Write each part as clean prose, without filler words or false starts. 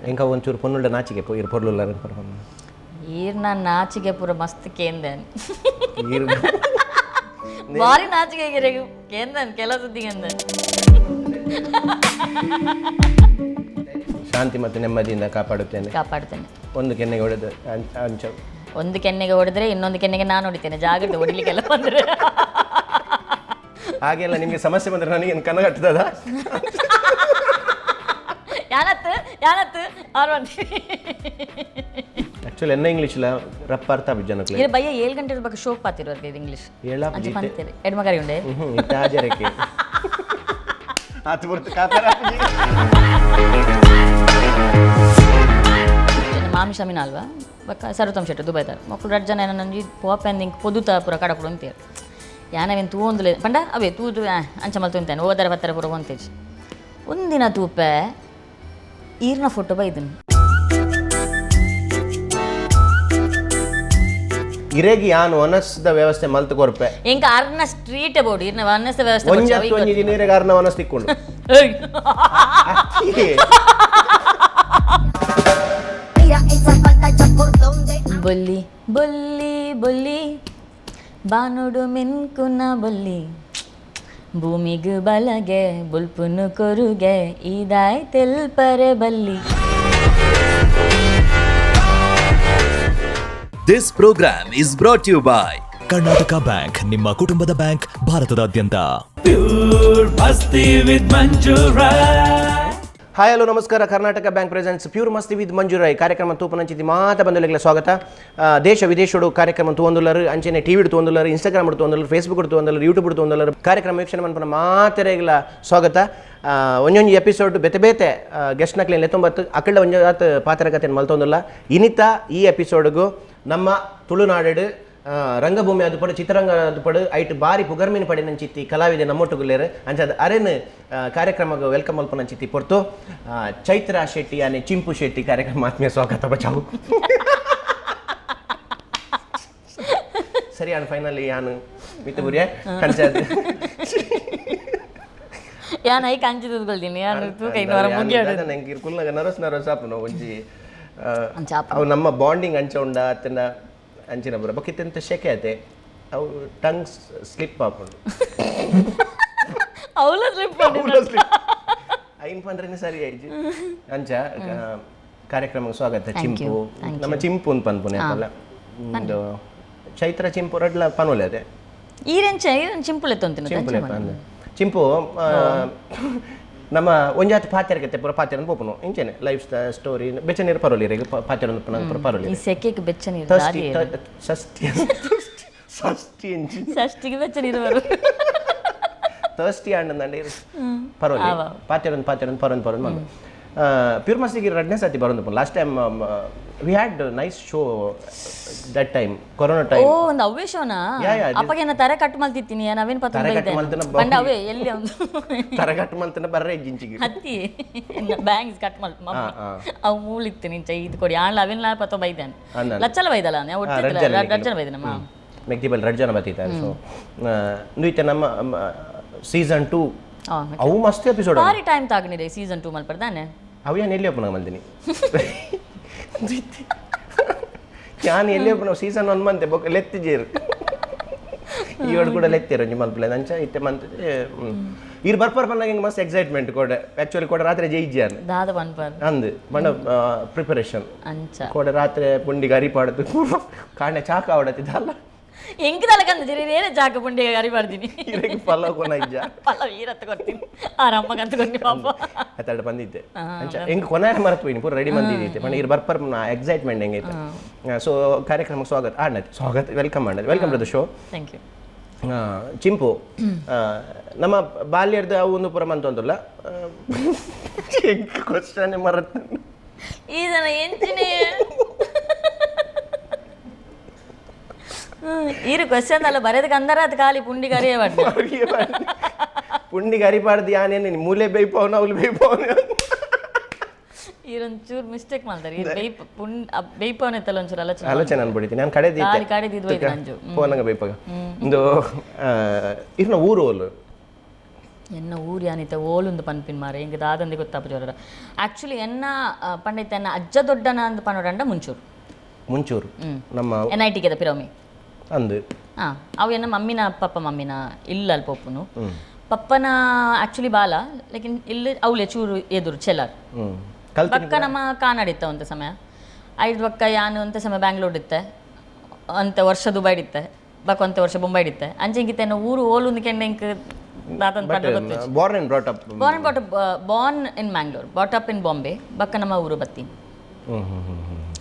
ಎಂಕ ಒಂಚೂರು ಪೊನ್ನುಳ್ಳ ನಾಚಿಗೆ ಇರು ಪೊರ್ಲುಲ್ಲ. ಈರ್ನ ನಾಚಿಗೆ ಪೂರ ಮಸ್ತ್ ಕೇಂದನ್. ಈರ್ ಬಾರಿ ನಾಚಿಗೆ ಗಿರೆಗ್ ಕೇಂದನ್ ಕೆಲ ಸುದ್ದಿಗೆಂದನ್. ಶಾಂತಿ ಮತ್ತು ನೆಮ್ಮದಿಯಿಂದ ಕಾಪಾಡುತ್ತೇನೆ. ಕಾಪಾಡ್ತೇನೆ. ಒಂದು ಕೆನ್ನೆಗೆ ಹೊಡೆದು ಅಂಚ. ಒಂದು ಕೆನ್ನೆಗೆ ಹೊಡೆದ್ರೆ ಇನ್ನೊಂದು ಕೆನ್ನೆಗೆ ನಾನು ಹೊಡಿತೇನೆ, ಜಾಗ್ರತೆ, ಹೊಡಿಲಿಕ್ಕೆಲ್ಲ ಬಂದ್ರೆ. ಹಾಗೆಲ್ಲ ನಿಮಗೆ ಸಮಸ್ಯೆ ಬಂದರೆ ನನಗೇನು ಕನಗಟ್ಟದ? ಯಾನತ್ತು ಯಾನತ್ತು ಆರು ಅಂತೀವಿ. ಆ್ಯಕ್ಚುಲಿ ಎನ್ನ ಇಂಗ್ಲೀಷ್ಲ ರಪ್ಪ ಅರ್ಥ ಆಪುಜಿ ಜನಕ್ಲೆ. ಇದು ಬಯ್ಯ 7 ಗಂಟೆ ಬಗ್ಗೆ ಶೋಕ್ ಪಾತಿರುವರ್ಗೆ ಇದು ಇಂಗ್ಲೀಷ್. ಏಳಾಪುಜಿ. ಅಂಚೆ ಪಂತೇರಿ ಎಡ್ಮಗಾರಿ ಉಂಡೆ. ಹ್ಞೂ, ಇತ್ತೆ ಹಾಜರಕ್ಕೆ ಆತು ಬರ್ತು ಕಾತರ. ಮಾಮಿ ಶಮಿನ ಅಲ್ವಾ ಬಕ್ಕ ಸರ್ವತಮ್ ಶೆಟ್ಟಿ ದುಬೈದಾರ್ ಮಕ್ಕಳು ರಡ್ ಜನ ಏನೊಂಜಿ ಪೋಪೆಂದ್ ಇಂಕ್ ಪೊದುತ ಪೂರ ಕಡಪುಡು ಅಂತೀರು. ಯಾನವೇನು ತೂವೊಂದುಲೆ ಪಂಡ ಅವೇ ತೂದು ಅಂಚ ಮಲ್ತು ಅಂತಾನೆ ಓದರ ಬತ್ತರ ಪೂರ ಒಂತೇಜ್. ಒಂದಿನ ತೂಪೆ ಈರ್ನ ಫೋಟೋ ಬೈದನು. ಇರೆಗಿ ಯಾನು ಒನಸ್ದ ವ್ಯವಸ್ಥೆ ಮಲ್ತು ಕೊರ್ಪೆ. ಎಂಕ ಅರ್ನ ಸ್ಟ್ರೀಟ್ ಬೋರ್ಡ್ ಈರ್ನ ವನಸ್ತ ವ್ಯವಸ್ಥೆ ಬೊಡ್ಚಿ, ಅವು ಒಂಜತ್ತು ಒಂಜಿ ದಿನ ಇರೆಗ್ ಅರ್ನ ಒನಸ್ ತಿಕ್ಕೊಂಡು. ಏಯ್. Mira esa falda ya por donde. ಬೊಲ್ಲಿ ಬೊಲ್ಲಿ ಬೊಲ್ಲಿ ಬಾನುಡು ಮಿನ್ಕುನ ಬೊಲ್ಲಿ, ಭೂಮಿಗ್ ಬಲಗೆ ಬುಲ್ಪುನು ಕೊರುಗೆ ಇದಾಯ್ ತೆಲ್ಪರೆ ಬಲ್ಲಿ. This program is brought to you by Karnataka bank, ನಿಮ್ಮ ಕುಟುಂಬದ ಬ್ಯಾಂಕ್, ಭಾರತದಾದ್ಯಂತ. Pure Masti with Manju Rai. Hi, hello, ನಮಸ್ಕಾರ. ಕರ್ನಾಟಕ ಬ್ಯಾಂಕ್ ಪ್ರೆಸೆಂಟ್ಸ್ ಪ್ಯೂರ್ ಮಸ್ತಿ ವಿತ್ ಮಂಜುರಾಯ್ ಕಾರ್ಯಕ್ರಮ ತೂಪನಂಚಿತಿ ಮಾತ ಬಂಧುಗಳಿಗೆ ಸ್ವಾಗತ. ದೇಶ ವಿದೇಶಡು ಕಾರ್ಯಕ್ರಮ ತೂವೊಂದುಲ್ಲರು, ಅಂಚನೆ ಟಿವಿ ತೂವೊಂದುಲ್ಲರು, ಇನ್ಸ್ಟಾಗ್ರಾಮ್ ತೂವೊಂದುಲ್ಲರು, ಫೇಸ್ಬುಕ್ ತೂವೊಂದುಲ್ಲರು, ಯೂಟ್ಯೂಬ್ ತೂವೊಂದುಲ್ಲರು. ಕಾರ್ಯಕ್ರಮ ವೀಕ್ಷಣೆ ಮನ್ಪುನ ಮಾತೆರೆಗ್ಲ ಸ್ವಾಗತ. ಒಂಜೊಂಜಿ ಎಪಿಸೋಡ್ ಬೇತೆ ಬೇತೆ ಗೆಸ್ಟ್ನಕ್ಲೆ ಲೆತ್ತೊಂಬತ್ತು ಅಕ್ಕಳ್ಳ ಒಂಜಾತ್ ಪಾತ್ರಕತೆಯನ್ನು ಮಲ್ತೊಂದುಲ್ಲ. ಇನಿತ ಈ ಎಪಿಸೋಡ್ಗು ನಮ್ಮ ತುಳುನಾಡು ರಂಗಭೂಮಿ ಅದು ಪಡು, ಚಿತ್ರರಂಗ ಅದು ಪಡು, ಐಟ್ ಬಾರಿ ಪುಗರ್ಮಿನ ಪಡಿನಂಚಿತ್ತಿ ಕಲಾವಿದೆ ನಮ್ಮೊಟ್ಟುಗುಲ್ಲೇರು. ಅಂಚಾದ ಅರೆನ್ ಕಾರ್ಯಕ್ರಮಕ್ಕೆ welcome ಮಲ್ಪನಂಚಿತ್ತಿ ಪೊರ್ತು. ಚೈತ್ರ ಶೆಟ್ಟಿ ಯಾನೆ ಚಿಂಪು ಶೆಟ್ಟಿ, ಕಾರ್ಯಕ್ರಮ ಆತ್ಮೀಯ ಸ್ವಾಗತ. ಬಚಾವು ಸರಿ ಯಾನು ಫೈನಲಿ ಯಾನು ಮಿತ್ತ ಬುರಿಯ ಕಂಚಾದ. ಯಾನ್ ಐಕ್ ಅಂಚಿ ತೂದ್ಕೊಳ್ತೀನಿ, ಯಾನ್ ತೂಕ ಇನ್ನು ಹೊರ ಮುಗಿಯೋಡು. ನಂಗೆ ಕುಲ್ನಾಗ ನರ್ವಸ್ ನರ್ವಸ್ ಆಪುನ ಒಂಜಿ ಅಂಚ ಆಪುಂಡು. ಅವು ನಮ್ಮ ಬಾಂಡಿಂಗ್ ಅಂಚ ಉಂಡ ಅತ್ತನ ಅಂಚಿನ ಬರ ಬೊಕ್ಕ ಶೆಕೆ ಆತೆ, ಅವು ಟಂಗ್ ಸ್ಲಿಪ್ ಆಪುಂಡು. ಅವಳ ಸ್ಲಿಪ್. ಐನ್ ಪಂಡ್ರೆನೆ ಸರಿ ಆಯ್ತು. ಅಂಚ ಕಾರ್ಯಕ್ರಮಕ್ಕೆ ಸ್ವಾಗತ. Thank you. Chimpu. Thank. ನಮ್ಮ ಚಿಂಪು ಅಂತ ಪನ್ಪುನೆ ಅಲ್ಲ, ಒಂದು ಚೈತ್ರ ಚಿಂಪು ರಡ್ಲ ಪನುಲೆ ಅದೇ. ಈರೆಂಚ ಈರೆನ್ ಚಿಂಪುಲೆ ತೊಂತಿನ. ಚಿಂಪು ಲೆಪ್ಪ ಅಂದ್. ಚಿಂಪು, ನಮ್ಮ ಒಂಜಾತಿ ಪಾತೆರಗತ್ತೆ ಪೂರ ಪಾತೆರ ಪೋಪುನು ಇಂಚೆನೆ ಲೈಫ್ ಸ್ಟೋರಿ ಬೆಚ್ಚ ನೀರು ಪರೋಲಿ ರೇಗ ಪಾತೆರ ಪೂರ ಪರೋಲಿ. ಈ ಸೆಕೆಗೆ ಬೆಚ್ಚ ನೀರು. ಥರ್ಸ್ಟಿ, ಷಷ್ಟಿ, ಷಷ್ಟಿ ಇಂಚಿ. ಷಷ್ಟಿಗೆ ಬೆಚ್ಚ ನೀರು ಬರು. ಥರ್ಸ್ಟಿ ಆಂಡಂದಂಡೆ ಪರೋಲಿ. ಆವ. ಪಾತೆರೊಂದು ಪಾತೆರೊಂದು ಪರೊಂದು ಪರೊಂದು ಬಂದು ಪ್ಯೂರ್ ಮಸ್ತಿಗೆ ರಡ್ನೇ ಸತಿ ಬರೋದು. Last time we had nice show, that time corona O time. ಒಂದು ಅವ್ವೇ ಶೋನಾ? ಯಾ, this- ಅಪ್ಪಗೆ ತರೆ ಕಟ್ ಮಲ್ತಿತ್ತೀನಿ ನಾವೇನ್ ಪತ್ತ. ತರೆ ಕಟ್ ಮಲ್ತಿನ. ಪಂಡ ಅವೇ ಎಲ್ಲಿ ಒಂದು ತರಗಟ್ಟು ಮಲ್ತನ ಬರ್ರೆ ಜಿಂಚಿಗೆ. ಹತ್ತಿ ಬ್ಯಾಂಗ್ಸ್ ಕಟ್ ಮಲ್ತ್ ಮಮ್ಮಿ. ಆ. ಅವು ಮೂಲಿತ್ತು ನಿಂಚ ಇದು ಕೊಡಿ ಆಣ್ಲ ಅವೇನ್ಲ ಪತ್ತ ಬೈದಾನೆ. ಅಂದ. ಲಚ್ಚಲ ಬೈದಲ್ಲ ಒಟ್ಟು. ರಡ್ಡ್ ಜನ. ರಡ್ಡ್ ಜನ ಬೈದನಮ್ಮ. ಮೆಕ್ದಿಬಲ್ ರಡ್ಡ್ ಜನ ಬತ್ತಿದ್ದಾರೆ. ಸೊ ಇತ್ತೆ ನಮ್ಮ ಸೀಸನ್ 2. ಅವು ಮಸ್ತ್ ಎಪಿಸೋಡ್. ಬಾರಿ ಟೈಮ್ ತಾಗನಿದೆ ಸೀಸನ್ 2 ಮಲ್ಪರ್ದಾನೆ. ಅವು ಏನು ಎಲ್ಲಿ ಒಪ್ಪನ ಮಲ್ದಿನಿ ನಾನು, ಎಲ್ಲಿ ಒಪ್ಪನ ಸೀಸನ್ 1 ಮಂತೆ ಬೊಕ್ಕ ಲೆತ್ತಿಜೇರು. ಈವಡ್ ಕೂಡ ಲೆತ್ತೀರ ಒಂಜಿ ಮಲ್ಪಲೆ ಅಂಚ ಇತ್ತೆ ಮಂತ್ ಇರ್ ಬರ್ಪರ್ ಪನ್ನಾಗ ಹಿಂಗೆ ಮಸ್ತ್ ಎಕ್ಸೈಟ್ಮೆಂಟ್ ಕೋಡೆ. ಆಕ್ಚುಲಿ ಕೋಡೆ ರಾತ್ರಿ ಜೈಜ್ಯಾನ್. ದಾದ ಪನ್ಪರ್? ಅಂದ್ ಬಣ್ಣ ಪ್ರಿಪರೇಷನ್. ಅಂಚ. ಕೋಡೆ ರಾತ್ರಿ ಪುಂಡಿಗೆ ಅರಿಪಾಡ್ದು ಕಾಣೆ ಚಾಕ ಆವಡತ್ತಿದ್ದಲ್ಲ. ಎಂಕಿದಲ್ಲ ಕಂದ ಜರಿ ಏನೇ ಜಾಗ ಪುಂಡಿಗೆ ಅರಿ ಮಾಡ್ತೀನಿ. ಇರೆಗ್ ಪಲಾವ್ ಕೊನ ಇಜ್ಜ? ಪಲ್ಲವ್ ಈರತ್ತ ಕೊಡ್ತೀನಿ, ಆರಮ್ಮಗಂತ ಕೊಡ್ತೀನಿ ಪಾಪ. ಅತ್ತಡ ಬಂದಿದ್ದೆ ಅಂಚ ಹೆಂಗೆ ಕೊನಾರ ಮರತ್ ಪೋಯಿನಿ, ಪೂರ ರೆಡಿ ಬಂದಿದ್ದೆ. ಪಂಡ ಇರ್ ಬರ್ಪರ್ ಎಕ್ಸೈಟ್ಮೆಂಟ್ ಹೆಂಗೈತೆ. ಸೊ ಕಾರ್ಯಕ್ರಮಕ್ಕೆ ಸ್ವಾಗತ ಆಡ್ನತ್, ಸ್ವಾಗತ, welcome ಆಡ್ನತ್, welcome to the show. Thank you. Chimpu, ನಮ್ಮ ಬಾಲ್ಯದ ಅವು ಒಂದು ಪುರ ಮಂತೊಂದುಲ್ಲ ಕ್ವಶನ್ ಮರತ್. ಈ ಜನ ಎಂಚಿನೇ ಈರು ಕ್ವಶನ್ ಅಲ್ಲ ಬರೆದಕ್ಕೆ ಅಂದರ ಅದು ಖಾಲಿ ಪುಂಡಿ ಕರಿಯೇ ಪಡ್ಡೆ. ಪುಂಡಿಗೆ ಅರಿಪಾಡ್ದು ಯಾನೇನು ಮೂಲೆ ಬೇಯ್ಪವನ ಅವ್ಲು ಬೇಯ್ಪವನ. ಈರೊಂಚೂರು ಮಿಸ್ಟೇಕ್ ಮಾಡ್ತಾರೆ ಈ ಬೇಯ್ಪ ಪುಂಡ್ ಬೇಯ್ಪವನೆತ್ತಲ್ಲ ಒಂಚೂರು ಆಲೋಚನೆ. ಆಲೋಚನೆ ಅನ್ಬಿಡಿತೀನಿ ನಾನು ಕಡೆ. ಖಾಲಿ ಕಡೆದಿದ್ದು ಹೋಯ್ತು ನಂಜು. ಫೋನಾಗ ಬೇಯ್ಪಾಗ ಒಂದು ಇರ್ನ ಊರು ಓಲು? ಎನ್ನ ಊರು ಯಾನಿತ ಓಲುಂದು ಪನ್ಪಿನ ಮಾರೆ, ಇಂಕ ದಾದಂದಿ ಗೊತ್ತಾಪ ಜೋರ. ಆಕ್ಚುಲಿ ಎನ್ನ ಪಂಡಿತ ಎನ್ನ ಅಜ್ಜ ದೊಡ್ಡನ ಅಂದ್ ಪನೋಡಂಡ ಮುಂಚೂರು. ಮುಂಚೂರು ನಮ್ಮ. ಎನ್ I ಟಿಗೆದ ಪಿರೋಮಿ. ಅಂದು. ಹಾಂ, ಅವು ಎನ್ನ ಮಮ್ಮಿನ ಪಪ್ಪ ಮಮ್ಮಿನ ಇಲ್ಲ ಅಲ್ಪ ಒಪ್ಪುನು. ಪಪ್ಪನ ಆಕ್ಚುಲಿ ಬಾಲ, ಲೇಕಿನ್ ಇಲ್ಲಿ ಅವಲೆ ಚೂರು ಎದುರು ಚೆಲ್ಲಾರ್. ಕಲ್ತಿನಿ. ಬಕ್ಕ ನಮ್ಮ ಕಾನಾಡಿತ್ತ ಒಂದು ಸಮಯ. ಐದು ಬಕ್ಕ ಯಾನು ಅಂತ ಸಮಯ ಬ್ಯಾಂಗ್ಳೂರ್ ಇತ್ತೆ, ಅಂತ ವರ್ಷ ದುಬೈಡ್ ಇತ್ತೆ, ಬಕ್ಕ ಒಂತೆ ವರ್ಷ ಬೊಂಬೈಡ್ ಇತ್ತೆ. ಅಂಚೆ ಇಂಕಿತ್ತೆ ಊರು ಓಲುಂದು ಕೆಂಡ ಇಂಕ್ ದಾತಂತ ಬಟ್ ಪಂಡ ಗೊತ್ತಿಜ್ಜಿ. Born and brought up? Born and born in Mangalore, brought up in Bombay. ಬಕ್ಕ ನಮ್ಮ ಊರು ಬತ್ತೀನಿ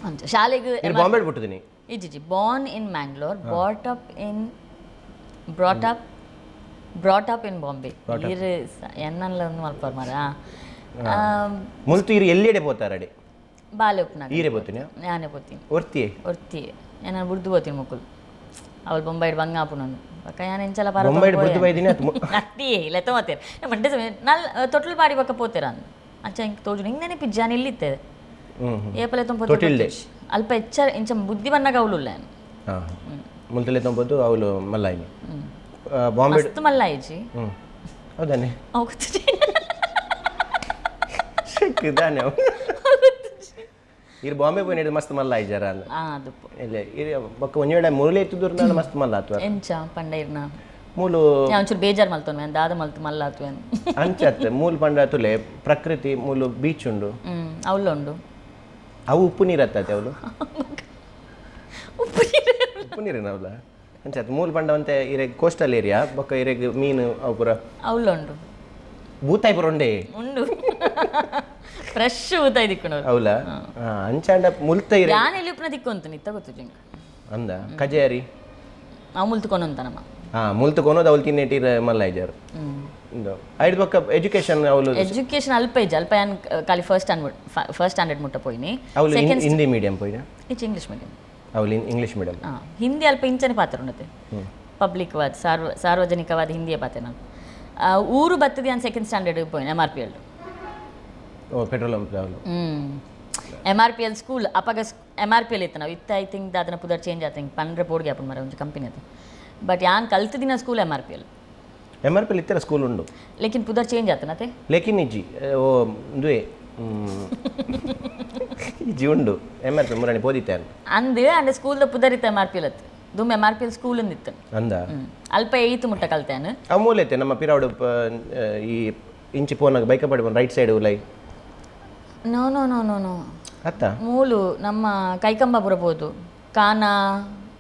ಅಂಚ ಶಾಲೆಗೆ. ಇಲ್ಲಿ ಬಾಂಬೆ ಬಿಟ್ಟಿದ್ದೀನಿ. ಇಜ್ಜಿ, born in Mangalore, brought up in Bombay. ಇರು ಎನ್ನಲ್ಲ ಒಂದು ಮಲ್ಪರ್ ಮಾರ. ಮುಲ್ತು ಇರು ಎಲ್ಲೆಡೆ ಪೋತಾರಡೆ? ಬಾಲೆ ಉಪ್ಪುನಾಗ. ಈರೆ ಪೋತೀನಿ? ನಾನೇ ಪೋತೀನಿ. ಒರ್ತಿಯೇ? ಒರ್ತಿ. ಏನಾರು ಬುಡ್ದು ಪೋತೀನಿ ಮುಕ್ಕುಲು. ಅವಳು ಬೊಂಬೈಡ್ ಬಂಗ ಆಪುನೊಂದು ಬೊಕ್ಕ ಯಾನ್ ಎಂಚಲ ಪರ. ಬೊಂಬೈಡ್ ಬುಡ್ದು ಬೈದಿನಿ ಅತ್ ಅತ್ತಿ ಲೆತ್ತ ಮತ್ತೇರು ಮಂಡೆ ಸಮಯ ನಲ್ ತೊಟ್ಲು ಪಾಡಿ ಬೊಕ್ಕ ಪೋತೇರ ಅಂದ್. ಅಂಚ ಇಂಕ್ ತೋಜುಂಡು, ಇಂಕ್ ನೆನಪಿಜ್ಜಿ ಯಾನ್ ಎಲ್ಲಿತ್ತೆ. ಹ್ಮ್ ಹ್ಮ್. ಏಪಲೆ ತುಂಬ. ತೊಟ್ಟಿಲ್ಡೆ. ಅಲ್ಪ ಎಚ್ಚ ಇಂಚ ಬುದ್ಧಿ ಬನ್ನಾಗ ಅವಳುಲ್ಲ ಯಾನ್. ಹಾಂ, ಮುಲ್ತಲೆ ತೊಂಬತ್ತು ಅವಳು ಮಲ್ಲಾಯಿನಿ ಬಾಂಬೆ. ಮಸ್ತ್ ಮಲ್ಲ ಆಯ್ಜಿ. ಹೌದಾನೆ? ಅವು ಗೊತ್ತಿಜ್ಜಿ. ದಾನೆ ಅವು ಇರು ಬಾಂಬೆ ಪೋಯಿನ ಮಸ್ತ್ ಮಲ್ಲ ಆಯ್ಜಾರ ಅಂದ. ಆ ದುಪ್ಪು. ಇಲ್ಲ, ಇರು ಬೊಕ್ಕ ಒಂಜಿ ವೇಳೆ ಮುರುಳಿ ಎತ್ತುದೂರು ಮಸ್ತ್ ಮಲ್ಲ ಆತು. ಎಂಚ ಪಂಡ ಇರ್ನ? ಮೂಲು. ಯಾ ಒಂಚೂರು ಬೇಜಾರ್ ಮಲ್ತೊನ್ವೆ, ದಾದ ಮಲ್ತು ಮಲ್ಲ ಆತು. ಅಂಚತ್ ಮೂಲು ಪಂಡ ತುಲೆ ಪ್ರಕೃತಿ, ಮೂಲು ಬೀಚ್ ಉಂಡು. ಅವಳು ಉಂಡು. ಅವು ಉಪ್ಪು ನೀರು ಅತ್ತದೆ ಅವಳು. ಉಪ್ಪು ನೀರು. ಉಪ್ಪು ನೀರಿನ ಅವಳ ಅಂಚತ್ ಮೂಲು ಪಂಡ ಅಂತೆ ಇರೆಗ್ ಕೋಸ್ಟಲ್ ಏರಿಯಾ, ಬೊಕ್ಕ ಇರೆಗ್ ಮೀನು ಅವು ಪೂರ. ಅವಳು ಉಂಡು. ಬೂತಾಯಿ ಪೂರ ಉಂಡೆ. ಉಂಡು, ಫ್ರೆಶ್ ಊತಾಯಿ ದಿಕ್ಕುನವ್ರು. ಅವಲ ಅಂಚಾಂಡ ಮುಲ್ತ ಇರೆ. ಯಾನ್ ಎಲ್ಲಿ ಉಪ್ಪುನ ದಿಕ್ಕೊಂತು ನಿತ್ತ ಗೊತ್ತು ಜಿಂಕ್. ಅಂದ ಕಜೇರಿ. ಅವು ಮುಲ್ತುಕೊಂಡು ನಮ್ಮ. ಹಾ, ಮುಲ್ತ ಕೊನೋದು ಅವಳು ತಿನ್ನೇಟಿರ ಮಲ್ಲ ಇಜಾರು ಇಂದು. ಐದು ಬೊಕ್ಕ ಎಜುಕೇಶನ್ ಅವಳು? ಎಜುಕೇಶನ್ ಅಲ್ಪ ಇಜ್ಜಿ, ಅಲ್ಪ ಯಾನ್ ಖಾಲಿ ಫಸ್ಟ್ ಸ್ಟ್ಯಾಂಡರ್ಡ್ ಮುಟ್ಟ ಪೋಯಿನಿ. ಅವಳು ಸೆಕೆಂಡ್. ಹಿಂದಿ ಮೀಡಿಯಂ ಪೋಯಿನ? ಇಚ್ ಇಂಗ್ಲೀಷ್ ಮೀಡಿಯಂ. ಅವಳು ಇಂಗ್ಲೀಷ್ ಮೀಡಿಯಂ. ಹಾಂ, ಹಿಂದಿ ಅಲ್ಪ ಇಂಚನೆ ಪಾತ್ರ ಉಂಡತೆ. ಪಬ್ಲಿಕ್ ವಾದ್ ಸಾರ್ವಜನಿಕವಾದ ಹಿಂದಿಯ ಪಾತ್ರ ನಾನು. ಊರು ಬರ್ತದೆ ನಾನು ಸೆಕೆಂಡ್ ಸ್ಟ್ಯಾಂಡರ್ಡ್ ಪೋಯಿನ M R P L. ಓ, ಪೆಟ್ರೋಲ್ ಪಂಪ್ ಅವಳು. M R P L school. ಅಪಗ M R P L ಇತ್ತು ನಾವು ಇತ್ತ. I think ಅದನ್ನ ಪುದರ್ ಚೇಂಜ್ ಆತ ಹಿಂಗೆ ಪಂಡ್ರೆ ಪೋಡ್ಗೆ ಆಪುಂಡು ಮರ ಒಂಜಿ ಕಂಪನಿ ಅದು. ಬಟ್ ಯಾನ್ ಕಲ್ತದಿನ school M R P L. M R P L ಇತ್ತರ ಸ್ಕೂಲ್ ಉಂಡು. ಲೇಕಿನ್ ಪುದರ್ ಚೇಂಜ್ ಆತನತೆ. ಲೇಕಿನ್ ಇಜ್ಜಿ, ಓ ಇಂದುವೆ ಇಜ್ಜಿ, ಉಂಡು M R P ಮುರಾಣಿ ಪೋದಿತ್ತೆ. ಅಂದ್ ಅಂಡ್ ಸ್ಕೂಲ್ದ ಪುದರ್ ಇತ್ತ M R P L ಅತ್ತು. ದುಮ್ M R P L school ಅಂದಿತ್ತು. ಅಂದ. ಅಲ್ಪ ಏಯ್ತು ಮುಟ್ಟ ಕಲ್ತೇನೆ. ಅವು ಮೂಲೈತೆ ನಮ್ಮ ಪಿರಾವಡು ಈ ಇಂಚಿ ಪೋನಾಗ ಬೈಕ ಪಡಿ ರೈಟ್ ಸೈಡ್ ಉಲೈ. No no no no no. ಅತ್ತ. ಮೂಲು ನಮ್ಮ ಕೈಕಂಬ ಬರಬಹುದು, ಕಾನ,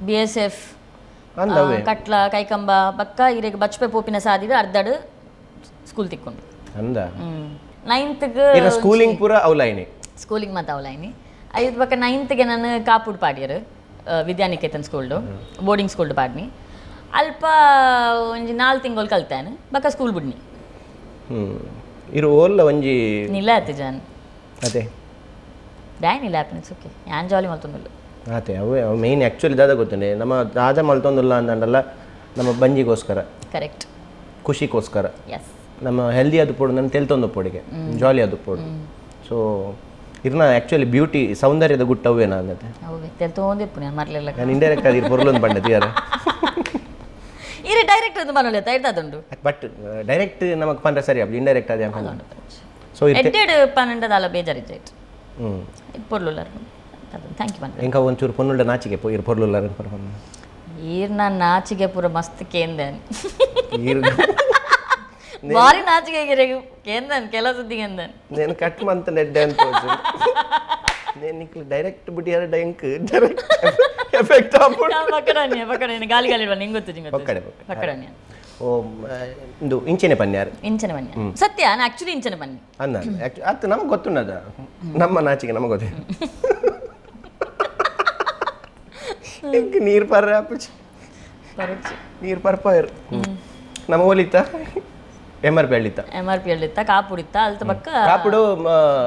B S F. ಅಂದ ಅವೇ. ಕಟ್ಲ ಕೈಕಂಬ ಬಕ್ಕ ಇರೆಗ್ ಬಚ್ಪೆ ಪೋಪಿನ ಸಾದಿಡು ಅರ್ಧಡು ಸ್ಕೂಲ್ ತಿಕ್ಕೊಂಡು. ಅಂದ. ನೈನ್ತ್ಗೆ. ಇನ್ನ ಸ್ಕೂಲಿಂಗ್ ಪೂರ ಅವಲೈನಿ? ಸ್ಕೂಲಿಂಗ್ ಮಾತ ಅವಲೈನಿ. ಐದು ಬಕ್ಕ ನೈನ್ತ್ಗೆ ನಾನು ಕಾಪುಡ್ ಪಾಡಿಯರು, ವಿದ್ಯಾನಿಕೇತನ್ ಸ್ಕೂಲ್ಡು, ಬೋರ್ಡಿಂಗ್ ಸ್ಕೂಲ್ಡು ಪಾಡ್ನಿ. ಅಲ್ಪ ಒಂಜಿ ನಾಲ್ ತಿಂಗಳು ಕಲ್ತಾನೆ, ಬಕ್ಕ ಸ್ಕೂಲ್ ಬುಡ್ನಿ. ಇರು ಓಲ್ಲ ಒಂಜಿ. ನಿಲ್ಲ ಆತು ಜಾನ್. ಅದೇ. ಡ್ಯಾನ್ ಇಲ್ಲ ಹ್ಯಾಪಿನೆಸ್ ಓಕೆ, ಯಾನ್ ಜಾಲಿ ಮಲ್ತೊಂದುಲ್ಲ. ಆತೆ ಅವೇ ಅವು ಮೇಯ್ನ್. ಆ್ಯಕ್ಚುಲಿ ದಾದ ಗೊತ್ತುಂಡೆ, ನಮ್ಮ ದಾದ ಮಲ್ತೊಂದುಲ್ಲ ಅಂದಂಡಲ್ಲ ನಮ್ಮ ಬಂಜಿಗೋಸ್ಕರ. ಕರೆಕ್ಟ್. ಖುಷಿಗೋಸ್ಕರ. ಎಸ್. ನಮ್ಮ ಹೆಲ್ದಿ ಅದು ಪೋಡು, ನನ್ನ ತೆಲ್ತೊಂದು ಪೋಡಿಗೆ ಜಾಲಿ ಅದು ಪೋಡು. ಸೊ ಇರ್ನ ಆ್ಯಕ್ಚುಲಿ ಬ್ಯೂಟಿ ಸೌಂದರ್ಯದ ಗುಟ್ಟು ಅವೇನಾ ಅಂದತೆ. ಅವು ತೆಲ್ತೊಂದಿಪ್ಪು ನಾನು ಮರ್ಲಿಲ್ಲ. ನಾನು ಇಂಡೈರೆಕ್ಟ್ ಆಗಿ ಪೊರ್ಲೊಂದು ಬಂಡತಿ ಯಾರ. ಇರೆ ಡೈರೆಕ್ಟ್ ಒಂದು ಮನೋಲೆ ತೈರ್ತಾದುಂಡು. ಬಟ್ ಡೈರೆಕ್ಟ್ ನಮಗೆ ಪಂಡ್ರೆ ಸರಿ ಆಪುಜಿ, ಇಂಡೈರೆಕ್ಟ್ ಅದೇ. ಸೊ ಇರ್ತೆ. ಎಡ್ಡೆಡ್ ಪನ್ನೊಂಡದಾಲ ಬೇಜಾರಿಜ್ಜಾಯ್ತು. ಇದು ಪೊರ್ಲುಲ್ಲ, thank you ಪನ್ಪೆ. ಎಂಕ ಒಂಚೂರು ಪೊನ್ನುಳ್ಳ ನಾಚಿಕೆ ಪೋ ಇರು ಪೊರ್ಲುಲ್ಲ. ಈರ್ನ ನಾಚಿಗೆ ಪೂರ ಮಸ್ತ್ ಕೇಂದನ್. ಇರು. ಭಾರಿ ನಾಚಿಕೆ ಗಿರೆಗ್ ಕೇಂದನ್, ಕೆಲ ಸುದ್ದಿ ಕೇಂದನ್. నేను ಕಟ್ ಮಂತ ನೆಡ್ಡೆ ಅಂತ నేను నీకు ಡೈರೆಕ್ಟ್ ಬಿಟ್ಟಿಯಾರ ಎಂಕ್ ಡೈರೆಕ್ಟ್ ಎಫೆಕ್ಟ್ ಆಪುಂಡು. ಪಕ್ಕಡನ್ಯ ಪಕ್ಕಡನ್ಯ ಗಾಲಿ ಗಾಲಿ ಇಡುವ ನಿಂಗೆ ಗೊತ್ತು ಜಿಂಗ್. ಪಕ್ಕಡೆ, ಪಕ್ಕಡೆ. ಪಕ್ಕಡನ್ಯ. ಓ ಇಂದು ಇಂಚೆನೆ ಪನ್ಯಾರು. ಇಂಚನೆ ಬನ್ನಿ ಸತ್ಯ, ನಾನು ಆಕ್ಚುಲಿ ಇಂಚನೆ ಬನ್ನಿ. ಅನ್ನ ಅದು ನಮಗೆ ಗೊತ್ತುಂಡದ, ನಮ್ಮ ನಾಚಿಕೆ ನಮಗೆ ಗೊತ್ತೇ. ಎಂಕ್ ನೀರು ಪರ್ರೆ ಆಪುಜಿ. ಬರುಚ್ಚಿ. ನೀರು ಪರ್ಪಾಯರು. ನಮ್ಮ ಒಲಿತ M R P ಅಳ್ಳಿತ್ತ? M R P ಅಳ್ಳಿತ್ತ, ಕಾಪುಡಿತ್ತ ಅಲ್ತ ಪಕ್ಕ. ಕಾಪುಡು.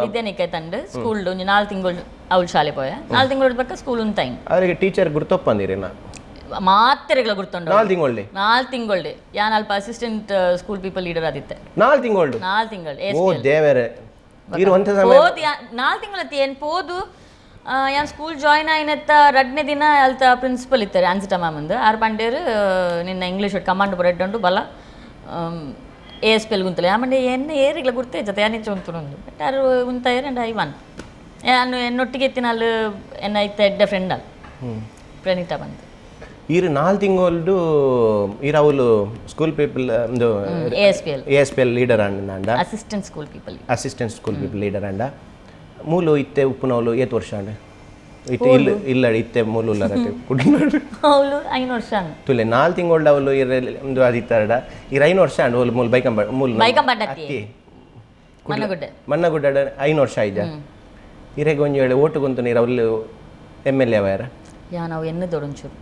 ವಿದ್ಯಾನಿಕೇತನ್ಡ್ ಸ್ಕೂಲ್ ಒಂಜಿ 4 ತಿಂಗಳು ಅವಳು ಶಾಲೆ ಪೋಯ, 4 ತಿಂಗಳು ಪಕ್ಕ ಸ್ಕೂಲ್ ಉಂತಾಯಿನ್. ಅವರಿಗೆ ಟೀಚರ್ ಗುರ್ತೊಪ್ಪಂದಿರಿ ನಾ? ಮಾತ್ರೆಗಳ ಗುರ್ತುಂಡು. 4 ತಿಂಗಳು? 4 ತಿಂಗಳು. ಯಾನ್ ಅಲ್ಪ assistant school people leader ಆದಿತ್ತೆ. 4 ತಿಂಗಳು? 4 ತಿಂಗಳು. ಓ ದೇವರೇ, ಇರು ಒಂಥ ಸಮಯ. ಪೋದು 4 ತಿಂಗಳ ಏನ್ ಪೋದು ಯಾನ್ ಸ್ಕೂಲ್ ಜಾಯ್ನ್ ಆಯ್ನತ್ತ ರಡ್ನೇ ದಿನ ಅಲ್ತ ಪ್ರಿನ್ಸಿಪಲ್ ಇತ್ತಾರೆ ಅನ್ಸಿಟ ಮ್ಯಾಮ್ ಅಂದು. ಆರ್ ಪಂಡೇರು, ನಿನ್ನ ಇಂಗ್ಲೀಷ್ ಕಮಾಂಡ್ ಬರೆಡ್ ಉಂಡು ಬಲ. A S P L ಗುಂತಲೆ ಆಮಂಡೆ ಎನ್ನ ಏರಿಗ್ಲ ಗುರ್ತೇ ಜೊತೆ ಯಾನಿಂಚ ಉಂಟು ಬಟ್ ಆರು ಉಂತಾಯರ್ and I one ಯಾನು ಎನ್ನೊಟ್ಟಿಗೆ ಎತ್ತಿನಾಲ್ ಎನ್ನ ಇತ್ತ ಎಡ್ಡ ಫ್ರೆಂಡ್ ಅಲ್ ಪ್ರಣೀತಾ ಬಂತು. ಈರು ನಾಲ್ ತಿಂಗೊಲ್ಡು ಈರ್ ಅವಲು ಸ್ಕೂಲ್ ಪೀಪಲ್ ಒಂದು A S P L. A S P L leader and assistant school people. Assistant school people leader ಅಂಡ. ಮೂಲು ಇತ್ತೆ ಉಪ್ಪುನವಲು ಏತ್ ವರ್ಷ ಅಂಡ ಇತ್ತೆ ಇಲ್ಲ ಇಲ್ಲ ಇತ್ತೆ ಮೂಲು ಉಲ್ಲರತೆ ಕುಡ್ನಾಡು. ಅವಳು 5 ವರ್ಷ ಅಂದ್. ತುಲೆ ನಾಲ್ ತಿಂಗೊಳ್ಡ ಅವಲು ಇರ ಒಂದು ಅದಿತ್ತಾರಡ ಈರ್ 5 ವರ್ಷ ಅಂಡ್ ಓಲು ಮೂಲು ಬೈಕಂಬ ಮೂಲು ಬೈಕಂಬಾಡ ಅತ್ತಿ. ಅತ್ತಿ. ಮನ್ನಗುಡ್ಡೆ. ಮನ್ನಗುಡ್ಡ 5 ವರ್ಷ ಆಯ್ದ ಇರೆಗೆ ಒಂಜಿ ವೇಳೆ ಓಟು ಗುಂತು ನೀರು ಅವಲು M L A ಅವರ. ಯಾ ನಾವು ಎನ್ನದೋಡು ಒಂಚೂರು.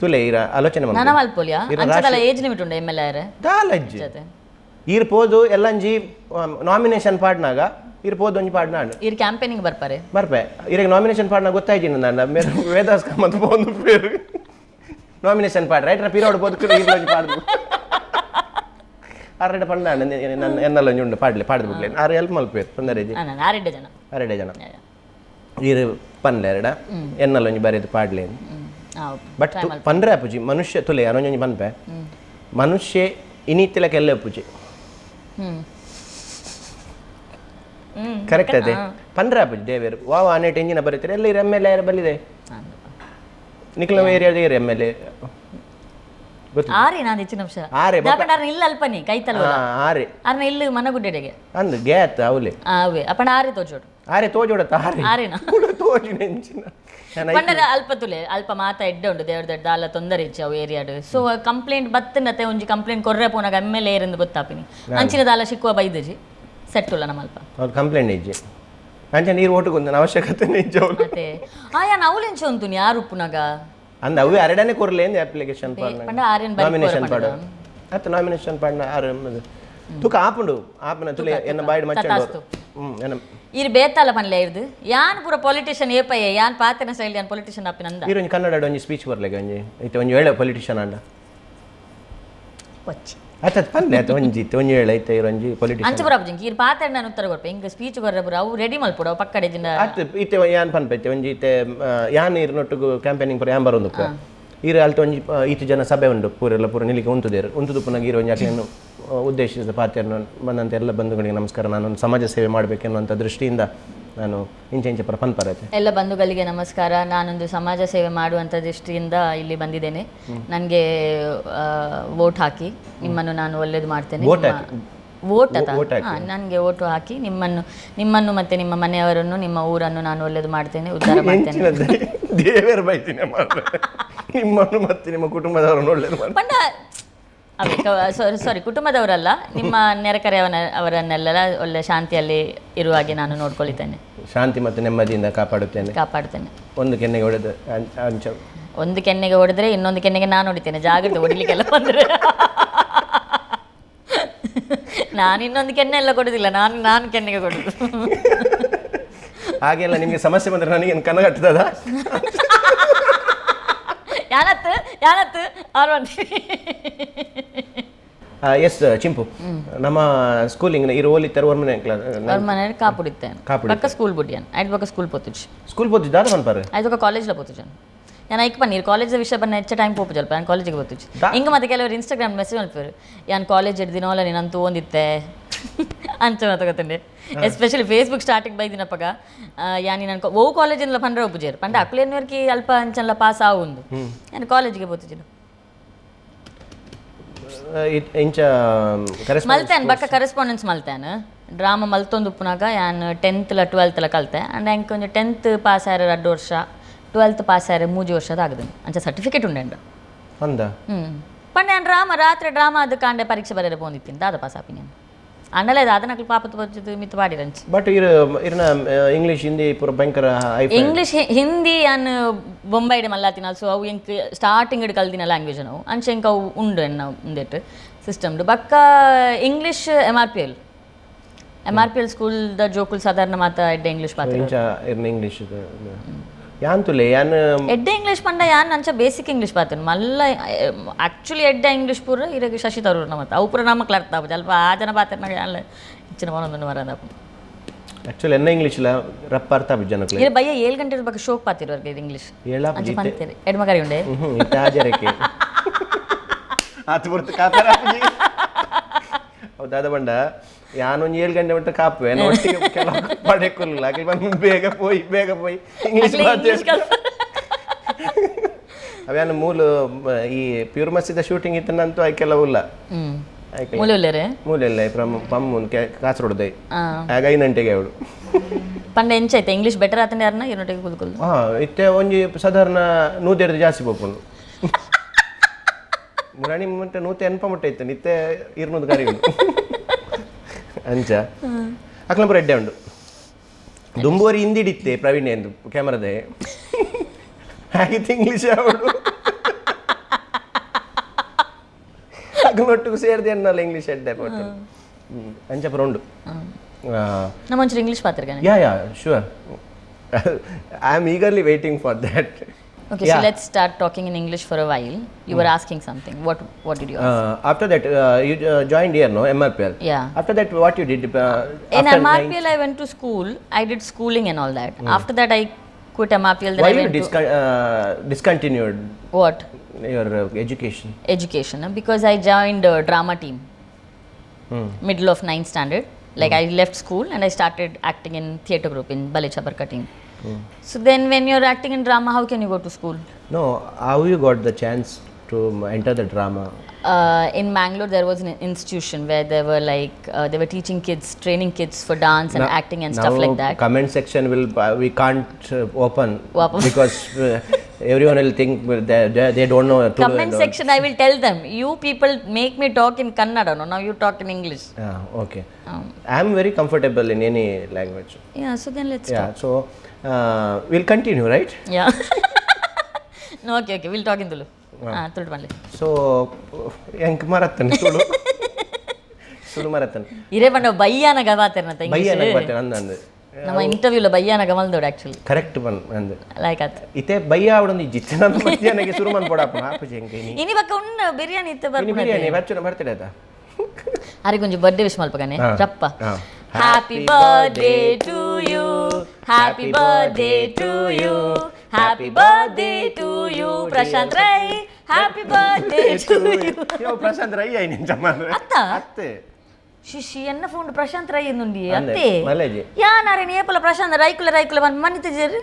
ತುಲೆ ಇರ ಆಲೋಚನೆ ನನ ಮಲ್ಪು. ಮಲ್ಪೊಲಿಯಾ ಇರ ಅಂಚದಲ್ಲ ಏಜ್ ಲಿಮಿಟ್ ಉಂಡು M L R ದಾಲಜ್ಜಿ ಜೊತೆ. ಈರ್ ಪೋದು ಎಲ್ಲಂಜಿ ನಾಮಿನೇಷನ್ ಪಾಡ್ನಾಗ ಈರ್ ಪೋದು ಒಂಜಿ ಪಾಡ್ನಾಂಡ್. ಇರ್ ಕ್ಯಾಂಪೇನಿಂಗ್ ಬರ್ಪಾರೆ. ಬರ್ಪೆ ಇರೆಗ್ ನಾಮಿನೇಷನ್ ಪಾಡ್ನಾಗ ಗೊತ್ತಾಯ್ತು ನನ್ನ ಮೇರೆ ವೇದಾಸ್ ಕಾಮತ್ ಪೋಂದು ಪೇರು ನಾಮಿನೇಷನ್ ಪಾಡ್ ರೈಟ್ ಪಿರೋಡ್ ಪೋದು ಈರ್ ಒಂಜಿ ಪಾಡ್ದು ಅರೆಡ ಪಂಡ ನನ್ನ ಎನ್ನಲ್ಲ ಒಂಜಿ ಉಂಡು ಪಾಡ್ಲೆ ಪಾಡ್ದು ಬಿಡ್ಲೆ ಆರು ಹೆಲ್ಪ್ ಮಲ್ಪೇರು ತೊಂದರೆ ಇಜ್ಜಿ. ನಾನು ಆರೆಡ್ಡೆ ಜನ. ಅರೆಡೆ ಜನ ಈರ್ ಪನ್ಲೆ ಎರಡ ಎನ್ನಲ್ಲ ಒಂಜಿ ಬರೆದು ಪಾಡ್ಲೆ. ಬಟ್ ಪಂಡ್ರೆ ಅಪ್ಪುಜಿ ಮನುಷ್ಯ ತುಲೆ ಅನೊಂಜಿ ಪನ್ಪೆ ಮನುಷ್ಯ ಇನಿತ್ತಿಲಕ್ಕೆ ಎಲ್ಲ ಅಪ್ಪುಜಿ. ಕರೆಕ್ಟ್ ಅದೇ ಪಂಡ್ರೆ ಅಪ್ಪುಜಿ ದೇವೇರು ವಾ ಆನೇಟ್ ಎಂಜಿನ ಬರೀತಾರೆ ಎಲ್ಲ M L A ಬಲ್ಲಿದೆ Nikhil ಏರಿಯಾದ area M L A ಗೊತ್ತು. ಆರೆ ನಾನು ಹೆಚ್ಚಿನ ಅಂಶ. ಆರೆ ಬೊಕ್ಕ- ದಾಪಂಡ ಆರ್ನ ಇಲ್ಲ ಅಲ್ಪನಿ ಕೈತಲ್ವ. ಹಾ, ಆರೆ. ಆರ್ನ ಇಲ್ಲಿ ಮನಗುಡ್ಡೆಡೆಗೆ. ಅಂದ್ ಗ್ಯಾತ್ ಅವಲೆ. ಅವೇ ಅಪ್ಪಣ ಆರೆ ತೋಜೋಡು. ಆರೆ ತೋಜೋಡತ್ತ ಆರೆ. ಆರೇನಾ? ಕೂಡ ತೋಜಿನ ಎಂಚಿನ ನಾನು ಪಂಡರ ಅಲ್ಪ ತುಲೆ ಅಲ್ಪ ಮಾತ ಎಡ್ಡೆ ಉಂಡು ದೇವ್ರ ದೊಡ್ಡ ಅಲ್ಲ ತೊಂದರೆ ಇಚ್ಚ ಅವು ಏರಿಯಾಡು ಸೊ ಕಂಪ್ಲೇಂಟ್ ಬತ್ತನತೆ ಒಂಜಿ ಕಂಪ್ಲೇಂಟ್ ಕೊರ್ರೆ ಪೋನಾಗ M L A ಎಂದು ಗೊತ್ತಾಪಿನಿ ಅಂಚಿನ ದಾಲ ಸಿಕ್ಕುವ ಬೈದಜಿ ಸೆಟ್ ಉಲ್ಲ ನಮ್ಮ ಅಲ್ಪ. ಅವ್ರು ಕಂಪ್ಲೇಂಟ್ ಇಜ್ಜಿ ಅಂಚೆ ನೀರು ಓಟು ಕೊಂದನ ಅವಶ್ಯಕತೆ ಇಜ್ಜಿ ಅವ್ರು. ಮತ್ತೆ ಆಯಾ ನಾವು ಉಂಟು ಯಾರು ಉಪ್ಪುನಾಗ. ಅಂದ ಅವೇ ಅರಡನೆ ಕೊರ್ಲೆ ಅಪ್ಲಿಕೇಶನ್ ಪಂಡ ಆರೇನ್ ಬರಿ ನಾಮಿನೇಷನ್ ಕೊರ ಪಾಡು ಅತ್ತ ನಾಮಿನೇಷನ್ ಪಾಡ್ನ ಆರು ತುಕ ಆಪುಂಡು ಆಪನ ತುಲೆ ಎನ್ನ ಬಾಯ್ಡ್ ಮಚ್ಚಂಡು. ತಥಾಸ್ತು. ಹ್ಮ್ ಎನ್ನ ಇರ್ ಬೇತಾಲ ಪನ್ಲೆ ಇರ್ದು ಯಾನ್ ಪೂರ ಪೊಲಿಟಿಷಿಯನ್ ಏಪಯ್ಯ ಯಾನ್ ಪಾತೆನ ಶೈಲಿ ಯಾನ್ ಪೊಲಿಟಿಷಿಯನ್ ಅಪ್ಪಿನಂದ. ಈರೊಂಜಿ ಕನ್ನಡ ಒಂಜಿ ಸ್ಪೀಚ್ ಬರ್ಲೆಗೆ ಒಂಜಿ ಇತ್ತೆ ಒಂಜಿ ವೇಳೆ ಪೊಲಿಟಿಷಿಯನ್ ಅಂಡ. ಪಚ್ಚಿ. ಆತ ಪನ್ಲೆ ಆತ ಒಂಜಿ ಇತ್ತೆ ಒಂಜಿ ವೇಳೆ ಐತೆ ಇರೊಂಜಿ ಪೊಲಿಟಿಷಿಯನ್. ಅಂಚ ಪೂರ ಅಪ್ಪುಜಿಂಕ್ ಇರ್ ಪಾತೆನ ನಾನು ಉತ್ತರ ಕೊರ್ಪೆ ಇಂಕ್ ಸ್ಪೀಚ್ ಕೊರ್ರೆ ಪೂರ ಅವು ರೆಡಿ ಮಲ್ಪುಡು ಅವು ಪಕ್ಕಡೆ ಜಿಂದ. ಆತ್ ಇತ್ತೆ ಯಾನ್ ಪನ್ಪೆ ಇತ್ತೆ ಒಂಜಿ ಇತ್ತೆ ಯಾನ್ ಇರ್ನೊಟ್ಟುಗು ಕ್ಯಾಂಪೇನಿಂಗ್ ಪೂರ ಯಾನ್ ಬರೋದು ಈರ್ ಅಲ್ತ ಒಂಜಿ ಈತು ಜನ ಸಭೆ ಉಂಡು ಪೂರೆಲ್ಲ ಪೂರ ನಿಲಿಕೆ ಉಂತುದೇರು ಉಂತುದು ಪುನಗ ಈರ್ ಒಂಜಿ ಅಕ್ಲೆನ್ ಉದ್ದೇಶಿಸಿದ ಪಾತೆರ್ನ ಬಂದಂತ ಎಲ್ಲ ಬಂಧುಗಳಿಗೆ ನಮಸ್ಕಾರ, ನಾನು ಸಮಾಜ ಸೇವೆ ಮಾಡಬೇಕೆನ್ನುವಂಥ ದೃಷ್ಟಿಯಿಂದ ನಾನು ಇಂಚೆ ಇಂಚೆ ಪರ ಪನ್ಪರತೆ. ಎಲ್ಲ ಬಂಧುಗಳಿಗೆ ನಮಸ್ಕಾರ. ನಾನೊಂದು ಸಮಾಜ ಸೇವೆ ಮಾಡುವಂಥ ದೃಷ್ಟಿಯಿಂದ ಇಲ್ಲಿ ಬಂದಿದ್ದೇನೆ. ನನಗೆ ವೋಟ್ ಹಾಕಿ ನಿಮ್ಮನ್ನು ನಾನು ಒಳ್ಳೇದು ಮಾಡ್ತೇನೆ. Vote hockey? ವೋಟ್ ಅತ ವೋಟ್ ಹಾಕಿ. ನನಗೆ ವೋಟು ಹಾಕಿ ನಿಮ್ಮನ್ನು ನಿಮ್ಮನ್ನು ಮತ್ತೆ ನಿಮ್ಮ ಮನೆಯವರನ್ನು ನಿಮ್ಮ ಊರನ್ನು ನಾನು ಒಳ್ಳೇದು ಮಾಡ್ತೇನೆ, ಉದ್ಧಾರ ಮಾಡ್ತೇನೆ. ಎಂಚಿನ ದೇವರ ಬೈತೀನಿ ಮಾರ್ರೆ. ನಿಮ್ಮನ್ನು ಮತ್ತೆ ನಿಮ್ಮ ಕುಟುಂಬದವರನ್ನು ಒಳ್ಳೇದು ಮಾಡಿ. ಪಂಡ ಸಾರಿ ಕುಟುಂಬದವರಲ್ಲ, ನಿಮ್ಮ ನೆರೆಕರೆಯವನ ಅವರನ್ನೆಲ್ಲ ಒಳ್ಳೆ ಶಾಂತಿಯಲ್ಲಿ ಇರುವ ಹಾಗೆ ನಾನು ನೋಡ್ಕೊಳ್ತೇನೆ. ಶಾಂತಿ ಮತ್ತು ನೆಮ್ಮದಿಯಿಂದ ಕಾಪಾಡುತ್ತೇನೆ. ಕಾಪಾಡ್ತೇನೆ. ಒಂದು ಕೆನ್ನೆಗೆ ಹೊಡೆದು ಅಂಚ ಒಂದು ಕೆನ್ನೆಗೆ ಹೊಡೆದ್ರೆ ಇನ್ನೊಂದು ಕೆನ್ನೆಗೆ ನಾನು ಹೊಡಿತೇನೆ, ಜಾಗ್ರತೆ ಹೊಡಿಲಿಕ್ಕೆಲ್ಲ ಬಂದ್ರೆ. ನಾನು ಇನ್ನೊಂದು ಕೆನ್ನೆ ಎಲ್ಲ ಕೊಡುದಿಲ್ಲ, ನಾನು ನಾನು ಕೆನ್ನೆಗೆ ಕೊಡುದು. ಹಾಗೆಲ್ಲ ನಿಮಗೆ ಸಮಸ್ಯೆ ಬಂದ್ರೆ ನನಗೇನು ಕನಗಟ್ಟದ? ಯಾನತ್ತು ಯಾನತ್ತು ಆರು ಅಂತೀವಿ. ಎಸ್ ಚಿಂಪು, ನಮ್ಮ ಸ್ಕೂಲಿಂಗ್ ಇರು ಓಲಿತ್ತರ ಒರ್ಮನೆ ಕ್ಲಾಸ್. ಅವ್ರ ಮನೇಲಿ ಕಾಪುಡಿತ್ತೇನೆ. ಕಾಪುಡಿತ್ತೆ. ಪಕ್ಕ ಸ್ಕೂಲ್ ಬುಡ್ಯಾನ್ ಐದು ಪಕ್ಕ ಸ್ಕೂಲ್ ಪೋತುಜಿ. ಸ್ಕೂಲ್ ಪೋತಿ ದಾದ ಪನ್ಪಾರೆ? ಐದು ಪಕ್ಕ ಕಾಲೇಜ್ಲ ಪೋತುಜನ್ ಯಾನ್ ಐಕ್ ಪನ್ನೀರ್ ಕಾಲೇಜ್ ವಿಷಯ ಬನ್ನ ಹೆಚ್ಚ ಟೈಮ್ ಪೋಪುಜಲ್ಪ ಯಾನ್ ಕಾಲೇಜಿಗೆ ಪೋತುಜಿ. ಹಿಂಗ ಮತ್ತೆ ಕೆಲವರು ಇನ್ಸ್ಟಾಗ್ರಾಮ್ ಮೆಸೇಜ್ ಮಲ್ಪೇರು ಯಾನ್ ಕಾಲೇಜ್ ಹಿಡ್ದಿನೋಲ ನೀನು ತೋಂದಿತ್ತೆ ಅಂಚ ಮತ್ತೆ ಗೊತ್ತುಂಡೆ. Especially Facebook starting ಬೈದಿನಪ್ಪಗ ಯಾನಿ ನಾನು ಓ ಕಾಲೇಜಿಂದಲ ಪಂಡ್ರೆ ಒಪ್ಪುಜೇರು ಪಂಡ ಅಕ್ಲೇನ್ವರ್ಕಿ ಅಲ್ಪ ಅಂಚನ್ಲ ಪಾಸ್ ಆವುಂದು ಯಾನ್ ಕಾಲೇಜಿಗೆ ಪೋತುಜಿನ. ಇಂಚ ಕರೆಸ್ಪಾಂಡೆನ್ಸ್ ಮಲ್ತಾನ್ ಬಕ್ಕ ಕರೆಸ್ಪಾಂಡೆನ್ಸ್ ಮಲ್ತಾನ್ ಡ್ರಾಮಾ ಮಲ್ತೊಂದು ಉಪ್ಪುನಾಗ ಯಾನ್ ಟೆಂತ್ಲ ಟ್ವೆಲ್ತ್ಲ ಕಲ್ತೆ ಅಂಡ್ ಎಂಕ್ ಒಂಜಿ ಟೆಂತ್ ಪಾಸ್ ಆಯ್ರೆ 2 ವರ್ಷ ಟ್ವೆಲ್ತ್ ಪಾಸ್ ಆಯ್ರೆ 3 ವರ್ಷದ ಆಗದು ಅಂಚ ಸರ್ಟಿಫಿಕೇಟ್ ಉಂಡೆಂಡ. ಅಂದ ಪಂಡ ಯಾನ್ ಡ್ರಾಮಾ ರಾತ್ರಿ ಡ್ರಾಮಾ ಅದು ಕಾಂಡೆ ಪರೀಕ್ಷೆ ಬರೆಯರೆ ಪೋಂದಿತ್ತೀನಿ ದಾದ ಪಾಸ್ ಆಪಿ ನಾನು ಅಂಡಲೇ ದಾದ ನಕಲು ಪಾಪದ ಬಜ್ಜದು ಮಿತ್ತು ಪಾಡಿರಂಚಿ. ಬಟ್ ಇರ್ ಇರ್ನ ಇಂಗ್ಲೀಷ್ ಹಿಂದಿ ಪೂರ ಭಯಂಕರ ಹೈ-ಫೈ. ಇಂಗ್ಲೀಷ್ ಹಿಂದಿ ಯಾನ್ ಬೊಂಬೈಡ್ ಮಲ್ಲಾತಿನ ಸೊ ಅವು ಎಂಕ್ ಸ್ಟಾರ್ಟಿಂಗ್ ಕಲ್ದಿನ ಲ್ಯಾಂಗ್ವೇಜ್ ನಾವು ಅಂಚ ಎಂಕ್ ಅವು ಉಂಡು ಎನ್ನ ಉಂದೆಟ್ ಸಿಸ್ಟಮ್ ಬಕ್ಕ English M R P L M R P L school the ಜೋಕುಲ್ ಸಾಧಾರಣ ಮಾತ ಎಡ್ಡೆ ಇಂಗ್ಲೀಷ್ ಪಾತ್ರ. ಇಂಚ ಇರ್ನ ಇಂಗ್ಲೀಷ್ ಯಾನ್ ತುಲೆ ಯಾನ್ ಎಡ್ಡೆ ಇಂಗ್ಲೀಷ್ ಪಂಡ ಯಾನ್ ಅಂಚ ಬೇಸಿಕ್ ಇಂಗ್ಲೀಷ್ ಪಾತನು ಮಲ್ಲ ಆಕ್ಚುಲಿ ಎಡ್ಡೆ ಇಂಗ್ಲೀಷ್ ಪೂರ ಇರಗೆ ಶಶಿ ತರೂರ್ ಮತ್ತೆ ಅವು ಪೂರ ನಮಕ್ ಅರ್ಥ ಆಪುಜಿ ಅಲ್ಪ ಆ ಜನ ಪಾತ್ರನಾಗ ಯಾನ್ ಇಚ್ಚಿನ ಮನೊಂದು ಮರಂದ. ಆಕ್ಚುಲಿ ಎನ್ನ ಇಂಗ್ಲೀಷ್ ಲ ರಪ್ಪ ಅರ್ಥ ಆಪುಜಿ ಜನಕ್ಲೆ. ಇರ ಬಯ್ಯ 7 ಗಂಟೆ ಬಗ್ಗೆ ಶೋಕ್ ಪಾತಿರುವರ್ಗೆ ಇದು ಇಂಗ್ಲೀಷ್ ಏಳಾಪುಜಿ ಅಂಚ ಇತ್ತೆ. ಪಂತೇರಿ ಎಡ್ಮಗಾರಿ ಉಂಡೆ. ಇತ್ತೆ ಆಜರಕ್ಕೆ ಆತು ಬರ್ತು ಕಾತರ ಆಪುಜಿ. ದಾದ ಬಂಡ ಯಾನೊಂದು 7 ಗಂಟೆ ಮಟ್ಟ ಕಾಪುವೆ ಒಟ್ಟಿಗೆ ಕೆಲವು ಪಡೆಕುಲ್ಲ. ಅಕ್ಲ್ ಬಂದು ಬೇಗ ಪೋಯಿ, ಬೇಗ ಪೋಯಿ, ಇಂಗ್ಲೀಷ್. ಅಕ್ಲೆ ಇಂಗ್ಲೀಷ್ ಕಲ್ಪ. ಅವ್ಯಾನ ಮೂಲು ಈ ಪ್ಯೂರ್ ಮಸ್ತಿದ ಶೂಟಿಂಗ್ ಇತ್ತನಂತೂ ಆಯ್ಕೆಲ್ಲ ಉಲ್ಲ. ಆಯ್ಕೆ. ಮೂಲೆ ಉಲ್ಲೇರೆ. ಮೂಲೆ ಇಲ್ಲ, ಪಮ್ಮು ಕಾಸರಗೋಡು. ಆಗ 5 ಗಂಟೆಗೆ ಅವಳು. ಪಂಡ ಎಂಚ ಐತೆ ಇಂಗ್ಲೀಷ್ ಬೆಟರ್ ಆತಂಡ ಯಾರನ್ನ ಇರೋಟಿಗೆ ಕುಲ್ಕುಲ್? ಹಾ, ಇತ್ತೆ ಒಂಜಿ ಸಾಧಾರಣ 102 ಜಾಸ್ತಿ ಪೋಪುಂಡು. ಮುರಾಣಿ ಮುಟ್ಟ 180 ಮುಟ್ಟ ಇತ್ತು, ನಿತ್ತೆ 200 ಗಾರಿ ಉಂಟು. ಅಂಚ ಅಕ್ಲ ಪೂರ ಎಡ್ಡೆ ಉಂಡು. ದುಂಬುವರಿ ಹಿಂದಿಡಿತ್ತೆ ಪ್ರವೀಣ್ ಎಂದು ಕ್ಯಾಮರಾದೆ ಹಾಗಿತ್ತು. ಇಂಗ್ಲೀಷ್ ಅವಳು ಅಕ್ಲೊಟ್ಟಿಗೆ ಸೇರಿದೆ ಅನ್ನಲ್ಲ, ಇಂಗ್ಲೀಷ್ ಎಡ್ಡೆ ಪೋಟು. ಅಂಚ ಪೂರ ಉಂಡು. ನಮ್ಮ ಒಂಚೂರು English ಪಾತ್ರಿಗಾನೆ. Yeah, sure. I am eagerly waiting for that. Okay, so let's start talking in English for a while. You were asking something. What did you ask? After that, you joined here, no? MRPL. Yeah. After that, what you did? In after MRPL, I went to school. I did schooling and all that. After that, I quit MRPL. Then Why I you went to discontinued what? Your education? Education. Because I joined a drama team. Middle of ninth standard. Like, I left school and I started acting in theatre group in Bale Chabarka team. So then when you're acting in drama, how can you go to school? No, how you got the chance to enter the drama? In Mangalore, there was an institution where they were like they were teaching kids, training kids for dance and acting and stuff Now like that. comment section will we can't open Open. Because everyone will think, well, they don't know Tulu Comment and all. Section, I will tell them, you people make me talk in Kannada. No, now you talk in English. Ah, okay. I am very comfortable in any language. Yeah, so then let's Yeah, so we'll continue, right? Talk. Yeah. No, okay, we'll talk in Tulu. Ah, Tulu ಪನ್ಲೆ. So, ಎಂಕ್ ಮರತ್ತನೆ ತುಳು, ತುಳು ಮರತ್ತನೆ. ಇರೇ ಪಂಡ ಬಯ್ಯಾನ ಗವಾತೆರ್ನತ. ಬಯ್ಯನ ಬರ್ತೇನೆ ಅಂದಂದು. ನಮ್ಮ ಇಂಟರ್ವ್ಯೂಲ ಬಯ್ಯಾನ ಗಮಲ್ದೋಡು actually. Correct ಬನ್ ಅಂದು. Like ಆತ್. ಇತ್ತೆ ಬಯ್ಯ ಅವಡೊಂದು ಇಜ್ಜಿತ್ತು ನಾನು ಮಧ್ಯಾಹ್ನಕ್ಕೆ ಶುರು ಮನ್ಪೊಡಾಪುನ ಆಪುಜಿ ಎಂಕ್ ಇನಿ. ಇನಿ ಬಕ್ಕ ಉನ್ನ ಬಿರಿಯಾನಿ ಇತ್ತ ಇನಿ ಬರ್ಪುನ. ಬಿರಿಯಾನಿ ಬಚ್ಚುನ ಬರ್ತಡೆ ಆತ. ಅರೆಗೊಂಜಿ ಬರ್ಡೇ ವಿಶ್ ಮಲ್ಪಗನೆ. ಹಾ. ರಪ್ಪ. ಹಾ. Happy birthday to you, happy birthday to you, happy birthday to you, Prashanth Rai, happy birthday to you. ಯೋ ಪ್ರಶಾಂತ್ ರೈ ಆಯ್ನಿ ಜಮಾನ್. ಅತ್ತ? ಅತ್ತೆ. ಶಿಶಿ ಎನ್ನ ಫೋನ್ ಪ್ರಶಾಂತ್ ರೈ ಎನ್ನುಂಡಿ. ಅಂದೆ, ಅತ್ತೆ. ಮಲ್ಲೇಜಿ. ಯಾನಾರೆ ನೇಪಲ ಪ್ರಶಾಂತ್ ರೈಕುಲ ರೈಕುಲ ಬನ್ ಮನ್ನಿತಜೇರು.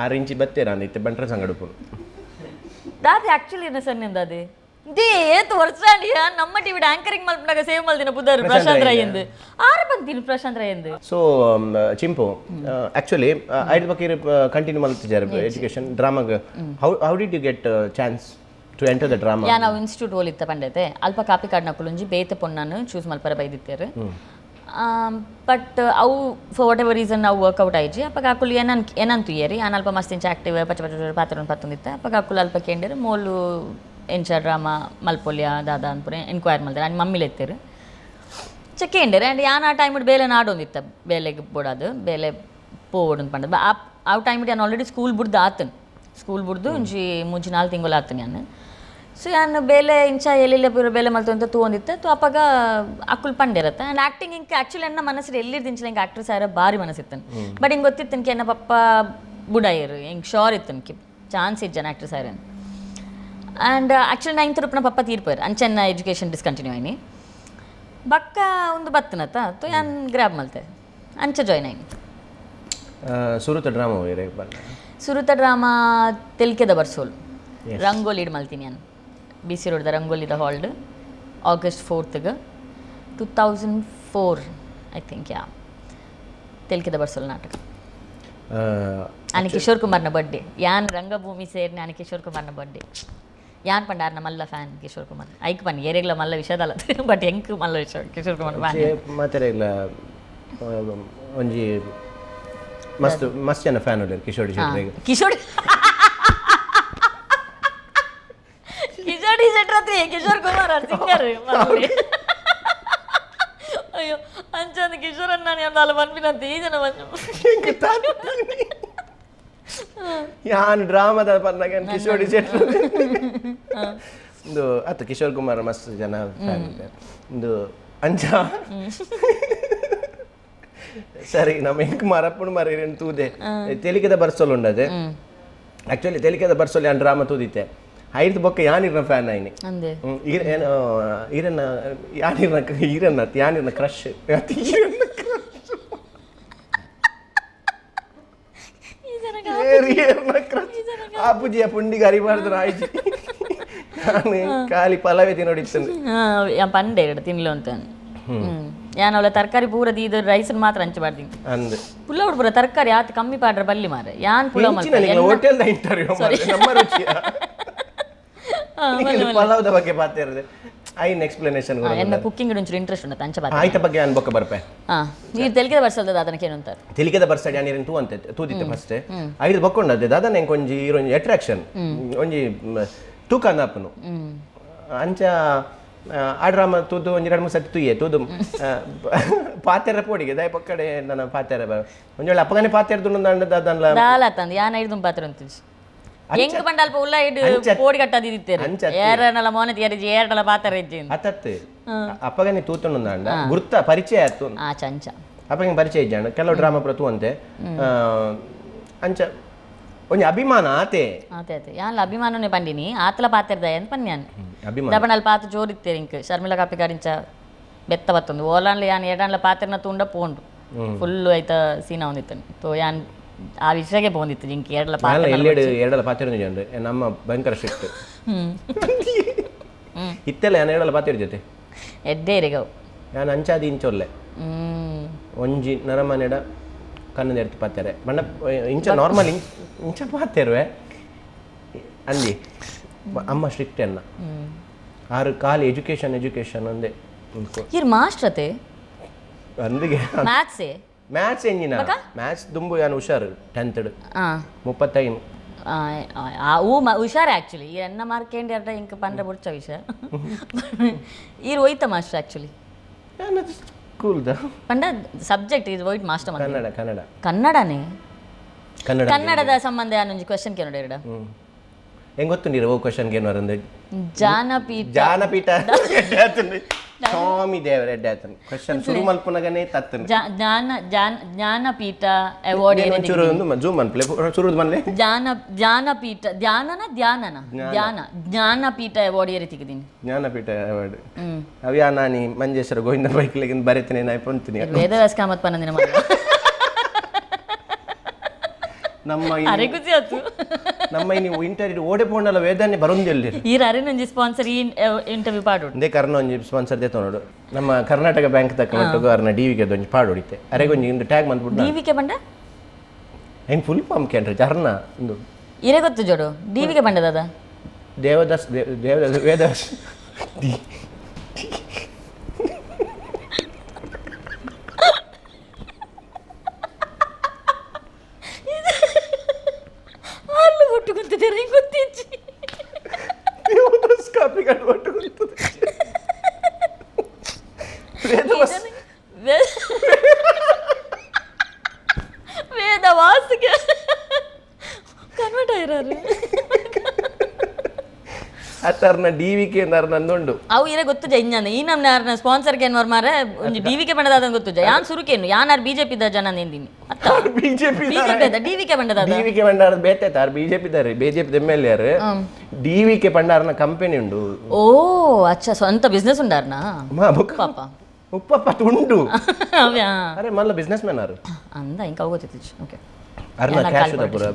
6 ಇಂಚಿ ಬತ್ತೇರ ಅಂದ ಇತ್ತೆ ಬಂಟ್ರ ಸಂಗಡುಪುನು. ದಾದೆ ಆಕ್ಚುಲಿ ಏನ ಸರ್ ನಿಂದಾದೆ they ಏತ್ ವರ್ಷ ನಮ್ಮ ಟಿವಿ ಆಂಕರಿಂಗ್ ಮಲ್ಪನಾಗ ಸೇವ್ ಮಲ್ದಿನ ಪುದರ್ ಪ್ರಶಾಂತ್ ಪ್ರಶಾಂತ್ ರೈ ರೈ ಎಂದು ಆರು ಬಂತೀನಿ ಪ್ರಶಾಂತ್ ರೈ ಎಂದು. ಸೊ ಚಿಂಪು, ಆಕ್ಚುಲಿ ಐದು ಬಗ್ಗೆ ಕಂಟಿನ್ಯೂ ಮಲ್ತಿದ್ದಾರೆ ಎಜುಕೇಶನ್ ಡ್ರಾಮಾಗ. How did you get chance to enter the drama? ಯಾ, ನಾವು ಇನ್ಸ್ಟಿಟ್ಯೂಟ್ ಓಲಿತ್ತ ಪಂಡೈತೆ ಅಲ್ಪ ಕಾಪಿ ಕಾರ್ಡ್ನ ಕುಲುಂಜಿ ಬೇತೆ ಪೊನ್ನನ್ನು ಚೂಸ್ ಮಲ್ಪರ ಬೈದಿತ್ತೇರು. ಬಟ್ ಅವು for what ever reason ಅವು ವರ್ಕೌಟ್ ಆಯ್ಜಿ. ಅಪ್ಪಗ ಅಕುಲು ಏನನ್ ಏನಂತು ಏರಿ ಆನ್ ಅಲ್ಪ ಮಸ್ತ್ ಇಂಚ ಆಕ್ಟಿವ್ ಪಚ ಪಚ ಪಚ ಪಾತ್ರ ಪತ್ತೊಂದಿತ್ತ. ಅಪ್ಪಗ ಅಕುಲು ಅಲ್ಪ ಕೇಂಡೇರು, ಮೋಲು ಎಂಚ ಡ್ರಾಮಾ ಮಲ್ಪೊಲ್ಯ ದಾದ ಅನ್ಪುರೆ ಎನ್ಕ್ವೈರ್ ಮಲ್ತಾರೆ. ಆ್ಯಂಡ್ ಮಮ್ಮಿಲು ಎತ್ತೇರು ಚ ಕೇಂಡೇರು. ಆ್ಯಂಡ್ ಯಾನ್ ಆ ಟೈಮ್ ಬೇಲೆ ನಾಡೊಂದಿತ್ತ, ಬೇಲೆಗೆ ಬೋಡಾದು ಬೇಲೆ ಪೋವೊಡು ಪಂಡ. ಆ ಆ ಟೈಮ್ ಯಾನ್ ಆಲ್ರೆಡಿ ಸ್ಕೂಲ್ ಬುಡ್ದು ಆತನ್, ಸ್ಕೂಲ್ ಬುಡ್ದು ಒಂಜಿ 3-4 ತಿಂಗಳು ಆತನ್ ಯಾನ್. ಸೊ ಯಾನ್ ಬೇಲೆ ಇಂಚ ಎಲ್ಲೆಲ್ಲ ಪೂರ ಬೇಲೆ ಮಲ್ತೊಂತ ತೂವೊಂದಿತ್ತೆ. ತೋ ಅಪಗ ಅಕುಲ್ ಪಂಡಿರತ್ತ. ಆ್ಯಂಡ್ ಆ್ಯಕ್ಟಿಂಗ್ ಇಂಕ ಆ್ಯಕ್ಚುಲಿ ಎನ್ನ ಮನಸ್ಸು ಎಲ್ಲಿರ್ದಿಂಚಲ ಹಿಂಗೆ ಆಕ್ಟ್ರೆಸ್ ಆರ ಭಾರಿ ಮನಸ್ಸಿತ್ತನ್. ಬಟ್ ಹಿಂಗೆ ಗೊತ್ತಿತ್ತನ್ಕೆ ಎನ್ನ ಪಪ್ಪ ಬುಡಾಯರು, ಹಿಂಗೆ ಶೋರ್ ಇತ್ತನ್ಕೆ ಚಾನ್ಸ್ ಇಜ್ಜನ ಆಕ್ಟ್ರೆಸ್ ಆರನ್. ಆ್ಯಂಡ್ ಆ್ಯಕ್ಚುಲಿ ನೈನ್ತ್ ರೂಪನ ಪಪ್ಪ ತೀರ್ಪೋರು, ಅಂಚೆನ್ನ ಎಜುಕೇಷನ್ ಡಿಸ್ಕಂಟಿನ್ಯೂ ಆಯ್ನಿ. ಬಕ್ಕ ಒಂದು ಬತ್ತನತ್ತ ತೋ ಯಾನ್ ಗ್ರ್ಯಾಬ್ ಮಲ್ತೆ, ಅಂಚ ಜಾಯ್ನ್ ಆಯ್ನಿ. ಸುರುತ ಡ್ರಾಮಾ ಬೇರೆ ಬನ್ನ? ಸುರುತ ಡ್ರಾಮಾ ತೆಲ್ಕೆದ ಬರ್ಸೋಲ್, ರಂಗೋಲಿ ಇಡ್ ಮಲ್ತೀನಿ ನಾನು ಬಿ ಸಿ ರೋಡ್ದ ರಂಗೋಲಿದ ಹಾಲ್ಡ್ ಆಗಸ್ಟ್ 4ತ್ಗೆ, 2004, I think. ಯಾ, ತೆಲ್ಕೆದ ಬರ್ಸೋಲ್ ನಾಟಕ. ಆನೆ ಕಿಶೋರ್ ಕುಮಾರ್ನ ಬರ್ಡೇ ಯಾನ್ ರಂಗಭೂಮಿ ಸೇರಿ. ನಾನು ಕಿಶೋರ್ ಕುಮಾರ್ನ ಬರ್ಡೇ ಯಾನ್ ಪಂಡ ಆರ್ನ ಮಲ್ಲ ಫ್ಯಾನ್ ಕಿಶೋರ್ ಕುಮಾರ್. ಐಕ್ ಪನ್ನಿ ಏರೆಗ್ಲ ಮಲ್ಲ ವಿಷಯದಲ್ಲ, ಬಟ್ ಎಂಕ್ ಮಲ್ಲ ವಿಷಯ ಕಿಶೋರ್ ಕುಮಾರ್ ಫ್ಯಾನ್. ಮಾತೆರೆಗ್ಲ ಒಂಜಿ ಮಸ್ತ್ ಮಸ್ತ್ ಜನ ಫ್ಯಾನ್ ಉಲ್ಲೆರ್ ಕಿಶೋರ್ ಶೆಟ್ರಿಗೆ. ಕಿಶೋರ್ ಕಿಶೋರ್ ಶೆಟ್ಟರ್ ಹತ್ರ ಕಿಶೋರ್ ಕುಮಾರ್ ಸಿಂಗರ್. ಅಯ್ಯೋ, ಅಂಚಂದು ಕಿಶೋರ್ ಅಣ್ಣ ನಾನು ಅಲ್ಲ ಪನ್ಪಿನಂತ ಈ ಜನ ಬಂದು. ಯಾನ್ ಡ್ರಾಮಾದ ಪನ್ನಾಗ ಕಿಶೋರ್ ಶೆಟ್ಟರ್ ಒಂದು ಅತ್ತ ಕಿಶೋರ್ ಕುಮಾರ್ ಮಸ್ತ್ ಜನ ಫ್ಯಾನ್ ಉಲ್ಲೆರ್. ಒಂದು ಅಂಚ ಸರಿ ನಮ್ಮ ಎಂಕ್ ಮರಪ್ಪುಡು ಮರ ತೂದೆ ತೆಲಿಕೆದ ಬರ್ಸೋಲ್ ಉಂಡದೆ. ಆಕ್ಚುಲಿ ತೆಲಿಕೆದ ಬರ್ಸೋಲ್ ಯಾನ್ ಡ್ರಾಮಾ ತೂದಿತ್ತೆ. ಐದು ಬೊಕ್ಕ ಯಾನಿರ್ನ ಫ್ಯಾನ್ ಆಯ್ನಿ. ಅಂದೆ. ಈರನ್ನ ಯಾನಿರ್ನ, ಈರನ್ನ, ಯಾನಿರ್ನ ಕ್ರಶ್, ಈರನ್ನ ಕ್ರಶ್, ಏರ್ನ ಕ್ರಶ್. ಆ ಪೂಜೆಯ ಪುಂಡಿಗೆ ಅರಿಬಾರ್ದು ಆಯ್ತು. ನಾನು ಖಾಲಿ ಪಲವೆ ತಿನ್ನೋಡಿತ್ತು. ಯಾನ್ ಪಂಡೆ ಎರಡು ತಿನ್ಲು ಅಂತ. ಯಾನ್ ಅವಳ ತರಕಾರಿ ಪೂರ ದೀದ್ ರೈಸ್ ಮಾತ್ರ ಹಂಚಿ ಮಾಡ್ತೀನಿ. ಅಂದ್. ಪುಲಾವ್ ಪೂರ ತರಕಾರಿ ಆತ ಕಮ್ಮಿ ಪಾಡ್ರ ಬಲ್ಲಿ ಮಾರೆ, ಯಾನ್ ಪುಲಾವ್ ಮಲ್ಪೆ. ಹೋಟೆಲ್ದ ಇಂಟರ್ವ್ಯೂ ನಮ್ಮ ರುಚಿಯ ಪಲಾವ್ದ ಬಗ್ಗೆ ಪಾತಿರದೆ ಐನ್ ಎಕ್ಸ್ಪ್ಲನೇಷನ್. ಎನ್ನ ಕುಕ್ಕಿಂಗ್ ಒಂಚೂರು ಇಂಟ್ರೆಸ್ಟ್ ಉಂಟು, ಅಂಚ ಬಾತ. ಆಯ್ತ ಬಗ್ಗೆ ಅನ್ಬೊಕ್ಕ ಬರ್ಪೆ. ಹಾ, ನೀರು ತೆಲಿಕೆದ ಬರ್ಸಲ್ದ ಅದನ್ನ ಏನಂತಾರೆ? ತಿಳಿಕೆದ ಬರ್ಸಡಿ ನೀರಿನ ತೂ ಅಂತ ತೂದಿತ್ತೆ ಫಸ್ಟ್. ಐದು ಬಕ್ಕೊಂಡದ್ದೆ ದಾದ ನೆಂಕ್ ಒಂಜಿ ಈರೊಂಜಿ ಅಟ್ರಾಕ್ಷನ್, ಒಂಜಿ ತೂಕ ಅಂದಾಪನು. ಅಂಚ ಆಡ್ರಾಮ ತೂದು ಒಂಜಿ ಎರಡು ಮೂರು ಸತಿ ತೂಯೆ. ತೂದು ಪಾತೆರ ಪೋಡಿಗೆ ದಾಯ ಪಕ್ಕಡೆ ನನ್ನ ಪಾತೆರ ಒಂಜಿ ವೇಳೆ ಅಪ್ಪಗನೆ ಪಾತೆರ ದುಂಡು ದಾದನ್ಲ. ದಾಲ ತಂದು ಯಾನ್ ಐದು ಪಾತ್ರ ಅಂತಿಜ್. ಎಂಕ್ ಪಂಡ ಅಲ್ಪ ಉಲ್ಲ ಇಡು ಪೋಡಿ ಕಟ್ಟದಿತ್ತೇರು. ಏರನಲ ಮೋನೆ ತಿಯರಿಜಿ, ಏರನಲ ಪಾತ್ರ ಇಜ್ಜಿ. ಅತ್ತತ್ತು ಅಪ್ಪಗನೆ ತೂತುಂಡು ಗುರ್ತ ಪರಿಚಯ ಆಯ್ತು. ಆ ಚಂಚ. ಅಪ್ಪಗೆ ಪರಿಚಯ ಇಜ್ಜಾಂಡ ಕೆಲವು ಡ್ರಾಮಾ ಪೂರ ತೂವಂತೆ. ಅಂಚ ಒಂಜಿ ಅಭಿಮಾನ ಆತೆ. ಆತೆ ಆತೆ, ಯಾನ್ಲ ಅಭಿಮಾನನೇ ಪಂಡಿನಿ, ಆತಲ ಪಾತೆರ್ದ ಅಂತ ಪನ್ಯಾನ್. ಅಭಿಮಾನ. ದಪಣ ಅಲ್ಪ ಆತ ಜೋರಿತ್ತೇರು ಇಂಕ್ ಶರ್ಮಿಳಾ ಕಾಪಿಕಾರಿಂಚ ಬೆತ್ತ ಬತ್ತೊಂದು ಓಲಾನ್ಲ ಯಾನ್ ಏಡಾನ್ಲ ಪಾತೆರ್ನ ತೂಂಡ ಪೋಂಡು ಫುಲ್ ಐತ ಸೀನಾ ಒಂದಿತ್ತನು ತೋ. ಯಾನ್ ಆ ವಿಷಯಕ್ಕೆ ಪೋಂದಿತ್ತು ಇಂಕ್ ಏಡಲ ನಾನ್ಲ ಪಾತೆರ್ನ. ಎಲ್ಲೆಡು ಎರಡಲ ಪಾತೆರ ಜನ್ರು ನಮ್ಮ ಭಯಂಕರ ಸ್ಟ್ರಿಕ್ಟ್ ಇತ್ತೆಲ್ಲ. ಯಾನ್ ಎರಡಲ ಪಾತೆರ ಜೊತೆ. ಎಡ್ಡೆ ಇರೆಗವು. ನಾನು ಅಂಚಾದಿ ಇಂಚೊಲ್ಲೆ. ಒಂಜಿ ನರಮನೆಡ ಕಣ್ಣು ಎಡ್ತು ಪಾತೆರೆ ಬಣ್ಣ ಇಂಚ ನಾರ್ಮಲ್ ಇಂಚ ಪಾತೆರುವೆ ಅಂದಿ. ಅಮ್ಮ ಸ್ಟ್ರಿಕ್ಟ್ ಎನ್ನ ಆರು ಖಾಲಿ ಎಜುಕೇಶನ್ ಎಜುಕೇಶನ್ ಅಂದೆ. ಇರ್ ಮಾಸ್ಟ್ರತೆ. ಅಂದಿಗೆ. ಮ್ಯಾಥ್ಸೇ? ಮ್ಯಾಥ್ಸ್ ಎಂಜಿನ ಮ್ಯಾಥ್ಸ್ ದುಂಬು ಯಾನು ಹುಷಾರು ಟೆಂತ್. 35. ಅವು ಹುಷಾರ್ ಆ್ಯಕ್ಚುಲಿ. ಈ ಎನ್ನ ಮಾರ್ಕ್ ఏంటి ಎರಡ ಇಂಕ ಪಂಡ್ರೆ ಬುಡ್ಚ ವಿಷಯ. ಈರ್ ಒಯ್ತ ಮಾಸ್ಟರ್ ಆ್ಯಕ್ಚುಲಿ? ಸ್ಕೂಲ್ದ. ಪಂಡ ಸಬ್ಜೆಕ್ಟ್ ಇದು ಒಯ್ಟ್ ಮಾಸ್ಟರ್? ಕನ್ನಡ, ಕನ್ನಡ. ಕನ್ನಡನೇ? ಕನ್ನಡ. ಕನ್ನಡದ ಸಂಬಂಧ ಯಾನೊಂಜಿ ಕ್ವೆಶನ್ ಕೇನೋಡು ಎರಡ. ಹೆಂಗ್ ಗೊತ್ತುಂಡಿರ ಓ ಕ್ವಶನ್ ಏನು ವರಂದು? ಜಾನಪೀಠ. ಜಾನಪೀಠ ಸ್ವಾಮಿ ದೇವರ ಎಡ್ಡೆ ಆತನು ಕ್ವಶನ್ ಶುರು ಮಲ್ಪುನಗನೇ ತತ್ತನು. ಜ್ಞಾನ ಜ್ಞಾನಪೀಠ ಅವಾರ್ಡ್. ಒಂಚೂರು ಒಂದು ಜೂಮ್ ಅನ್ಪ್ಲೆ ಶುರುದ್ ಮನ್ಲೆ. ಜ್ಞಾನಪೀಠ, ಧ್ಯಾನನ, ಧ್ಯಾನನ, ಧ್ಯಾನ, ಜ್ಞಾನಪೀಠ ಅವಾರ್ಡ್ ಏರಿ ತಿಕ್ಕಿದೀನಿ? ಜ್ಞಾನಪೀಠ ಅವಾರ್ಡ್ ಅವ್ಯಾ ನಾನಿ ಮಂಜೇಶ್ವರ ಗೋವಿಂದ ಬೈಕ್ಲೆಗಿಂದ ಬರೀತೀನಿ ನಾ ಪೊಂತೀನಿ. ವೇದವ್ಯಾಸ ಕಾಮತ್ ಪನ್ನಂದಿನ ಮಗ. ನಮ್ಮ ಅರೆ ಖುಷಿ ಆತು. ನಮ್ಮ ನೀವು ಇಂಟರ್ವ್ಯೂ ಓಡೆ ಪೋಂಡಲ ವೇದನೆ ಬರೊಂದಿಲ್ಲ. ಈ ಅರೆನೊಂಜಿ ಸ್ಪಾನ್ಸರ್ ಈ ಇಂಟರ್ವ್ಯೂ ಪಾಡೋಡು. ಅಂದೇ ಕರ್ನ ಒಂಜಿ ಸ್ಪಾನ್ಸರ್ ದೇತ ನೋಡು. ನಮ್ಮ ಕರ್ನಾಟಕ ಬ್ಯಾಂಕ್ ತಕ್ಕ ಮಟ್ಟಗು ಅರ್ನ ಡಿ ವಿಗೆ ಒಂಜಿ ಪಾಡು ಹೊಡಿತೆ. ಅರೆಗೊಂಜಿ ಇಂದು ಟ್ಯಾಗ್ ಬಂದ್ಬಿಟ್ಟು. ಡಿ ವಿಕೆ ಬಂಡ? ಏನು ಫುಲ್ ಫಾರ್ಮ್ ಕೇಳ್ರಿ ಚರ್ನ ಒಂದು. ಇರೇ ಗೊತ್ತು ಜೋಡು, ಡಿ ವಿಕೆ ಬಂಡದಾದ? ದೇವದಾಸ್, ದೇವದಾಸ್, ವೇದದಾಸ್ ಡಿ. ಅಲ್ಲು ಒಟ್ಟು ಗೊತ್ತಿದ್ದಾರೆ ಗೊತ್ತಿಜ್ಜಿ. ದೇವದಾಸ್ ಕಾಪಿಗಾಡು ಒಟ್ಟು ಗೊತ್ತದೆ. ವೇದವಾಸ್. ವೇದ ವಾಸಿಗೆ ಕನ್ವರ್ಟ್ ಆಯಿರಾರು. ಅತ್ತರ್ನ ಡಿ ವಿ ಕೆ ನಂದುಂಡು. ಅವು ಇರೇ ಗೊತ್ತು ಜ ಇಂಜನ ಈ ನಮ್ಮ ಯಾರನ್ನ ಸ್ಪಾನ್ಸರ್ ಏನ್ ಮಾರೆ ಒಂಜಿ ಡಿ ವಿ ಕೆ ಬಂಡದಾದ ಗೊತ್ತು ಜ. ಯಾನ್ ಸುರುಕೇನು ಯಾನ್ ಆರ್ ಬಿಜೆಪಿ the ಜನ ನಿಂದಿನಿ ಅತ್ತ. BJP. BJP ಅದ ಡಿ ವಿ ಕೆ ಬಂಡದಾದ? ಡಿ ವಿ ಕೆ ಭಂಡಾರ ಬೇತೆ ತಾರ್ ಬಿಜೆಪಿ ದಾರೆ, BJP M L R. D V K ಭಂಡಾರನ company ಉಂಡು. ಓ ಅಚ್ಚಾ, ಸ್ವಂತ ಬಿಸ್ನೆಸ್ ಉಂಡಾರ್ನಾ? ಮಾ ಬೊಕ್ಕ. ಪಾಪ. ಉಪ್ಪಪ್ಪ ಉಂಡು. ಅವ್ಯಾ. ಅರೆ ಮಲ್ಲ ಬಿಸ್ನೆಸ್ ಮ್ಯಾನ್ ಆರು. ಅಂದ ಇಂಕ ಅವು ಗೊತ್ತಿತ್ತು, ಓಕೆ. ಅರ್ನ ಕ್ಯಾಶ್ ಪೂರ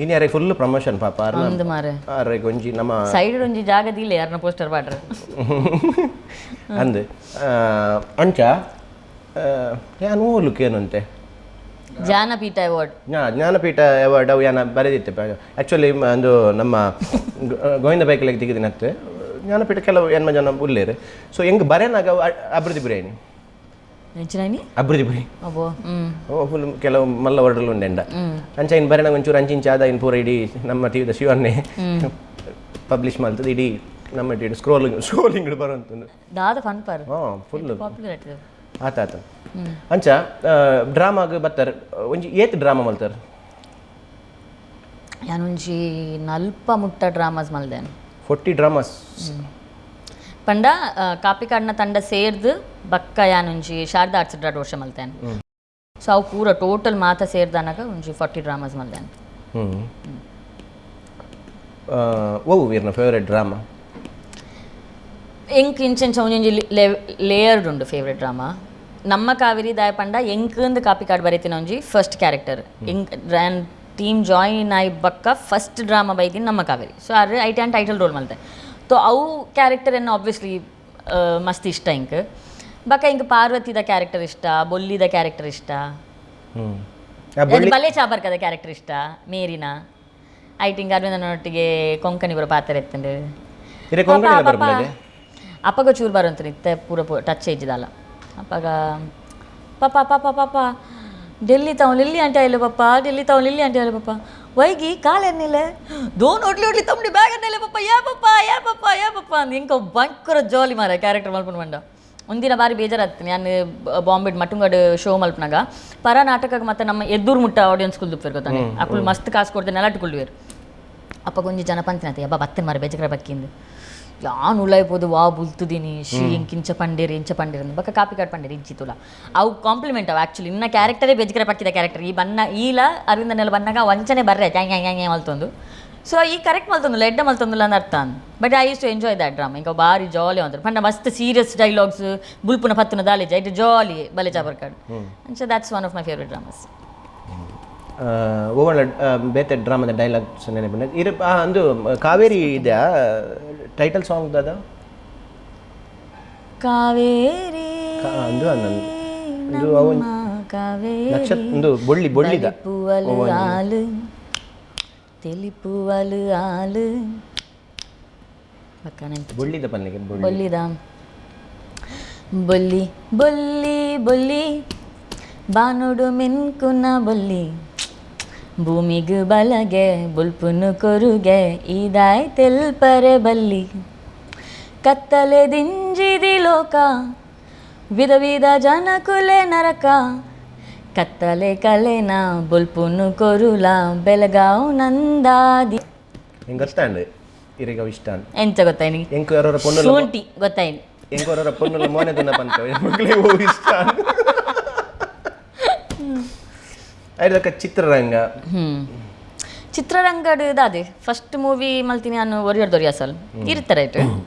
ಇನ್ನು ಯಾರಿಗೆ ಫುಲ್ ಪ್ರಮೋಷನ್ ಪಾಪ ಅರ್ನ. ಅಂದ್ ಮಾರೆ. ಅರೆ ಒಂಜಿ ನಮ್ಮ ಸೈಡ್ ಒಂಜಿ ಜಾಗ ದಿಲ್ಲ ಯಾರನ್ನ ಪೋಸ್ಟರ್ ಪಾಡ್ರ. ಅಂದ್ ಅಂಚ ಯಾನ್ ಓಲುಕ್ ಏನಂತೆ? ಜ್ಞಾನಪೀಠ ಅವಾರ್ಡ್. ಜ್ಞಾನಪೀಠ ಅವಾರ್ಡ್ ಅವು ಯಾನ ಬರೆದಿತ್ತೆ. ಆ್ಯಕ್ಚುಲಿ ಒಂದು ನಮ್ಮ ಗೋವಿಂದ ಬೈಕ್ಲೆಗ್ ತೆಗೆದಿನತ್ತೆ ಜ್ಞಾನಪೀಠ. ಕೆಲವು ಎನ್ಮ ಜನ ಉಲ್ಲೇರು. ಸೊ ಹೆಂಗ್ ಬರೇನಾಗ ಅವು ಅಭಿವೃದ್ಧಿ ಬಿರಿಯಾನಿ. ನೆಂಚಿನಾನಿ. ಅಭಿವೃದ್ಧಿ ಬುರಿ. ಅಬ್ಬೋ ಹ್ಮ್. ಓ ಫುಲ್ ಕೆಲವು ಮಲ್ಲ ವರ್ಡಲ್ ಉಂಡೆಂಡ. ಅಂಚ ಇನ್ ಬರೇನಾಗ ಒಂಚೂರು ಅಂಚಿಂಚ ಆದ ಇನ್ ಪೂರ ಇಡೀ ನಮ್ಮ ಟಿವಿದ ಶಿವನ್ನೇ ಪಬ್ಲಿಷ್ ಮಾಡ್ತದೆ. ಇಡೀ ನಮ್ಮ TV scrolling scrolling ಬರುವಂತದ್ದು. ದಾದ ಫನ್ ಪರ್. ಹಾಂ, ಫುಲ್. ಪಾಪ್ಯುಲರ್ ಆಯ್ತದೆ. ಆತ ಆತ. ಅಂಚ ಡ್ರಾಮಾಗ್ ಬತ್ತಾರೆ. ಒಂಜಿ ಏತ್ ಡ್ರಾಮಾ ಮಲ್ತಾರೆ? ಯಾನೊಂಜಿ ನಲ್ಪ ಮುಟ್ಟ ಡ್ರಾಮಾಸ್ ಮಲ್ದೇನು. 40 ಡ್ರಾಮಾಸ್. ಪಂಡ ಕಾಪಿಕಾಡ್ನ ತಂಡ ಸೇರ್ದು ಬಕ್ಕ ಯಾನೊಂಜಿ ಶಾರದಾ ಆರ್ಟ್ಸ್ ಡ್ರಾಡ್ ವರ್ಷ ಮಲ್ತೇನೆ. ಸೊ ಅವು ಪೂರ ಟೋಟಲ್ ಮಾತ ಸೇರ್ದನಗ ಒಂಜಿ 40 ಡ್ರಾಮಾಸ್ ಮಲ್ದೇನು. ಹ್ಞೂ. ಓ ವೀರ್ನ ಫೇವರೇಟ್ ಡ್ರಾಮಾ? ಎಂಕ್ ಇಂಚೆಂಚ ಒಂಜೊಂಜಿ ಲೇಯರ್ಡ್ ಉಂಡು ಫೇವ್ರೆಟ್ ಡ್ರಾಮಾ. ನಮ್ಮ ಕಾವೇರಿ ದಾಯ ಪಂಡ ಎಂಕಂದು ಕಾಪಿ ಕಾರ್ಡ್ ಬರೀತಿನ ಒಂಜಿ ಫಸ್ಟ್ ಕ್ಯಾರೆಕ್ಟರ್. ಎಂಕ್ ರ್ಯಾನ್ ಟೀಮ್ ಜಾಯಿನ್ ಆಯಿ ಬಕ್ಕ ಫಸ್ಟ್ ಡ್ರಾಮಾ ಬೈದಿನ ನಮ್ಮ ಕಾವೇರಿ. ಸೊ ಅರ್ ಐಟ್ and title role ಮಲ್ತೆ. ತೋ ಅವು ಕ್ಯಾರೆಕ್ಟರ್ ಎನ್ನ ಆಬ್ವಿಯಸ್ಲಿ ಮಸ್ತ್ ಇಷ್ಟ ಎಂಕ್. ಬಕ್ಕ ಇಂಕ್ ಪಾರ್ವತಿದ ಕ್ಯಾರೆಕ್ಟರ್ ಇಷ್ಟ, ಬೊಲ್ಲಿದ ಕ್ಯಾರೆಕ್ಟರ್ ಇಷ್ಟ, ಬಲೆ ಚಾಬರ್ಕದ ಕ್ಯಾರೆಕ್ಟರ್ ಇಷ್ಟ, ಮೇರಿನ ಐಟಿಂಗ್ ಅರವಿಂದನೊಟ್ಟಿಗೆ ಕೊಂಕಣಿ ಬರೋ ಪಾತ್ರ ಎತ್ತಂಡು. ಇರೆ ಕೊಂಕಣಿ ಬರ್ಪುಂಡದೆ? ಅಪ್ಪಗ ಚೂರು ಬರಂತ ಇತ್ತೆ ಪೂರ ಟಚ್ ಇಜ್ಜಿದಲ್ಲ. ಅಪ್ಪಗ ಪಾಪ ಪಾಪ ಪಾಪ ಡೆಲ್ಲಿ ತಾವು ಲಿಲ್ಲಿ ಅಂಟ ಇಲ್ಲ ಪಪ್ಪ, ಡೆಲ್ಲಿ ತಾವು ಲಿಲ್ಲಿ ಅಂಟ ಇಲ್ಲ ಪಪ್ಪ, ವೈಗಿ ಕಾಲೆನ್ನಿಲ್ಲ ದೋನ್ ಒಡ್ಲಿ ಒಡ್ಲಿ ತಮ್ಮಡಿ ಬ್ಯಾಗ್ ಅನ್ನಿಲ್ಲ ಪಪ್ಪ, ಯಾ ಪಪ್ಪ ಯಾ ಪಪ್ಪ ಯಾ ಪಪ್ಪ ಅಂದ್ ಇಂಕ ಭಯಂಕರ ಜಾಲಿ ಮಾರ ಕ್ಯಾರೆಕ್ಟರ್ ಮಲ್ಪುಂಡು ಬಂಡ. ಒಂದಿನ ಬಾರಿ ಬೇಜಾರಾಗ್ತೀನಿ ನಾನು ಬಾಂಬೆ ಮಟ್ಟುಂಗಡ್ ಶೋ ಮಲ್ಪನಾಗ ಪರ ನಾಟಕಕ್ಕೆ ಮತ್ತೆ ನಮ್ಮ ಎದ್ದೂರು ಮುಟ್ಟ ಆಡಿಯನ್ಸ್ ಕುಲ್ದುಪ್ಪೇರು ಗೊತ್ತಾನೆ, ಅಕುಲ್ ಮಸ್ತ್ ಕಾಸು ಕೊಡ್ತೇನೆ ನೆಲಟ್ಟು ಕುಲ್ದುವೇರು. ಅಪ್ಪ ಗೊಂಜಿ ಜನ ಪಂತಿನತೆ ಅಬ್ಬ ಬತ್ತಿನ ಮಾರ ಬೇಜಾರ ಬಕ್ಕಿಂದು ಯಾನ್ ಉಳ್ಳಾಯ್ಬೋದು ವಾ ಬುಲ್ತುದೀನಿ ಶ್ರೀ ಇಂಕ್ ಇಂಚ ಪಂಡೇರಿ ಇಂಚ ಪಂಡೇರಿ ಅಂದ್ ಬಕ್ಕ ಕಾಪಿ ಕಾರ್ಡ್ ಪಂಡೇರಿ ಇಜ್ಜಿತುಲ. ಅವು ಕಾಂಪ್ಲಿಮೆಂಟ್ ಅವು ಆ್ಯಕ್ಚುಲಿ ಇನ್ನ ಕ್ಯಾರೆಕ್ಟರೇ ಬೇಜಕರ ಪಕ್ಕಿದ ಕ್ಯಾರೆಕ್ಟರ್. ಈ ಬಣ್ಣ ಈಲ ಅರವಿಂದನೆಲ್ಲ ಬಣ್ಣಗ ವಂಚನೆ ಬರ್ರೆ ಗ್ಯಾಂಗ್ ಗ್ಯಾಂಗ್ gang ಮಲ್ತೊಂದು. ಸೊ ಈ ಕರೆಕ್ಟ್ ಮಲ್ತೊಂದುಲ್ಲ ಎಡ್ಡ ಮಲ್ತೊಂದುಲ್ಲ ಅಂದ್ ಅರ್ಥ ಅಂದ್. But I use to enjoy that drama. ಇಂಕ ಬಾರಿ ಜಾಲಿ ಅಂತಾರೆ ಪಂಡ ಮಸ್ತ್ ಸೀರಿಯಸ್ ಡೈಲಾಗ್ಸ್ ಬುಲ್ಪುನ ಪತ್ತುನ ದಾಲೇಜ್ ಐಟ್ ಜಾಲಿ ಬಲೆ ಚಾಬರ್ಕಾಡ್. So that's one of my favourite dramas. ಓವಳ ಬೇತೆ ಡ್ರಾಮಾದ ಡೈಲಾಗ್ಸ್ ನೆನಪುಂಡ ಇರು? ಅಂದು ಕಾವೇರಿ ಇದೆ ಟೈಟಲ್ ಸಾಂಗ್ ದಾದ? ಕಾವೇರಿ ಅಂದು ಅಂದು ಅವು ನಮ್ಮ ಕಾವೇರಿ ನಕ್ಷತ್ರ ಒಂದು ಬೊಳ್ಳಿ ಬೊಳ್ಳಿದ ಬಲಿಪುವಲು ಆಲು ತೆಲಿಪುವಲು ಆಲು ಬಕ್ಕ ನೆನ್ಪು. ಬೊಳ್ಳಿದ ಪನ್ನಿಗೆ ಬೊಳ್ಳಿ. ಬೊಲ್ಲಿದ ಬೊಲ್ಲಿ ಬೊಲ್ಲಿ ಬೊಲ್ಲಿ ಬಾನುಡು ಮಿನ್ಕುನ ಬೊಲ್ಲಿ ಭೂಮಿಗು ಬಲಗೆ ಬುಲ್ಪುನು ಕೊರುಗೆ ಇದಾಯ್ ತೆಲ್ಪರೆ ಬಲ್ಲಿ ಕತ್ತಲೆ ದಿಂಜಿದಿ ಲೋಕ ವಿಧ ವಿಧ ಜನಕುಲೆ ನರಕ ಕತ್ತಲೆ ಕಲೆನ ಬುಲ್ಪುನು ಕೊರುಲ ಬೆಳಗಾವ್ ನಂದಾದಿ. ಹಿಂಗೆ ಗೊತ್ತಾಂಡ್ ಇರೆಗ ಇಷ್ಟ ಅಂದ್. ಎಂತ ಗೊತ್ತಾಯ್ನಿ? ಎಂಕು ಯಾರೋ ಪೊಣ್ಣುಲ ಶುಂಠಿ ಗೊತ್ತಾಯ್ನಿ. ಎಂಕು ಯಾರೋ ಪೊಣ್ಣುಲ ಮೋನೆ ತುನ್ನ ಪಂತ ಮಕ್ಕಳೇ ಓ ಇಷ್ಟ ಐದಕ್ಕ ಚಿತ್ರರಂಗ. ಚಿತ್ರರಂಗಡ್ ದಾದೆ ಫಸ್ಟ್ ಮೂವಿ ಮಲ್ತೀನಿ ನಾನು ಒರಿಯರ್ ದೊರಿಯ ಅಸಲ್ ಇರ್ತಾರೆ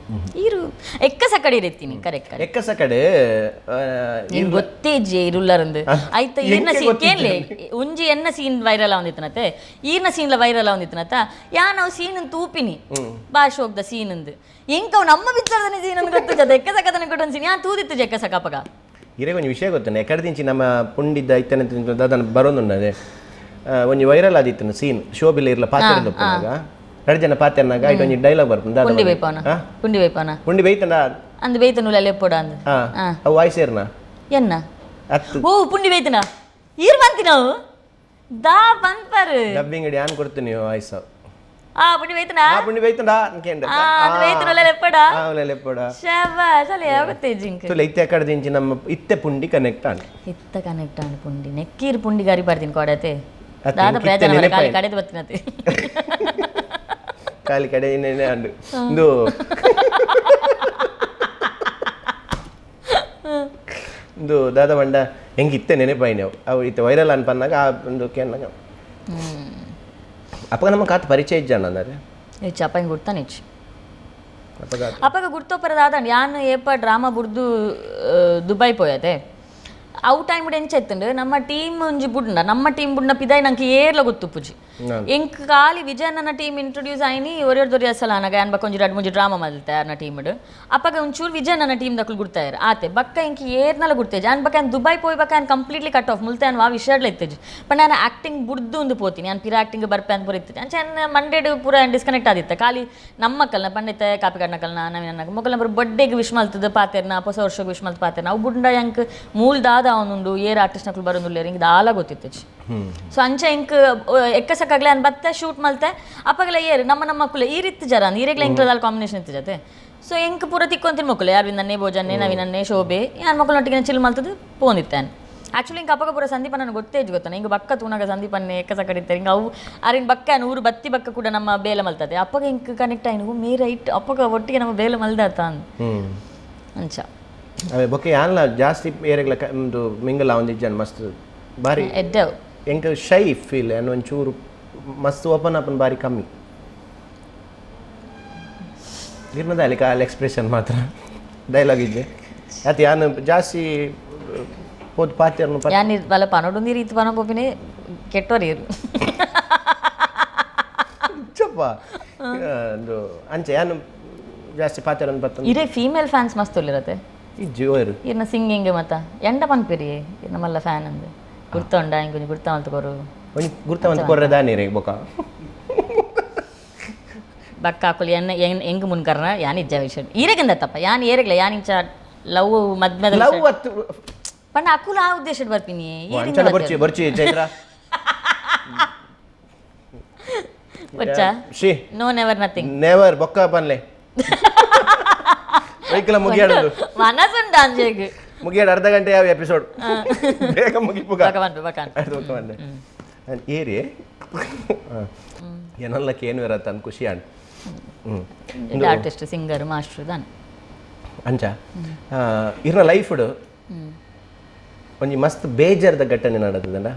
ಇರು ಎಕ್ಕ ಸಕಡೆ ಇರ್ತೀನಿ ಕರೆಕ್ಟ್ ಕರೆಕ್ಟ್. ಎಕ್ಕಸ ಕಡೆ ನಿನ್ ಗೊತ್ತೇ ಇಜ್ಜೆ ಇರುಲ್ಲರಂದು ಆಯ್ತ ಈರ್ನ ಸೀನ್ ಕೇನ್ಲೆ ಒಂಜಿ ಎನ್ನ ಸೀನ್ ವೈರಲ್ ಆವಂದಿತ್ತನತೆ ಈರ್ನ ಸೀನ್ಲ ವೈರಲ್ ಆವಂದಿತ್ತನತ ಯಾ ನಾವು ಸೀನ್ ತೂಪಿನಿ ಭಾಷೆ ಹೋಗ್ದ ಸೀನ್ ಅಂದು ಎಂಕ ಅವ್ ನಮ್ಮ ಪಿಕ್ಚರ್ದನೆ ಸೀನ್ ಅಂದ್ ಗೊತ್ತು ಜದ ಎಕ್ಕ ಸಕದನೆ ಕೊಟ್ಟೊಂದು ಸೀನ್ ಯಾ ತೂದಿತ್ತು ಜೆಕ್ಕ ಸಕಪಗ. ಇರೆ ಒಂಜಿ ವಿಷಯ ಗೊತ್ತನೆ ಎಕ್ಕಡೆ ದಿಂಚಿ ನಮ್ಮ ಪುಂಡಿದ್ದ ಇತ್ತನೆ ದಾದನ ಬರೋದುಂಡದೆ ಒಂಜಿ ವೈರಲ್ ಆದಿತ್ತನ ಸೀನ್ ಶೋಬಿಲ್ಲ ಇರ್ಲ ಪಾತ್ರ ಉಪ್ಪುನಾಗ ಎರಡು ಜನ ಪಾತ್ರನಾಗ ಐಟ್ ಒಂಜಿ ಡೈಲಾಗ್ ಬರ್ಪುಂಡು ದಾದ ಪುಂಡಿ ಬನ್ನಿ. ಬೈಪಾನ ಆ? ಪುಂಡಿ ಬೈಪಾನ ಪುಂಡಿ ಬೈತಂಡ ಅಂದ್ ಬೈತನುಲ್ಲ ಲೆಪ್ಪೊಡ ಅಂದ್. ಹಾ ಅವು ವಾಯ್ಸ್ ಏರ್ನ ಎನ್ನ ಅತ್ತು. ಓ ಪುಂಡಿ ಬೈತನ ಈರ್ ಬಂತಿ ನಾವು ದಾ ಪನ್ಪರ್ ಡಬ್ಬಿಂಗ್ ಇಡಿ ಆನ್ ಕೊಡ್ತೀನಿ ವಾಯ್ಸ್. ಆ ಪುಂಡಿ ಬೈತನ ಆ ಪುಂಡಿ ಬೈತಂಡ ಅನ್ಕೇಂಡ. ಆ, ಅದು ಬೈತನಲ್ಲ ಲೆಪ್ಪಡ. ಆ ಲೆಪ್ಪಡ. ಶಬಾಷ್ ಅಲ್ಲ ಯಾವತ್ತೇ ಜಿಂಕ್. ತುಲೆ ಇತ್ತೆ ಅಕಡೆ ದಿಂಚಿ ನಮ್ಮ ಇತ್ತೆ ಪುಂಡಿ ಕನೆಕ್ಟ್ ಆಂಡ್. ಇತ್ತ ಕನೆಕ್ಟ್ ಆಂಡ್ ಪುಂಡಿ ನೆಕ್ಕೀರ್ ಪುಂಡಿ ಗಾರಿ ಬರ್ತೀನಿ ಕೊಡತೆ ಅತ್ತೆ ದಾದ ಇಂಕ್ ಪ್ರಯೋಜನ ಇತ್ತೆ ಬರ ಖಾಲಿ ನೆನಪಾಯ್ತು. ಕಡೆದು ಬತ್ತಿನತೆ. ಖಾಲಿ ಕಡೆ ಇನ್ನೇನೆ ಅಂಡು ಇಂದು ಇಂದು ದಾದ ಬಂಡ ಹೆಂಗೆ ಇತ್ತೆ ನೆನಪಾಯಿನ ಅವು ಇತ್ತೆ ವೈರಲ್ ಅನ್ಪನ್ನಾಗ ಆ ಒಂದು ಕೇನಾಗ ಅಪ್ಪಗ ನಮ್ಮ ಕಾತ್ ಪರಿಚಯ ಇಜ್ಜಾಣ ಅಂದರೆ. ಹೆಚ್ಚು ಅಪ್ಪ ಹಿಂಗೆ ಗುರ್ತಾನೆ ಹೆಚ್ಚು. ಅಪ್ಪಗ ಅಪ್ಪಗ ಗುರ್ತೋಪರ ದಾದಂಡ್ ಯಾನ್ ಏಪ ಡ್ರಾಮಾ ಬುಡ್ದು ದುಬೈ ಪೋಯತೆ ಅವು ಟೈಮ್ ಎಂಚ ಎತ್ತುಂಡು ನಮ್ಮ ಟೀಮ್ ಒಂಜಿ ಬುಡ್ಂಡ ನಮ್ಮ ಟೀಮ್ ಬುಡ್ನ ಪಿದಾಯ್ ನಂಗೆ ಏರ್ಲ ಗೊತ್ತುಪ್ಪುಜಿ. ಎಂಕ್ ಖಾಲಿ ವಿಜಯಣ್ಣನ ಟೀಮ್ ಇಂಟ್ರೊಡ್ಯೂಸ್ ಆಯ್ನಿ ಒರಿಯರ್ ದೊರಿಯ ಸಲ ಅನಗ ಯಾನ್ ಬಕ್ಕ ಒಂಜಿ ರಡ್ಡ್ ಮೂಜಿ ಡ್ರಾಮಾ ಮಲ್ತೆ ಅರ್ನ ಟೀಮ್ ಅಪ್ಪಗ ಒಂಚೂರು ವಿಜಯಣ್ಣನ ಟೀಮ್ ದಕ್ಕಲು ಗುರ್ತಾಯರ್ ಆತೆ ಬಕ್ಕ ಎಂಕ್ ಏರ್ನಲ ಗುರ್ತೇಜ್ ಯಾನ್ ಬಕ್ಕ ಯಾನ್ ದುಬೈ ಪೋಯ್ ಬಕ್ಕ ಯಾನ್ completely cut off ಮುಲ್ತೆ ಯಾನ್ ವಾ ವಿಷಯಡ್ಲ ಇತ್ತೇಜ್ ಪಂಡ ನಾನು ಆಕ್ಟಿಂಗ್ ಬುಡ್ದು ಒಂದು ಪೋತೀನಿ ಯಾನ್ ಪಿರ ಆಕ್ಟಿಂಗ್ ಬರ್ಪೆ ಅಂತ ಪೂರ ಇತ್ತೇಜ್ ಅಂಚ ಯಾನ್ ಮಂಡೇಡ್ ಪೂರ ಡಿಸ್ಕನೆಕ್ಟ್ ಆದಿತ್ತ ಖಾಲಿ ನಮ್ಮ ಕಲ್ನ ಪಂಡಿತ ಕಾಪಿ ಕಡ್ನಕಲ್ನ ನವೀನ ಮೊಕಲ್ನ ಬರ ಬರ್ಡೇಗೆ ವಿಶ್ ಮಲ್ತದ ಪಾತೆರ್ನ ಹೊಸ ವರ್ಷಕ್ಕೆ ವಿಶ್ ಮಲ್ತ ಪಾತೆರ್ನ ಅವು ಬುಡ್ಡ ಎಂಕ್ ಮೂಲ್ ದಾದ ಅವನುಂಡು ಏರ್ ಆರ್ಟಿಸ್ಟ್ ನಕಲು ಬರೋದುಲ್ಲೇರು ಹಿಂಗೆ ದಾಲ ಗೊತ್ತಿತ್ತು. ಸೊ ಅಂಚ ಇಂಕ್ ಎಕ್ಕಸಕ್ಕಾಗ್ಲೆ ಅನ್ ಬತ್ತೆ ಶೂಟ್ ಮಲ್ತೆ ಅಪ್ಪಗಲ ಏರು ನಮ್ಮ ನಮ್ಮ ಮಕ್ಕಳು ಈ ರೀತಿ ಜರ ಅಂದ್ ಈರೆಗ್ಲ ಇಂಕ್ಲದಾಲ್ ಕಾಂಬಿನೇಷನ್ ಇತ್ತು ಜೊತೆ. ಸೊ ಎಂಕ್ ಪೂರ ತಿಕ್ಕೊಂತಿನ ಮಕ್ಕಳು ಅರವಿಂದನ್ನೇ ಭೋಜನ್ನೇ ನವೀನನ್ನೇ ಶೋಭೆ ಯಾನ್ ಮಕ್ಕಳೊಟ್ಟಿಗೆ ಚಿಲ್ ಮಲ್ತದ್ದು ಪೋಂದಿತ್ತಾನೆ. ಆ್ಯಕ್ಚುಲಿ ಇಂಕ ಅಪ್ಪಗ ಪೂರ ಸಂದೀಪ ನನಗೆ ಗೊತ್ತೇ ಇಜ್ಜಿ ಗೊತ್ತಾನೆ ಹಿಂಗೆ ಬಕ್ಕ ತೂನಾಗ ಸಂದೀಪನ್ನೇ ಎಕ್ಕಸ ಕಡಿತಾರೆ ಹಿಂಗೆ ಅವು ಅರಿನ್ ಬಕ್ಕ ಊರು ಬತ್ತಿ ಬಕ್ಕ ಕೂಡ ನಮ್ಮ ಬೇಲೆ ಮಲ್ತದೆ ಅಪ್ಪಗ ಹಿಂಗೆ ಕನೆಕ್ಟ್ ಆಯ್ನು ಮೇ ರೈಟ್ ಅಪ್ಪಗ ಒಟ್ಟಿಗೆ ನಮ್ಮ ಬೇಲೆ ಮಲ್ದಾತ ಅಂದ್ ಅಂಚ. ಅವೇ ಬೊಕ್ಕೆ ಯಾನ್ಲ ಜಾಸ್ತಿ ಏರೆಗ್ಲ ಒಂದು ಮಿಂಗಲ್ ಒಂದಿಜ್ಜಾನ್ ಮಸ್ತ್ ಬಾರಿ ಎಡ್ಡವು. ಎಂಕ್ ಶೈ ಫೀಲ್ ಅನ್ ಒಂಚೂರು ಮಸ್ತ್ ಓಪನ್ ಅಪ್ ಬಾರಿ ಕಮ್ಮಿ. ಇರ್ನದ ಅಲ್ಲಿ ಕಾಲ ಎಕ್ಸ್ಪ್ರೆಷನ್ ಮಾತ್ರ ಡೈಲಾಗ್ ಇದ್ದೆ ಅತ್ ಯಾನ್ ಜಾಸ್ತಿ ಪೋದು ಪಾತೆರ್ನು ಯಾನ್ ಬಲ ಪನೊಡು ನೀರು ಇತ್ತು ಪನ ಪೋಪಿನಿ ಕೆಟ್ಟೋರು ಇರು. ಚಪ್ಪ ಒಂದು ಅಂಚೆ ಯಾನ್ ಜಾಸ್ತಿ ಪಾತೆರನ್ ಬತ್ತ. ಇರೇ ಫೀಮೇಲ್ ಫ್ಯಾನ್ಸ್ ಮಸ್ತ್ ಉಲ್ಲಿರತ್ತೆ. ಈ ಜೀವ ಇರು. ಇರ್ನ ಸಿಂಗಿಂಗ್ ಮತ್ತ ಎಂಡ ಪನ್ಪಿರಿ ನಮ್ಮಲ್ಲ ಫ್ಯಾನ್ ಅಂದ್ ಗುರ್ತ ಉಂಡ ಇಂಕೊಂಜಿ ಗುರ್ತ ಮಲ್ತ್ ಕೊರು. ಒಂಜಿ ಗುರ್ತ ಒಂದ್ ಕೊರ್ರೆ ದಾನಿ ಬೊಕ. ಬಕ್ಕ ಹಾಕುಲಿ ಎನ್ನ ಎಂಗ್ ಮುನ್ಕರ್ನ ಯಾನ್ ಇಜ್ಜ ವಿಷಯ ಈರೆಗಿಂದ ತಪ್ಪ ಯಾನ್ ಏರೆಗ್ಲ ಯಾನ್ ಇಂಚ ಲವ್ ಮದ್ಮೆದ. ಲವ್ ಅತ್ತು. ಪಂಡ ಅಕುಲ ಆ ಉದ್ದೇಶಡ್ ಬರ್ಪಿನಿ. ಅಂಚನ ಬರ್ಚಿ ಬರ್ಚಿ ಚೈತ್ರ. ಬಚ್ಚ. She. No, never, nothing. Never ಬೊಕ್ಕ ಪನ್ಲೆ ವೆಹಿಕಲ್ ಮುಗಿಯಾಡೋದು. ಮನಸ್ಸುಂಡ ಅಂಜೆಗ್. ಮುಗಿಯಾಡ ಅರ್ಧ ಗಂಟೆ ಯಾವ ಎಪಿಸೋಡ್ ಬೇಗ ಮುಗಿಪುಗ. ಬಕ ಪನ್ಪೆ ಬಕ ಅನ್ಪೆ. ಅರ್ಧ ಬೊಕ್ಕ ಬಂದೆ ಏರಿ ಏನಲ್ಲಕ್ಕೆ ಏನು ಇರತ್ತ ಅಂದ್ ಖುಷಿ ಆಂಡ್. Artist, singer, master ದಾನೆ. ಅಂಚ ಇರ್ನ ಲೈಫ್ ಒಂಜಿ ಮಸ್ತ್ ಬೇಜಾರದ ಘಟನೆ ನಡತದಲ್ಲ.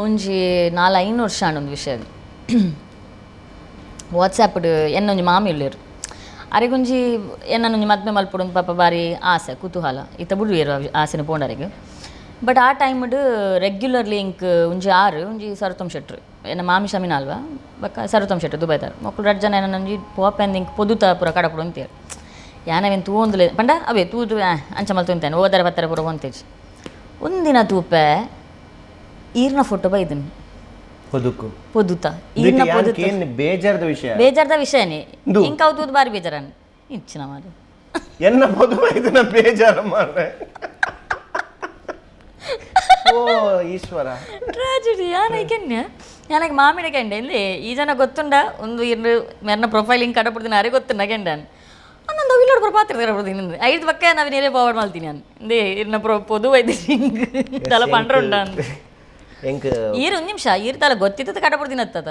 ಒಂಜಿ 4-5 ವರ್ಷ ಆಂಡ್ ಒಂದು ವಿಷಯ. ವಾಟ್ಸಾಪ್ ಎನ್ನೊಂಜಿ ಮಾಮಿ ಉಲ್ಲೆರ್. ಅರೆಗೊಂಜಿ ಎನ್ನೊಂಜಿ ಮದ್ಮೆ ಮಲ್ಪೊಡು ಪಾಪ ಬಾರಿ ಆಸೆ, ಕುತೂಹಲ ಇತ್ತ ಬುಡುವೆರ್ ಆಸೆನ ಪೋಂಡರೆಗ್. ಬಟ್ ಆ ಟೈಮ್ಡ್ ರೆಗ್ಯುಲರ್ಲಿ ಇಂಕ್ ಒಂಜಿ ಆರು ಒಂಜಿ ಸರೋತ್ತಮ್ ಶೆಟ್ರು ಎನ್ನ ಮಾಮಿ ಶಮಿನ ಅಲ್ವಾ ಬೊಕ್ಕ ಸರೋತ್ತಮ್ ಶೆಟ್ರು ದುಬೈದಾರ್ ಮೊಕ್ಕಳು ರಡ್ಡ್ ಜನ ಎನ್ನೊಂಜಿ ಪೋಪೆಂದು ಇಂಕ್ ಪೊದುತ ಪೂರ ಕಡಪುಡು ಅಂತೀರ್. ಯಾನವೇನು ತೂವೊಂದುಲೆ ಪಂಡ ಅವೇ ತೂದು ಅಂಚ ಮಲ್ತೊಂತೇನೆ ಓದರ ಬತ್ತರ ಪೂರ ಒಂತೇಜ್. ಒಂದಿನ ತೂಪೆ ಈರ್ನ ಫೋಟೋ ಬೈದನ್. ಪೊದುಕು. ಪೊದುತ ಈರ್ನ ಪೊದುತ. ಏನ್ ಬೇಜಾರದ ವಿಷಯ. ಬೇಜಾರ್ದ ವಿಷಯನೇ. ದು. ಇಂಕ ಅವು ತೂದು ಬಾರಿ ಬೇಜಾರನ್ ಇಚ್ಚಿನ ಮಾರೆ. ಎನ್ನ ಪೊದು ಇದನ್ನ ಬೇಜಾರ ಮಾರ್ರೆ. ಓ ಈಶ್ವರ. ಟ್ರಾಜಿಡಿ ಯಾನ ಕೆನ್ನೆ ಯಾನಕ್ಕೆ ಮಾಮಿಡ ಕೆಂಡೆ ಇಲ್ಲಿ ಈ ಜನ ಗೊತ್ತುಂಡ ಒಂದು ಇರ್ನ ಮೆರ್ನ ಪ್ರೊಫೈಲ್ ಹಿಂಗೆ ಕಡಪಡ್ತೀನಿ ಅರೆ ಗೊತ್ತುಂಡ ಕೆಂಡನ್ ಅನ್ನೊಂದು ಅವಿಲ್ಲೋಡ್ ಪ್ರೊ ಪಾತ್ರ ಕಡಪಡ್ತೀನಿ ಐದು ಪಕ್ಕ ನಾವ್ ನೇರೇ ಫಾರ್ವರ್ಡ್ ಮಾಡ್ತೀನಿ ನಾನು ಇಂದೇ ಇರ್ನ ಪ್ರೊ ಪೊದು ವೈದ್ಯ ತಲ ಪಂಡ್ರುಂಡ ಅಂದ್. ಎಂಕ್ ಈರ್ ಒಂದು ನಿಮಿಷ ಈರ್ ತಲ ಗೊತ್ತಿತ್ತು ಕಡಪಡ್ತೀನಿ ಅತ್ತದ.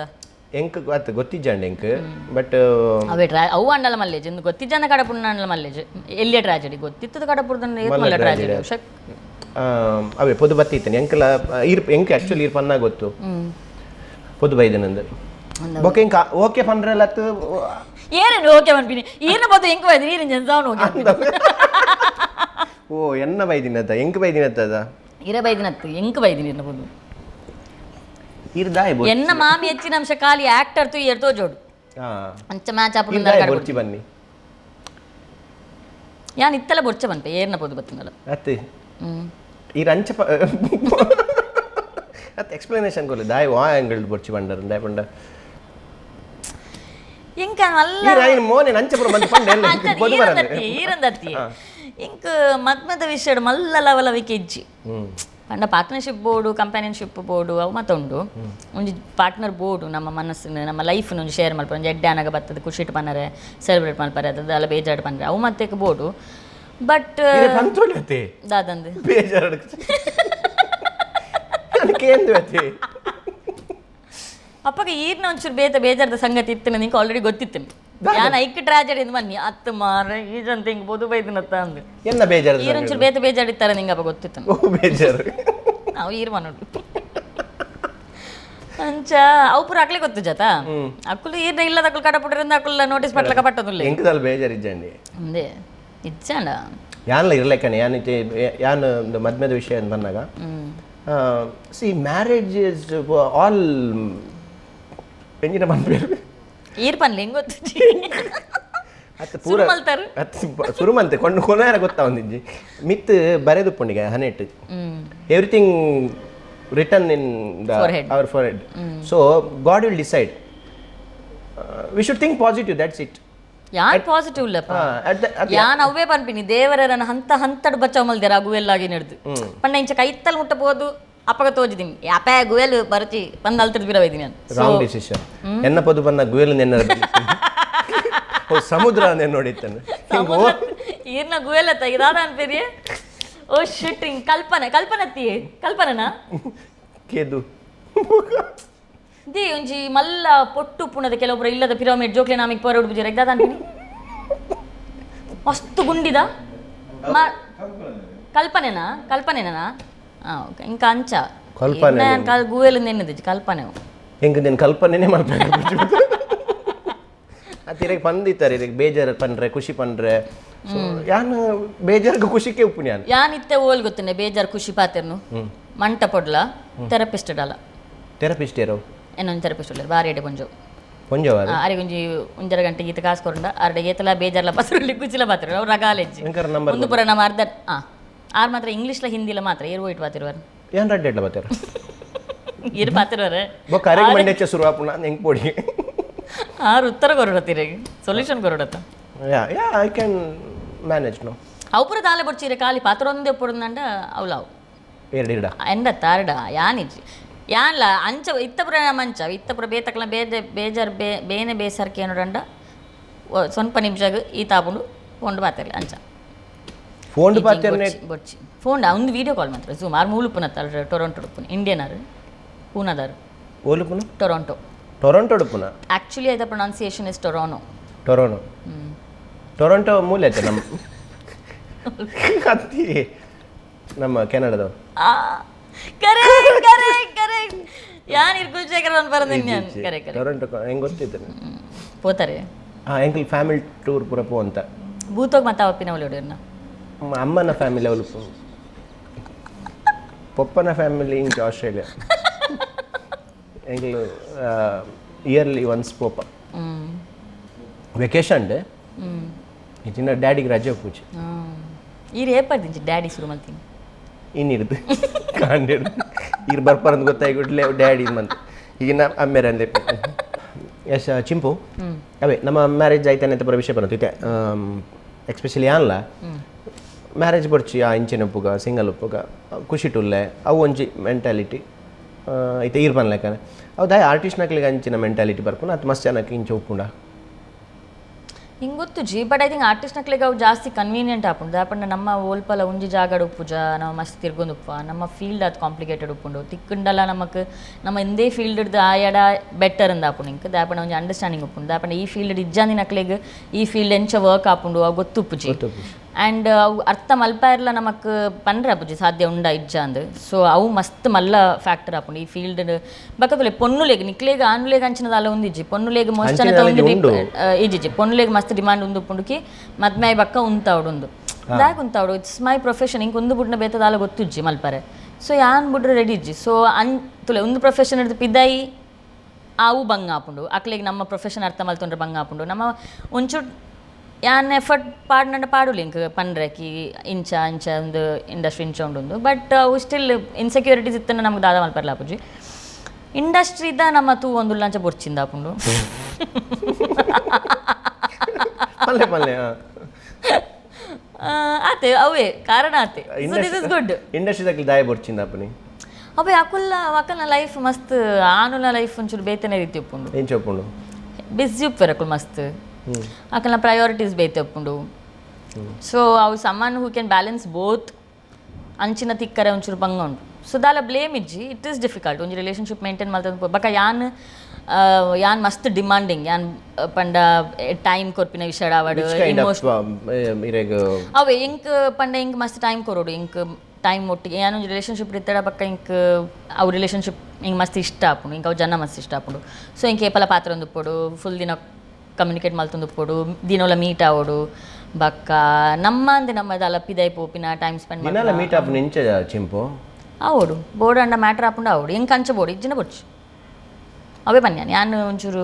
ಎಂಕ್ ಅತ್ತ ಗೊತ್ತಿಜ್ಜಂಡ ಎಂಕ್ ಬಟ್ ಅವೇ ಟ್ರಾ ಅವು ಅಂಡಲ ಮಲ್ಲೇಜ್ ಇಂದು ಗೊತ್ತಿಜ್ಜನ ಕಡಪುಂಡ ಅಂಡಲ ಮಲ್ಲೇಜ್ ಎಲ್ಲಿಯ ಟ್ರಾಜಡಿ ಗೊತ್ತಿತ್ತದ ಕಡಪುಡ್ದನ್ನ ಮಲ್ಲ ಮಲ್ಲ ಟ್ರಾಜಡಿ. Tragedy. ಅವೇ ಪೊದು ಬತ್ತಿತ್ತೇನೆ ಎಂಕಲ ಈರ್ ಎಂಕ್ ಆಕ್ಚುಲಿ ಈರ್ ಪನ್ನ ಗೊತ್ತು ಪೊದು ಬೈದನಂದು ಬೊಕ ಎಂಕ್ ಓಕೆ ಪಂಡ್ರಲ್ಲ ಅತ್ತು. ಏನೇನು ಓಕೆ ಮನ್ಪಿನಿ ಈರ್ನ ಬದ್ದು ಎಂಕ್ ಬೈದಿನಿ ಈರಿನ ಜನ ಓಕೆ. ಓ ಎನ್ನ ಬೈದಿನತ್ತ ಎಂಕ್ ಬೈದಿನತ್ತದ. ಇರ ಬೈದಿನತ್ತು ಎಂಕ್ ಬೈದಿನಿ ಇರ್ನ ಬದ್ದು. ಈರ್ ದಾಯ ಬೊರ್ಚಿ. ಎನ್ನ ಮಾಮಿ ಹೆಚ್ಚಿನ ಅಂಶ ಖಾಲಿ ಆಕ್ಟರ್ ತು ಇಯರ್ ತೋಜೋಡು. ಅಂಚ ಮ್ಯಾಚ್ ಈರ್ ಆಪುಂಡು. ದಾಯ ಬೊರ್ಚಿ ಬನ್ನಿ. ಯಾನ್ ಇತ್ತಲ ಬೊರ್ಚ ಬಂತೆ ಏರ್ನ ಪೊದು ಬತ್ತಿನಲ್ಲ. ಅತ್ತೆ ಈರ್ ಅಂಚ ಅತ್ತೆ ಎಕ್ಸ್ಪ್ಲನೇಷನ್ ಕೊರ್ಲಿ ದಾಯ ವಾ ಆಂಗಲ್ ಬೊರ್ಚಿ ಬಂಡರ್ ದಾಯ ಪಂಡ. ಇಂಕ ಮಲ್ಲ ಈರ್ ಐನ್ ಮೋನೆ ಅಂಚ ಪುರ ಮಂತ್ ಪಂಡ ಎಲ್ಲ ಪೊದು ಬರಂದೆ. ಈರಂದತ್ತಿ ಇಂಕ್ ಮದ್ಮದ ವಿಷಯಡ್ ಮಲ್ಲ ಲವಲವಿಕೆ ಇಜ್ಜಿ. ಪಂಡ partnership board, companionship board ಅವು ಮತ್ತ ಉಂಡು. ಒಂಜಿ ಪಾರ್ಟ್ನರ್ ಬೋರ್ಡು ನಮ್ಮ ಮನಸ್ಸಿನ ನಮ್ಮ ಲೈಫ್ ಒಂಜಿ ಶೇರ್ ಮಲ್ಪರೆ ಒಂಜಿ ಎಡ್ಡೆ ಆನಗ ಬತ್ತದ ಖುಷಿಟ್ ಪನ್ನರೆ ಸೆಲೆಬ್ರೇಟ್ ಮಲ್ಪರೆ ಅದ ಅಲ್ಲ ಬೇಜಾಡ್ ಪನ್ನರೆ ಅವು ಮತ್ತೆ ಬೋರ್ಡು ಬಟ್ ಈರೆ ಪಂತೋಲಿ ಅತ್ತೆ. ದಾದಂದು. ಬೇಜಾರು ಕೇಂದ್ರ ಅತ್ತೆ. ಅಪ್ಪಗೆ ಈರ್ನ ಒಂಚೂರು ಬೇತ ಬೇಜಾರದ ಸಂಗತಿ ಇತ್ತು ನಿಂಗೆ ಆಲ್ರೆಡಿ ಗೊತ್ತಿತ್ತು. ಯಾನ್ ಐಕ್ ಟ್ರಾಜಡಿ ಇಂದ್ ಬನ್ನಿ ಅತ್ತು ಮಾರ ಈಜಂತ ಹಿಂಗ್ ಬೊದು ಬೈದಿನತ್ತ ಅಂದು. ಎನ್ನ ಬೇಜಾರು. ಈರೊಂಚೂರು ಬೇತ ಬೇಜಾಡಿತ್ತಾರೆ ನಿಂಗೆ ಅಪ್ಪ ಗೊತ್ತಿತ್ತು. ಓ ಬೇಜಾರು. ನಾವು ಈರ್ ಮನೋಡು ಅಂಚ ಅವು ಪೂರ ಅಕ್ಲೆ ಗೊತ್ತು ಜಾತ ಅಕ್ಕುಲು ಈರ್ನ ಇಲ್ಲದ ಅಕ್ಕಲು ಕಡಪುಟ್ರಿಂದ ಅಕ್ಕುಲ್ಲ ನೋಟಿಸ್ ಪಟ್ಲಕ ಪಟ್ಟದುಲ್ಲ. ಎಂಕದಲ್ ಬೇಜಾರು ಇಜ್ಜಂಡಿ. ಅಂದೆ ಇಜ್ಜಾಂಡ. ಯಾನ್ಲ ಇರ್ಲೆಕ್ಕನೆ ಯಾನ್ ಇತ್ತೆ ಯಾನ್ ಒಂದು ಮದ್ಮೆದ ವಿಷಯ ಅಂತ ಬಂದಾಗ C marriage is all ಎಂಜಿನ ಪನ್ಪೇರು. ಈರ್ ಪನ್ಲೆ ಹೆಂಗ್ ಗೊತ್ತು. ಅತ್ತ ಪೂರ ಸುರು ಮಲ್ತಾರು? ಅತ್ತ ಸುರು ಮಲ್ತೆ ಕೊಂಡು ಕೊನಾರ ಗೊತ್ತಾ ಒಂದಿಂಜಿ ಮಿತ್ ಬರೆದುಪ್ಪುಂಡಿಗೆ ಹನೆಟ್ everything written in the Forehead. Our forehead, so God will decide. We should think positive, that's it. ಯಾನ್ ಪಾಸಿಟಿವ್ ಇಲ್ಲಪ್ಪ. ಯಾನ್ ಅವ್ವೇ ಪನ್ಪಿನಿ ದೇವರ ನನ್ನ ಹಂತ ಹಂತಡ್ ಬಚಾವ್ ಮಲ್ದೇರ ಗುವೆಲ್ಲಾಗಿ ನಡೆದು ಪಂಡ ಇಂಚ ಕೈತ್ತಲ್ ಮುಟ್ಟಬಹುದು ಅಪ್ಪಗ ತೋಜಿದ್ದೀನಿ ಅಪ್ಪ ಗುವೆಲ್ ಬರಚಿ ಬಂದು ಅಲ್ತಿದ್ ಬಿರವೈದಿನಿ ನಾನು. ರಾಂಗ್ ಡಿಸಿಷನ್ ಎನ್ನ ಪದು ಬನ್ನ ಗುವೆಲ್ ನೆನ್ನ ಓ ಸಮುದ್ರ ನೆನ್ ನೋಡಿತ್ತಾನೆ ಹಿಂಗ್ ಓ ಈರ್ನ ಗುವೆಲ್ ಅತ್ತ ಇದಾದ ಅನ್ಪಿರಿ ಓ ಶಿಟ್ ಹಿಂಗ್ ಕಲ್ಪನೆ ಕಲ್ಪನತ್ತಿ ಕಲ್ಪನೆನಾ. ಕೇದು. The ಒಂಜಿ ಮಲ್ಲ ಪೊಟ್ಟು ಪುಣದ ಕೆಲವೊಬ್ರು ಇಲ್ಲದ ಪಿರಮಿಡ್ ಜೋಕ್ಲೆ ನಾಮಿಗ್ ಪರೋಡ್ ಬುಜಿರ ಇದ್ದಾದ ಅನ್ಪಿನಿ ಮಸ್ತ್ ಗುಂಡಿದ ಕಲ್ಪನೆನಾ ಕಲ್ಪನೆನಾ ಆ ಓಕೆ ಇಂಕ ಅಂಚ. ಕಲ್ಪನೆ. ಯಾನ್ ಕಾಲ್ ಗುವೆಲ್ ನೆನ್ನದಿಜ್ಜಿ ಕಲ್ಪನೆ ಅವು. ಹೆಂಗ್ ನೀನು ಕಲ್ಪನೆನೇ ಮಾಡ್ಬೇಕು. ಅದು ಇರಗೆ ಪಂದಿತ್ತಾರೆ, ಇರಗೆ ಬೇಜಾರು ಪನ್ರೆ, ಖುಷಿ ಪನ್ರೆ. ಸೊ ಯಾನ್ ಬೇಜಾರ್ಗೆ ಖುಷಿಗೆ ಉಪ್ಪು ಯಾನ್. ಯಾನ್ ಇತ್ತೆ ಓಲ್ ಗೊತ್ತನೆ ಬೇಜಾರು ಖುಷಿ ಪಾತೆರ್ನು ಮಂಟಪೊಡ್ಲ ಥೆರಪಿಸ್ಟ್ ಡಲ. ಥೆರಪಿಸ್ಟ್ ಏರೋ? ಏನೊಂದು ಥೆರಪಿಸ್ಟ್ ಉಲ್ಲೆರ್, ಬಾರಿ ಎಡೆ ಪೊಂಜೋ. ಪೊಂಜವಾರು? ಅರೆಗೊಂಜಿ ಒಂಜರ ಗಂಟೆ ಗೀತ ಕಾಸು ಕೊರಂಡ ಅರ್ಡೆ ಏತಲ ಬೇಜಾರ್ಲ ಪಸರುಳ್ಳಿ ಕುಚಿಲ ಪಾತ್ರ ಅವ್ರು ರಗಾಲೆಜ್ಜಿ. ಎಂಕರ ನಂಬರ್? ಒಂದು ಪುರ ನಮ್ಮ ಅರ್ಧ ಆರ್ ಮಾತ್ರ ಇಂಗ್ಲೀಷ್ಲ ಹಿಂದಿಲ ಮಾತ್ರ ಏರ್ ಹೋಯ್ಟ್ ಪಾತಿರುವರು. ಏನ್ ರಡ್ಡೆ ಎಡ್ಲ ಬತ್ತಾರ? ಏರ್ ಪಾತಿರುವರೆ. ಬೊಕ್ಕ ಅರೆಗೆ ಮಂಡೆಚ್ಚ ಶುರು ಆಪುಣ ಹೆಂಗ್ ಪೊಡಿ. ಆರು ಉತ್ತರ ಕೊರಡತ್ತೀರ, solution ಕೊರಡತ್ತ. Yeah yeah, I can manage, no. ಅವು ಪೂರ ದಾಲೆ ಬೊಡ್ಚೀರೆ, ಖಾಲಿ ಪಾತ್ರ ಒಂದೇ ಪೊಡುಂದಂಡ ಅವ್ಲಾವು. ಎರಡು ಇಡ. ಎಂಡತ್ತ ಅರಡ ಯಾನಿಜ್ಜಿ ಯಾನ್ಲ ಅಂಚ ಇತ್ತಪುರ ಮಂಚ ಇತ್ತಪುರ ಬೇತಕ್ಲ ಬೇಜ ಬೇಜಾರ್ ಬೇ ಬೇನೆ ಬೇಸರ್ಕೆ ಏನೋಡಂಡ ಸ್ವಲ್ಪ ನಿಮಿಷಗ್ ಈ ತಾಪುಂಡು ಫೋನ್ ಬಾತಿರ್ಲಿ ಅಂಚ. ಫೋನ್ ಪಾತೆರ್ನೆ? ಬೊಡ್ಚಿ, ಫೋನ್ ಒಂದು ವೀಡಿಯೋ ಕಾಲ್ ಮಾತ್ರ, ಝೂಮ್. ಆರು ಮೂಲು ಪುನತ್ತ ಟೊರೊಂಟೊ ಉಪ್ಪುನ, ಇಂಡಿಯನ್ ಆರು, ಪೂನಾದಾರು. ಓಲುಪುನ? ಟೊರೊಂಟೊ. ಟೊರೊಂಟೊ ಉಪ್ಪುನ? ಆ್ಯಕ್ಚುಲಿ ಐದ ಪ್ರೊನೌನ್ಸಿಯೇಷನ್ is ಟೊರೋನೋ. ಟೊರೊನೊ, ಟೊರೊಂಟೊ ಮೂಲೆ ಐತೆ ನಮ್ಮ ಅತ್ತಿ ನಮ್ಮ ಕೆನಡಾದವ್ರು. Correct correct correct. ಯಾನ್ ಇರ್ ಕುಲ್ಶೇಖರ್ ಬರಂದಿನಿ ನಾನು, correct correct. Toronto ಹೆಂಗೆ ಗೊತ್ತಿತ್ತು? ಪೋತಾರೆ. ಹಾಂ, ಎಂಕಲ್ ಫ್ಯಾಮಿಲಿ ಟೂರ್ ಪೂರ ಪೋ ಅಂತ. ಭೂತೋಗ್ ಮತ್ತೆ ಅವಪ್ಪಿನ ಒಳ್ಳೆ. ಅಮ್ಮನ ಫ್ಯಾಮಿಲಿ ಅವಳು, ಪೊಪ್ಪನ ಫ್ಯಾಮಿಲಿ ಇಂಚ ಆಸ್ಟ್ರೇಲಿಯಾ. ಎಂಕಲ್ ಇಯರ್ಲಿ ಒನ್ಸ್ ಪೋಪ ವೆಕೇಶನ್ ಡೇ. ಇಚಿನ ಡ್ಯಾಡಿಗೆ ರಜೆ ಪೂಜೆ. ಈ ರೇಪರ್ದಿಂಚಿ ಡ್ಯಾಡಿ ಶುರು ಮಲ್ತೀನಿ. ಇನ್ನಿಡ್ದು ಕಾಂಡಿಡ್ದು ಈರ್ ಬರ್ಪಾರಂದು ಗೊತ್ತಾಗಿ ಡ್ಯಾಡಿ ಮಂತ್ ಈಗ ನಾ ಅಮ್ಮೇರೆ ಅಂದೆ. ಎಸ್ ಚಿಂಪು, ಅವೇ ನಮ್ಮ ಮ್ಯಾರೇಜ್ ಆಯ್ತಾನೆ ಅಂತ ಪೂರ ವಿಷಯ ಬರುತ್ತೆ. ಇತ್ತೆ ಎಕ್ಸ್ಪೆಷಲಿ ಅಲ್ಲ ಮ್ಯಾರೇಜ್ ಬೊಡ್ಚಿ, ಆ ಇಂಚಿನ ಉಪ್ಪುಗ ಸಿಂಗಲ್ ಉಪ್ಪುಗ ಖುಷಿ ಟುಲ್ಲೆ ಅವು ಒಂಜಿ ಮೆಂಟಾಲಿಟಿ ಐತೆ. ಈರ್ ಪನ್ಲೆಕ್ಕನೆ ಅವು ದಾಯ ಆರ್ಟಿಸ್ಟ್ ನಕ್ಲಿಗೆ ಅಂಚಿನ ಮೆಂಟಾಲಿಟಿ ಬರ್ಪುನ ಅದು ಮಸ್ತ್ ಜನಕ್ಕೆ ಇಂಚ ಉಪ್ಪುಂಡ? ಹಿಂಗೆ ಗೊತ್ತು G, but I think artist ನಕ್ಲಿಗೆ ಅವು ಜಾಸ್ತಿ ಕನ್ವೀನಿಯಂಟ್ ಆಪುಂಡು. ದಾಪಂಡ ನಮ್ಮ ಓಲ್ಪಲ ಒಂಜಿ ಜಾಗಡ್ ಉಪ್ಪುಜ, ನಾವು ಮಸ್ತ್ ತಿರ್ಗೊಂದು ಉಪ್ಪ, ನಮ್ಮ ಫೀಲ್ಡ್ ಅದು ಕಾಂಪ್ಲಿಕೇಟೆಡ್ ಉಪ್ಪುಂಡು. ತಿಕ್ಕುಂಡಲ ನಮಕ್ ನಮ್ಮ ಇಂದೇ ಫೀಲ್ಡ್ ಆಯಡ ಬೆಟರ್ ಅಂದ ಆಪುಂಡು ಇಂಕ್. ದಾಪಂಡ ಒಂಜಿ ಅಂಡರ್ಸ್ಟ್ಯಾಂಡಿಂಗ್ ಉಪ್ಪುಂಡು. ದಾಪಂಡ ಈ ಫೀಲ್ಡ್ ಇಜ್ಜಾಂದಿ ನಕ್ಲೆಗ್ ಈ ಫೀಲ್ಡ್ ಎಂಚ ವರ್ಕ್ ಆಪುಂಡು ಅವು ಗೊತ್ತುಪ್ಪುಜಿ. ಆ್ಯಂಡ್ ಅವು ಅರ್ಥ ಮಲ್ಪಾಯಿರ್ಲ ನಮಕ್ ಪನ್ರೆ ಆಪುಜಿ ಸಾಧ್ಯ ಉಂಡ ಇಜ್ಜ ಅಂದ್. ಸೊ ಅವು ಮಸ್ತ್ ಮಲ್ಲ ಫ್ಯಾಕ್ಟರ್ ಆಪುಂಡು ಈ ಫೀಲ್ಡ್ ಬಕ್ಕುಲೆ. ಪೊನ್ನುಲೆಗ್ ನಿಕ್ಲೆಗ್ ಆನುಲೆಗ್ ಅಂಚಿನ ದಾಲ ಒಂದಿಜ್ಜಿ, ಪೊನ್ನುಲೆಗ್ ಮೋಸ್ಟ್ ಅಂಚಿನ ಒಂದು ಉಂಡು. ಇಜ್ಜಿಜ್ಜಿ, ಪೊನ್ನುಲೆಗ್ ಮಸ್ತ್ ಡಿಮಾಂಡ್ ಉಂದು ಉಪ್ಪುಂಡುಕಿ ಮದ್ಮೆ ಬಕ್ಕ ಉಂತಾವಡು ಉಂದು ದಾಗ್ ಉಂತಾವಡು. It's my profession, ಇಂಕ್ ಒಂದು ಬುಡ್ನ ಬೇತ ದಾಲ ಗೊತ್ತುಜ್ಜಿ ಮಲ್ಪರೆ. ಸೊ ಯಾನ್ ಬುಡ್ರೆ ರೆಡಿ ಇಜ್ಜಿ. ಸೊ ಅನ್ ತುಲೆ ಒಂದು ಪ್ರೊಫೆಷನ್ ಹಿಡ್ದು ಪಿದಾಯಿ ಆವು ಬಂಗ ಆಪುಂಡು. ಅಕ್ಲೆಗ್ ನಮ್ಮ ಪ್ರೊಫೆಷನ್ ಅರ್ಥ ಮಲ್ತೊಂಡ್ರೆ ಬಂಗ ಆಪುಂಡು. ನಮ್ಮ ಒಂಚೂರು ಯಾನ್ ಎಫರ್ಟ್ ಪಾಡ್ನಂಡ ಪಾಡುಲಿ ಇಂಕ್ ಪನ್ರೆ ಕಿ ಇಂಚ ಇಂಚ ಒಂದು ಇಂಡಸ್ಟ್ರಿ ಇಂಚ ಉಂಡು. ಬಟ್ ಅವು ಸ್ಟಿಲ್ ಇನ್ಸೆಕ್ಯೂರಿಟೀಸ್ ಇತ್ತನ ನಮ್ಗೆ ದಾದ ಮಲ್ಪರ್ಲ ಆಪುಜಿ. ಇಂಡಸ್ಟ್ರಿದ ನಮ್ಮ ತೂ ಒಂದು ಲಂಚ ಬೊರ್ಚಿಂದ ಆಪುಂಡು. ಪಲ್ಲೆ ಪಲ್ಲೆ ಹಾಂ. ಆತೆ ಅವೇ ಕಾರಣ ಆತೆ. So this is good. Industry ದಕ್ಲಿ ದಾಯ ಬೊರ್ಚಿಂದ ಅಪ್ಪನಿ? ಅವೇ ಅಕುಲ್ಲ ಅಕಲ್ನ ಲೈಫ್ ಮಸ್ತ್, ಆನುಲ ಲೈಫ್ ಒಂಚೂರು ಬೇತನೆ ರೀತಿ ಉಪ್ಪುಂಡು. ಎಂಚ ಉಪ್ಪುಂಡು? ಬಿಸಿ ಉಪ್ಪೆರ್ ಅಕುಲು ಮಸ್ತ್, ಅಕಲ್ನ ಪ್ರಯಾರಿಟೀಸ್ ಬೇತೆ ಉಪ್ಪುಂಡು. ಸೊ ಅವು someone who can balance both ಅಂಚಿನ ತಿಕ್ಕರೆ ಒಂಚೂರು ಬಂಗ ಉಂಟು. ಸೊ ದಾಲ ಬ್ಲೇಮ್ ಇಜ್ಜಿ, it is difficult ಒಂಜಿ ರಿಲೇಷನ್ಶಿಪ್ ಮೇಂಟೈನ್ ಮಲ್ತೊಂದು. ಬೊಕ ಯಾನ್ ಯಾನ್ ಮಸ್ತ್ ಡಿಮಾಂಡಿಂಗ್ ಯಾನ್ ಪಂಡ ಟೈಮ್ ಕೊರ್ಪಿನ ವಿಷಯ ಆವಡ್. Which kind of ಇರೆಗ್? ಅವೇ ಇಂಕ್ ಪಂಡ ಇಂಕ್ ಮಸ್ತ್ ಟೈಮ್ ಕೊರೊಡು, ಇಂಕ್ ಟೈಮ್ ಒಟ್ಟಿಗೆ. ಯಾನ್ ಒಂಜಿ ರಿಲೇಷನ್ಶಿಪ್ ಇತ್ತಡ ಬೊಕ್ಕ ಇಂಕ್ ಅವು ರಿಲೇಷನ್ಶಿಪ್ ಇಂಕ್ ಮಸ್ತ್ ಇಷ್ಟ ಆಪುಂಡು, ಇಂಕ್ ಅವು ಜನ ಮಸ್ತ್ ಇಷ್ಟ ಆಪುಂಡು. ಸೊ ಇಂಕ್ ಏಪಲ ಪಾತ್ರ ಉಪ್ಪೊಡು, ಫುಲ್ ದಿನ ಕಮ್ಯುನಿಕೇಟ್ ಮಲ್ತೊಂದು ಉಪ್ಪೊಡು, ದಿನೋಲ ಮೀಟ್ ಆವೊಡು. ಬೊಕ್ಕ ನಮ್ಮ ಅಂದೆ ನಮ್ಮ ದಾಲ ಪಿದಾಯಿ ಪೋಪಿನ ಟೈಮ್ ಸ್ಪೆಂಡ್. ದಿನಾಲ ಮೀಟ್ ಆಪುನ ಎಂಚ ಚಿಂಪು? ಆವೊಡು, ಬೋರ್ಡ್ ಅಂಡ ಮ್ಯಾಟ್ರ್ ಆಪುಂಡು ಆವೊಡು. ಎಂಕ್ ಅಂಚ ಬೋಡು ಇಜ್ಜಿನ ಬೊಡ್ಚಿ. ಅವೇ ಪನ್ಯಾನ್ ಯಾನ್ ಒಂಚೂರು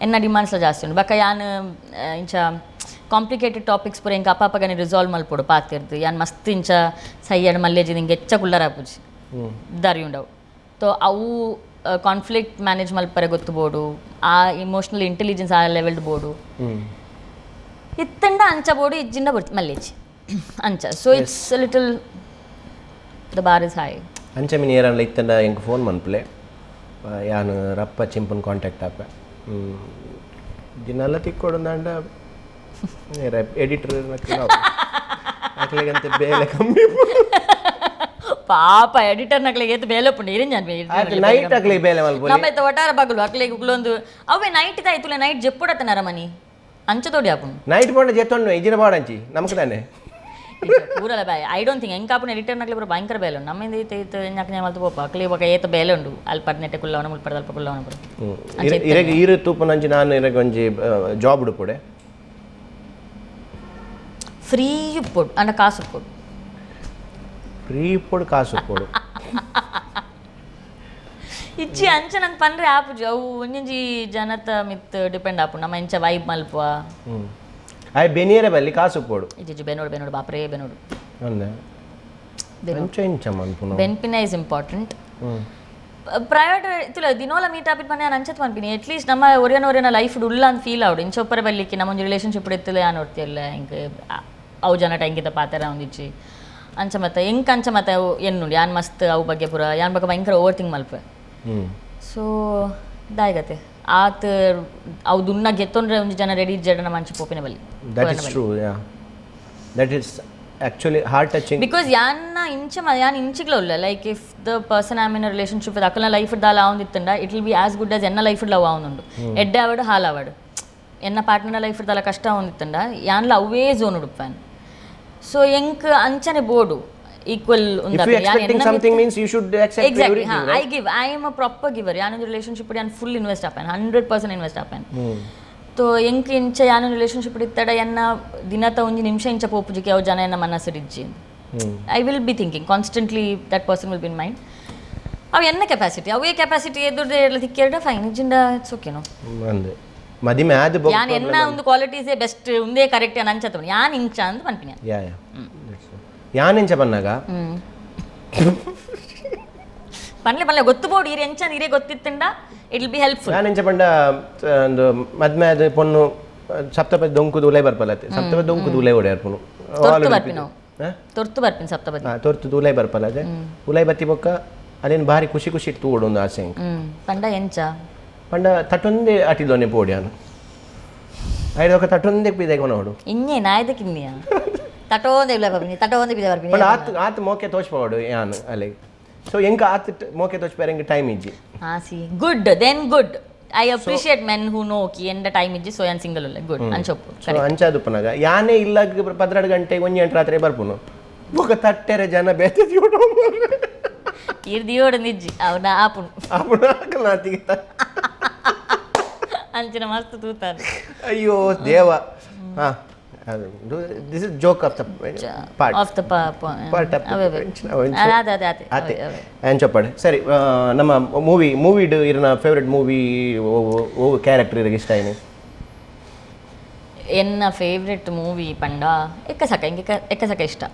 ಎನ್ನ ಡಿಮಾಂಡ್ಸ್ಲ ಜಾಸ್ತಿ ಉಂಡು. ಬೊಕ್ಕ ಯಾನ್ ಇಂಚ ಕಾಂಪ್ಲಿಕೇಟೆಡ್ ಟಾಪಿಕ್ಸ್ ಪೂರ ಎಂಕ್ ಅಪಾಪಗನೆ ರಿಸಾಲ್ವ್ ಮಲ್ಪೊಡು ಪಾತೆರ್ದು. ಯಾನ್ ಮಸ್ತ್ ಇಂಚ ಸಯ್ಯಡ್ ಮಲ್ಲೇಜಿ ನಿಂಗೆ ಹೆಚ್ಚ ಕುಲ್ಲರ ಆಪುಜಿ ದಾರಿ ಉಂಡವು. ತೋ ಅವು ಕಾನ್ಫ್ಲಿಕ್ಟ್ ಮ್ಯಾನೇಜ್ ಮಲ್ಪರೆ ಗೊತ್ತು ಬೋಡು, ಆ ಇಮೋಷನಲ್ ಇಂಟೆಲಿಜೆನ್ಸ್ ಆ ಲೆವೆಲ್ಡ್ ಬೋಡು. ಇತ್ತಂಡ ಅಂಚ ಬೋಡು, ಇಜ್ಜಿಂಡ ಬೊಡ್ಚಿ ಮಲ್ಲೇಜಿ ಅಂಚ. So it's little the bar is high. ಅಂಚ ಮಿನಿ ಏರನ್ಲ ಇತ್ತಂಡ ಎಂಕ್ ಫೋನ್ ಮನ್ಪುಲೆ, ಯಾನ್ ರಪ್ಪ ಚಿಂಪನ್ ಕಾಂಟ್ಯಾಕ್ಟ್ ಆಪೆ. ದಿನಲ್ಲ ತಿಕ್ಕೊಡುಂದಾಂಡ ಎಡಿಟರ್ ಅಕ್ಲೆಗಂತೆ ಬೇಲೆ ಕಮ್ಮಿ. ಪಾಪ ಎಡಿಟರ್ ನಕ್ಲೆಗ್ ಏತ್ ಬೇಲೆ ಉಪ್ಪುಂಡು ಇರಿಂಜಾನ್. ನೈಟ್ ಅಕ್ಲೆಗ್ ಬೇಲೆ ಮಲ್ಪೊಲಿ. ನಮ್ಮ ಇತ್ತ ಒಟ್ಟಾರೆ ಬಗಲು ಅಕ್ಲೆಗ್ ಉಗ್ಲೊಂದು ಅವೇ ನೈಟ್ ಆಯ್ತು, ನೈಟ್ ಜೆಪ್ಪುಡತ್ತ ನರಮನಿ ಅಂಚ ತೋಡಿ ಆಪುಂಡು. ನೈಟ್ ಪೋಂಡ ಜೆತ್ತೊಂಡು ಇಜಿನ ಪಾಡಂಚಿ ನಮಕ್ ತಾನೆ. ಪೂರಲ ಬಾಯ್ I don't think ಎಂಕಾಪುನ editor ನಕ್ಲೆ ಪೂರ ಭಯಂಕರ ಬೇಲೆ ಉಂಡು. ನಮ್ಮಿಂದ ಈತ ಈತ ಎಂಜಾಕ್ ಮಲ್ತು ಪೋಪ ಅಕ್ಲೆ ಬೊಕ ಏತ ಬೇಲೆ ಉಂಡು ಅಲ್ಪ ನೆಟ್ಟೆ ಕುಲ್ಲವನ ಮುಲ್ಪದ ಅಲ್ಪ ಕುಲ್ಲವನ ಪೂರ. ಇರೆಗ್ ಈರು ತೂಪುನಂಚಿ ನಾನು ಇರೆಗ್ ಒಂಜಿ ಜಾಬ್ ಉಡುಪುಡೆ. ಫ್ರೀ ಉಪ್ಪೊಡು ಅಂಡ ಕಾಸು ಉಪ್ಪೊಡು. ಫ್ರೀ ಉಪ್ಪೊಡು ಕಾಸು ಉಪ್ಪೊಡು. ಇಚ್ಚಿ ಅಂಚ ನಂಗೆ ಪಂಡ್ರೆ ಆಪುಜಿ ಅವು ಒಂಜೊಂಜಿ ಜನತ ಮಿತ್ ಡಿಪೆಂಡ್ ಆಪುಂಡು ನಮ್ಮ ಇಂಚ ವೈಬ್ ಮಲ್ಪುವ. ಆಯ್ ಬೆನಿಯರೆ ಬಲ್ಲಿ ಕಾಸು ಉಪ್ಪೊಡು. ಇಜ್ಜಿ ಬೆನೋಡು ಬೆನೋಡು ಬಾಪ್ರೇ ಬೆನೋಡು. ಅಂದೆ ಅಂಚ ಇಂಚ ಮನ್ಪುನ ಬೆನ್ಪಿನ is important. Private ಇತ್ತುಲ ದಿನೋಲ meet ಆಪಿಟ್ ಮನೆ ಅಂಚತ್ ಮನ್ಪಿನಿ ಅಟ್ಲೀಸ್ಟ್ ನಮ್ಮ ಒರಿಯನ ಒರಿಯನ ಲೈಫ್ ಉಲ್ಲ ಅಂತ ಫೀಲ್ ಆವಡು ಇಂಚ ಒಪ್ಪರೆ ಬಲ್ಲಿಕ್ಕೆ ನಮ್ಮ ಒಂಜಿ ರಿಲೇಷನ್ಶಿಪ್ ಇತ್ತುಲ ಯಾನ್ ಒರ್ತಿಯಲ್ಲ ಇಂಕ್ ಅವು ಜನ ಟೈಂಕಿತ ಪಾತೆರ ಒಂದಿಚ್ಚಿ ಅಂಚ ಮತ್ತೆ ಎಂಕ್ ಅಂಚ ಮತ್ತೆ ಅವು ಎನ್ನುಂಡು ಯಾನ್ ಮಸ್ತ್ ಅವು ಬಗ್ಗೆ ಪೂರ ಯಾನ್ ಬಗ್ಗೆ ಭಯಂಕರ ಓವರ್ ಥಿಂಕ್ ಮಲ್ಪೆ. ಸೊ ದಾಯಗತೆ ಆತ್ ಅವು ದುನ್ನ ಗೆತ್ತೊಂಡ್ರೆ ಒಂಜಿ ಜನ ರೆಡಿ ಇಜ್ಜಡ ನಮ್ಮ ಅಂಚ ಪೋಪಿನ ಬಲ್ಲಿ. That is true, yeah, that is actually heart touching. Because ಯಾನ್ನ ಇಂಚ ಯಾನ್ ಇಂಚಿಗ್ಲ ಉಲ್ಲ like if the person am in relationship with ಅಕಲ್ನ life ದಾಲ ಆವೊಂದಿತ್ತಂಡ it will be as good as ಎನ್ನ ಲೈಫ್ ಲವ್ ಆವೊಂದುಂಡು. ಎಡ್ಡೆ ಆವಡ್ ಹಾಲ್ ಆವಡ್ ಎನ್ನ ಪಾರ್ಟ್ನರ್ ಲೈಫ್ ದಾಲ ಕಷ್ಟ ಆವೊಂದಿತ್ತಂಡ ಯಾನ್ಲ ಅವೇ ಝೋನ್ ಉಡುಪಾನ್. ಸೊ ಎಂಕ್ ಅಂಚನೆ ಬೋಡು equal. If you expecting something means you should accept. Exactly, ಹಾ, I give, I am a proper giver. ಯಾನೊಂದು relationship ಯಾನ್ ಫುಲ್ ಇನ್ವೆಸ್ಟ್ ಆಪೇನ್, 100% ಇನ್ವೆಸ್ಟ್ ಆಪೇನ್. ತೋ ಎಂಕ್ ಇಂಚ ಯಾನೊಂದು ರಿಲೇಷನ್ಶಿಪ್ ಇತ್ತಡ ಎನ್ನ ದಿನತ ಒಂಜಿ ನಿಮಿಷ ಇಂಚ ಪೋಪುಜಿಕೆ ಅವು ಜನ ಎನ್ನ ಮನಸ್ಸು ಇಜ್ಜಿ. I will be thinking constantly, that person will be in mind. ಅವು ಎನ್ನ ಕೆಪಾಸಿಟಿ ಅವೇ ಕೆಪಾಸಿಟಿ ಎದುರ್ದೆ ಎಲ್ಲ ತಿಕ್ಕಿರಡ ಫೈನ್ ಇಜ್ಜಿಂಡ it's okay no. ಅಂದೆ ಮದಿಮೆ ಆದ್ ಯಾನ್ ಎನ್ನ ಒಂದು ಕ್ವಾಲಿಟೀಸೇ ಬೆಸ್ಟ್ ಉಂದೇ ಕರೆಕ್ಟ್ ಯಾನ್ ಅಂಚ ಯಾನ್ ಇಂಚ ಅಂದ್ ಪನ್ಪಿನಿ. ಯಾ ಯಾ ಯಾನ್ ಎಂಚ ಪನ್ನಾಗ ಪನ್ಲೆ ಪನ್ಲೆ ಗೊತ್ತು ಬೋಡು ಇರೆ ಎಂಚ ಇರೆ ಗೊತ್ತಿತ್ತಂಡ it will be helpful. ಯಾನ್ ಎಂಚ ಪಂಡ ಒಂದು ಮದ್ಮೆ ಆದ್ ಪೊನ್ನು ಸಪ್ತಪದಿ ದೊಂಕುದು ಉಲೈ ಬರ್ಪಲತ್ತೆ ಸಪ್ತಪದಿ ದೊಂಕುದು ಉಲೈ ಓಡಾರ್ಪುನು. ತೊರ್ತು ಬರ್ಪಿನವು. ತೊರ್ತು ಬರ್ಪಿನ ಸಪ್ತಪದಿ. ತೊರ್ತು ಉಲೈ ಬರ್ಪಲತೆ ಉಲೈ ಬತ್ತಿ ಬೊಕ್ಕ ಅಲ್ಲೇನು ಭಾರಿ ಖುಷಿ ಖುಷಿ ಇಟ್ಟು ಓಡೊಂದು ಆಸೆ ಎಂಕ್. ಪಂಡ ಎಂಚ ಪಂಡ ತಟೊಂದೇ ಅಟಿದೊನೆ ಪೋಡ್ಯಾನು ಐದು ఒక ತಟೊಂದೇ ಪಿದೆ ಕೊನೋಡು. ಇನ್ನೇ ನಾಯ್ದಕ್ಕಿನ್ನಿಯ ತಟೋಂದೆ ಇಲ್ಲ ಬರ್ಪಿನಿ ತಟೋಂದೆ ಬಿದೆ ಬರ್ಪಿನಿ. ಪಂಡ ಆತ್ ಆತ್ ಮೋಕೆ ತೋಚ್ಪೋಡು ಯಾನ್ ಅಲೆ ಸೊ ಎಂಕ ಆತ್ ಮೋಕೆ ತೋಚ್ಪೇರೆ ಎಂಕ್ ಟೈಮ್ ಇಜ್ಜಿ. ಹಾ see good then good I appreciate men who know ಕಿ ಎಂಡ ಟೈಮ್ ಇಜ್ಜಿ ಸೊ ಯಾನ್ ಸಿಂಗಲ್ ಉಲ್ಲ ಗುಡ್ ಅಂಚೊಪ್ಪು. ಸೊ ಅಂಚಾದುಪ್ಪನಾಗ ಯಾನೇ ಇಲ್ಲ 12 ಗಂಟೆ ಒಂಜಿ ಗಂಟೆ ರಾತ್ರಿ ಬರ್ಪುನು ಬೊಕ ತಟ್ಟೆರೆ ಜನ ಬೇತೆ ದಿಯೋಡು. ಈರ್ ದಿಯೋಡು ನಿಜ್ಜಿ ಅವನ ಆಪುನು. ಅಪ್ಪುನ ನಾತಿಗೆ ಅಂಚಿನ ಮಸ್ತ್ ತೂತಾನೆ. ಅಯ್ಯೋ ದೇವ, ಹಾ this is joke of the part of the part of ಅದೇ ಅದೇ ಅದೇ ಆತೆ ಅಂಚೊಪ್ಪಡೆ ಸರಿ. ನಮ್ಮ ಮೂವಿ ಮೂವಿಡ್ ಇರನ ಫೇವ್ರೆಟ್ ಮೂವಿ ಓ ಕ್ಯಾರೆಕ್ಟರ್ ಇರಗೆ ಇಷ್ಟ ಆಯ್ನಿ? ಎನ್ನ ಫೇವ್ರೆಟ್ ಮೂವಿ ಪಂಡ ಎಕ್ಕಸಕ ಎಂಕ್ ಎಕ್ಕಸಕ ಇಷ್ಟ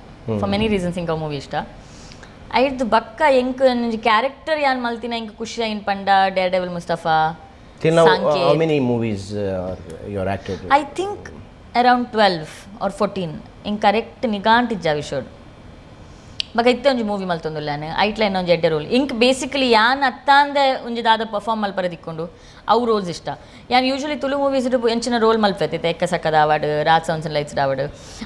for many reasons. ಇಂಕ ಮೂವಿ ಇಷ್ಟ ಐಡ್ದು ಬಕ್ಕ ಎಂಕ್ ಒಂಜಿ ಕ್ಯಾರೆಕ್ಟರ್ ಯಾನ್ ಮಲ್ತಿನ ಎಂಕ್ ಖುಷಿ ಆಯಿನ್ ಪಂಡ dare devil Mustafa. Till now, Sanket. How many movies you are acted? I think around 12 or 14 ink correct ನಿಗಾಂಟಿಜ್ಜ ವಿಷೋಡ್ ಬಕ ಇತ್ತೆ ಒಂಜಿ ಮೂವಿ ಮಲ್ತೊಂದುಲ್ಲಾನೆ ಐಟ್ಲ ಒಂಜಿ ಎಡ್ಡೆ ರೋಲ್ ಇಂಕ್ ಬೇಸಿಕಲಿ ಯಾನ್ ಅತ್ತಾಂದೆ ಒಂಜಿ ದಾದ ಪರ್ಫಾರ್ಮ್ ಮಲ್ಪರೆ ದಿಕ್ಕೊಂಡು ಅವು ರೋಲ್ಸ್ ಇಷ್ಟ. ಯಾನ್ ಯೂಶಲಿ ತುಳು ಮೂವೀಸ್ ಎಂಚಿನ ರೋಲ್ ಮಲ್ಪೆತ್ತೆ ಎಕ್ಕ ಸಕ್ಕದ award Raj sounds and lights award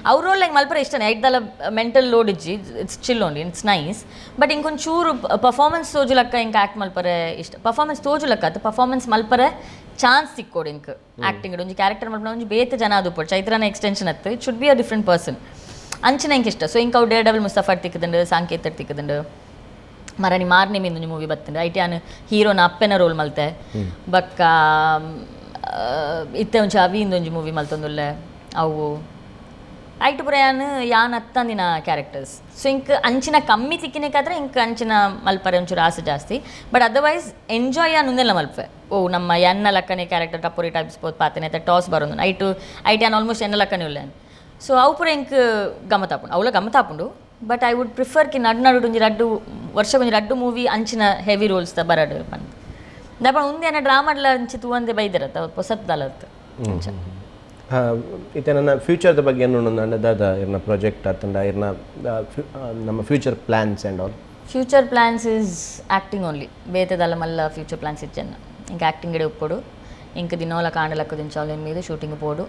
ಅವು ರೋಲ್ ನಂಗೆ ಮಲ್ಪರೆ ಇಷ್ಟನೇ ಐಟ್ದಲ ಮೆಂಟಲ್ ಲೋಡ್ ಇಜ್ಜಿ it's chill only it's nice but ಇಂಕ್ ಒಂಚೂರು ಪರ್ಫಾರ್ಮೆನ್ಸ್ ತೋಜುಲಕ್ಕ ಇಂಕ್ ಆ್ಯಕ್ಟ್ ಮಲ್ಪರೆ ಇಷ್ಟ. ಪರ್ಫಾರ್ಮೆನ್ಸ್ ತೋಜುಲಕ್ಕ ಅದು ಪರ್ಫಾರ್ಮೆನ್ಸ್ ಮಲ್ಪರೆ ಚಾನ್ಸ್ ಸಿಕ್ಕೋಡು ಇಂಕ್ ಆ್ಯಕ್ಟಿಂಗ್ ಒಂಜಿ ಕ್ಯಾರೆಕ್ಟರ್ ಮಲ್ಪನ ಒಂಜಿ ಬೇತೆ ಜನ ಅದು ಪೋಡು ಚೈತ್ರನ ಎಕ್ಸ್ಟೆನ್ಷನ್ ಅತ್ತು it should be a different person ಅಂಚಿನ ಇಂಕ್ ಇಷ್ಟ. ಸೊ ಇಂಕ್ ಅವು ಡೇರ್ ಡಬಲ್ ಮುಸ್ತಫಾ ತಿಕ್ಕದಂಡು ಸಾಂಕೇತ ತಿಕ್ಕದಂಡು ಮರಣಿ ಮಾರ್ನೆ ಮಿಂದು ಮೂವಿ ಬತ್ತಂಡು ಐಟ್ ಯಾನ್ ಹೀರೋನ ಅಪ್ಪೆನ ರೋಲ್ ಮಲ್ತೆ ಬಕ್ಕ ಇತ್ತೆ ಒಂಚಿ ಅವಿಂದ ಒಂಜಿ ಮೂವಿ ಮಲ್ತೊಂದುಲ್ಲೆ ಅವು ಐಟ್ ಪೂರ ಯಾನ್ ಯಾನ್ ಅತ್ತಂದಿನ ಕ್ಯಾರೆಕ್ಟರ್ಸ್. ಸೊ ಇಂಕ್ ಅಂಚಿನ ಕಮ್ಮಿ ತಿಕ್ಕಿನಕ್ಕಾದ್ರೆ ಇಂಕ್ ಅಂಚಿನ ಮಲ್ಪರೆ ಒಂಚೂರು ಆಸೆ ಜಾಸ್ತಿ but otherwise enjoy ಯಾನ್ ಉಂದೆಲ್ಲ ಮಲ್ಪೆ ಓ ನಮ್ಮ ಎನ್ನ ಲಕ್ಕನೆ ಕ್ಯಾರೆಕ್ಟರ್ ಟಪೋರಿ ಟೈಪ್ಸ್ ಪೋತ್ ಪಾತೆನೆ ಟಾಸ್ ಬರೋದು ಐಟು ಐಟ್ ಯಾನ್ ಆಲ್ಮೋಸ್ಟ್ ಎನ್ನ ಲಕ್ಕನೆ ಉಲ್ಲೆ. ಸೊ ಅವು ಪೂರ ಇಂಕ್ ಗಮತಾಪುಂಡು ಅವಳ ಗಮತಾಪುಂಡು but I would prefer ಕಿ ನಡು ನಡು ಒಂಜಿ ರಡ್ಡು ವರ್ಷ ಒಂಜಿ ರಡ್ಡು ಮೂವಿ ಅಂಚಿನ ಹೆವಿ ರೋಲ್ಸ್ ದ ಬರಡು ಪಂದ್ ದಪ್ಪ ಉಂದೆ ಎನ್ನ ಡ್ರಾಮಾಡ್ಲ ಅಂಚಿ ತೂವಂದೆ ಬೈದಿರತ್ತ ಪೊಸತ್ ಅಂಚ. ಇತ್ತೆ ನನ್ನ ಫ್ಯೂಚರ್ದ ಬಗ್ಗೆ ಏನು ದಾದ ಇರ್ನ ಪ್ರಾಜೆಕ್ಟ್ ಅತ್ತಂಡ ಇರ್ನ ನಮ್ಮ future plans and all? Future plans is acting only ಬೇತೆದಲ್ಲ ಮಲ್ಲ ಫ್ಯೂಚರ್ ಪ್ಲಾನ್ಸ್ ಇಜ್ಜನ್ನ ಇಂಕ ಆ್ಯಕ್ಟಿಂಗ್ ಇಡೆ ಉಪ್ಪೊಡು ಇಂಕ ದಿನೋಲ ಕಾಂಡಲಕ್ಕ ದಿಂಚಾಲ మీద ಶೂಟಿಂಗ್ ಪೋಡು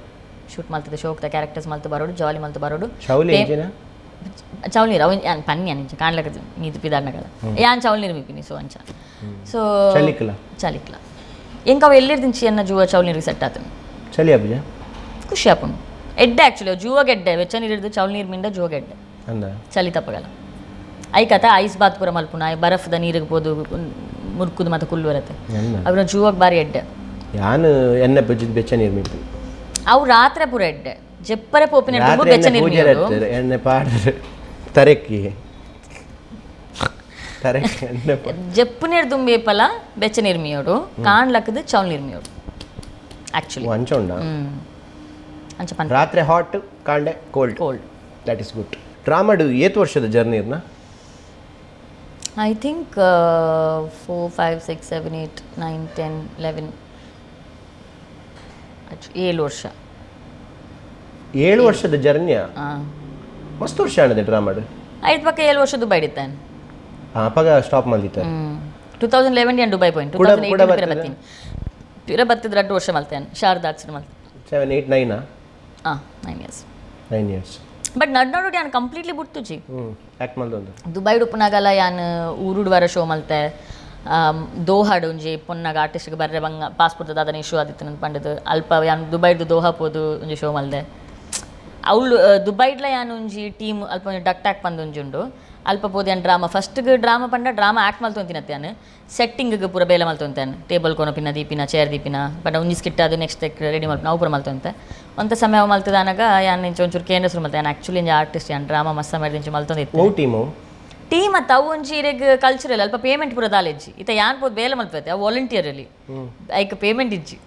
ಶೂಟ್ ಮಲ್ತದ ಶೋಕ್ದ ಕ್ಯಾರೆಕ್ಟರ್ಸ್ ಮಲ್ತು ಬರೋಡು ಜಾಲಿ ಮಲ್ತು ಬರೋಡು. ಚೌಲಿ ಎಂಚಿನ? ಚೌಲ್ ನೀರು ಅವು ಯಾನ್ ಪನ್ನಿ ಅಂಚ ಕಾಂಡ್ಲಕ್ಕ ಮೀದು ಪಿದಾಡ್ನಗಲ ಯಾನ್ ಚೌಲ್ ನೀರು ಮೀಪಿನಿ ಸೊ ಅಂಚ ಸೊ ಚಲಿಕ್ಲ? ಚಲಿಕ್ಲ ಇಂಕ ಅವು ಎಲ್ಲಿರ್ದಿಂಚಿ ಎನ್ನ ಜೂವ ಚೌಲ್ ನೀರಿಗೆ ಸೆಟ್ ಆತನು. ಚಲಿ ಅಬ್ಜ ಖುಷಿ ಆಪುಂಡು ಎಡ್ಡೆ ಆ್ಯಕ್ಚುಲಿ ಜೂವಗೆಡ್ಡೆ ಬೆಚ್ಚ ನೀರು ಹಿಡಿದು ಚೌಲ್ ನೀರು ಮಿಂಡ ಜೂವಗೆಡ್ಡೆ. ಅಂದ. ಚಳಿ ತಪ್ಪಗಲ್ಲ ಐಕತ ಐಸ್ ಬಾತ್ ಪೂರ ಮಲ್ಪುನ ಬರಫ್ದ ನೀರಿಗೆ ಪೋದು ಮುರ್ಕುದು ಮತ್ತೆ ಕುಲ್ಲು ಬರತ್ತೆ. ಅವ್ರ ಜೂವಾಗ ಬಾರಿ ಎಡ್ಡೆ. ಯಾನು ಎಣ್ಣೆ ಬಜ್ಜಿದ್ ಬೆಚ್ಚ ನೀರು ಮಿಂಪು. ಅವು ರಾತ್ರಿ ಪೂರ ಎಡ್ಡೆ ಜೆಪ್ಪರೆ ಪೋಪಿನ ರಾತ್ರಿ ಬೆಚ್ಚ ಎಣ್ಣೆ ನೀರು ಪೂಜೆ ಮೀಯೋದು. ಇರ್ತಾರೆ, ಎಣ್ಣೆ ಪಾಡ್ರೆ ತರೆಕ್ಕಿ ತರೆಕ್ಕಿ ಎಣ್ಣೆ ಜೆಪ್ಪು ನೀರು ದುಂಬೇಪಲ ಬೆಚ್ಚ ನೀರು ಮೀಯೋಡು ಕಾಣ್ಲಕ್ಕದು ಚೌಲ್ ನೀರು ಮೀಯೋಡು ಆ್ಯಕ್ಚುಲಿ. ಅಂಚ ಉಂಡ. ಅಂಚ ಪನ್. ರಾತ್ರಿ ಹಾಟ್, ಕಾಂಡೆ cold. Cold. That is good. ಡ್ರಾಮಾಡು ಏತ್ ವರ್ಷದ ಜರ್ನಿ ಇರ್ನ? I think 4, 5, 6, 7, 8, 9, 10, 11, 7 ವರ್ಷ. 7 ವರ್ಷದ ಜರ್ನಿಯಾ? ಮಸ್ತ್ ವರ್ಷ ಆಣದೆ ಡ್ರಾಮಾಡು. ಐದು ಪಕ್ಕ 7 ವರ್ಷ ದುಬೈ ಇತ್ತಾನೆ. ಅಪಗ ಸ್ಟಾಪ್ ಮಾಡಿದ್ದಾರೆ. 2011 ನಾನು ದುಬೈ ಪಾಯಿಂಟ್ ಟೂ ಕುಡ- ತೌಸಂಡ್ ಕುಡ ಏಯ್ಟೀನ್ ಪಿರ ಬರ್ತದೆ? ಬತ್ತೀನಿ, ಪಿರ ಬತ್ತಿದ್ರೆ 2 ವರ್ಷ ಮಲ್ತೇನೆ, ಶಾರದಾ ಆಕ್ಸಿಡೆಂಟ್ ಮಲ್ತೆ. 7 8 9? ಹಾಂ, 9 years. 9 years. But ನಡ್ ನಡು ಯಾನ್ ಕಂಪ್ಲೀಟ್ಲಿ ಬುಡ್ತುಜಿ. ಆ್ಯಕ್ಟ್ ಮಲ್ದೊಂದು. ದುಬೈ ಉಪ್ಪುನಾಗಲ ಯಾನ್ ಊರುಡು ವಾರ ಶೋ ಮಲ್ತೆ, ದೋಹಾಡ್ ಒಂಜಿ ಪೊನ್ನಾಗ ಆರ್ಟಿಸ್ಟ್ಗೆ ಬರ್ರೆ ಬಂಗ ಪಾಸ್ಪೋರ್ಟ್ ದಾದನ ಇಶ್ಯೂ ಆದಿತ್ತು ನನ್ನ ಪಂಡದು ಅಲ್ಪ ಯಾನ್ ದುಬೈಡ್ದು ದೋಹಾ ಪೋದು ಒಂಜಿ ಶೋ ಮಲ್ದೆ. ಅವಳು ದುಬೈಡ್ಲ ಯಾನ್ ಒಂಜಿ ಟೀಮ್ ಅಲ್ಪ ಒಂಜಿ ಡಕ್ ಟ್ಯಾಕ್ ಪಂದ್ ಒಂಜಿ ಉಂಡು, ಅಲ್ಪ ಪೋದು ಯಾನ್ ಡ್ರಾಮಾ ಫಸ್ಟ್ಗೆ ಡ್ರಾಮಾ ಪಂಡ ಡ್ರಾಮಾ ಆ್ಯಕ್ಟ್ ಮಲ್ತೊಂತಿನತ್ತೆ, ಯಾನ್ ಸೆಟ್ಟಿಂಗ್ಗೆ ಪೂರ ಬೇಲೆ ಮಲ್ತೊಂತೇನೆ, ಟೇಬಲ್ ಕೊನಪಿನ ದೀಪಿನ ಚೇರ್ ದೀಪಿನ ಪಂಡ ಒಂಜಿ ಸ್ಕಿಟ್ ಅದು ನೆಕ್ಸ್ಟ್ ರೆಡಿ ಮಲ್ಪ ನಾವು ಪೂರ ಮಲ್ತೊಂತೆ. ಒಂತ ಸಮಯ ಮಲ್ತದಾನಾಗ ಯಾನ್ ಇಂಚ ಒಂಚೂರು ಕೇಂದ್ರ ಶುರು ಮಲ್ತೆ. ಯಾನ್ ಆ್ಯಕ್ಚುಲಿ ಒಂಜಿ ಆರ್ಟಿಸ್ಟ್, ಯಾನ್ ಡ್ರಾಮಾ ಮಸ್ತ ಮಾಡಿದ ಇಂಚ ಮಲ್ತೊಂದಿತ್ತು. ಓ ಟೀಮು? ಟೀಮ್ ಅತ್ತ, ಅವು ಒಂಜಿ ಇರೆಗ್ ಕಲ್ಚರಲ್ ಅಲ್ಪ ಪೇಮೆಂಟ್ ಪೂರ ದಾಲೆಜ್ಜಿ. ಇತ್ತ ಯಾನ್ ಪೋದು ಬೇಲೆ ಮಲ್ಪತ್ತೆ, ಅವು ವಾಲಂಟಿಯರ್ ಅಲ್ಲಿ, ಐಕ್ ಪೇಮೆಂಟ್ ಇಜ್ಜಿ.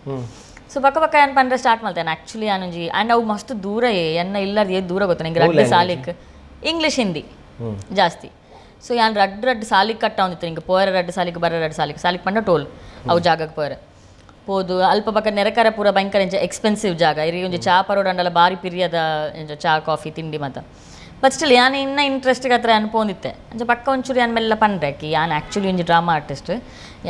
ಸೊ ಪಕ್ಕ ಪಕ್ಕ ಯಾನ್ ಪಂಡ್ರೆ ಸ್ಟಾರ್ಟ್ ಮಲ್ತೇನೆ. ಆ್ಯಕ್ಚುಲಿ ಯಾನ್ ಒಂಜಿ ಆ್ಯಂಡ್ ಅವು ಮಸ್ತ್ ದೂರ ಎನ್ನ ಇಲ್ಲದ ಏ ದೂರ ಗೊತ್ತ ನಂಗೆ. ರಡ್ಡ್ ಸಾಲಿಕ್ ಇಂಗ್ಲೀಷ್ ಹಿಂದಿ ಜಾಸ್ತಿ. ಸೊ ಯಾನ್ ರಡ್ಡ್ ರಡ್ಡ್ ಸಾಲಿಗೆ ಕಟ್ಟ ಒಂದಿತ್ತು ಹಿಂಗೆ ಪೋಯರ ರಡ್ಡ್ ಸಾಲಿಗೆ ಬರ ರಡ್ಡ್ ಸಾಲಿಗೆ ಸಾಲಿಗೆ ಪಂಡ ಟೋಲ್ ಅವು ಜಾಗಕ್ಕೆ ಪೋಯರ ಪೋದು ಅಲ್ಪ ಪಕ್ಕ ನೆರೆಕರ ಪೂರ ಭಯಂಕರ ಇಂಚ ಎಕ್ಸ್ಪೆನ್ಸಿವ್ ಜಾಗ ಇರಿ. ಒಂಜಿ ಚಾ ಪರೋಡಂಡಲ ಬಾರಿ ಪಿರಿಯದ ಇಂಚ ಚಾ ಕಾಫಿ ತಿಂಡಿ ಮಾತ. ಬಟ್ ಸ್ಟಿಲ್ ಯಾನ್ ಇನ್ನ ಇಂಟ್ರೆಸ್ಟ್ ಹತ್ರ ಅನ್ಪೋಂದಿತ್ತೆ. ಅಂಚ ಪಕ್ಕ ಒಂಚೂರು ಯಾನ್ ಮೆಲ್ಲ ಪಂಡ್ರೆ ಕಿ ಯಾನ್ ಆ್ಯಕ್ಚುಲಿ ಒಂಜಿ ಡ್ರಾಮಾ ಆರ್ಟಿಸ್ಟ್,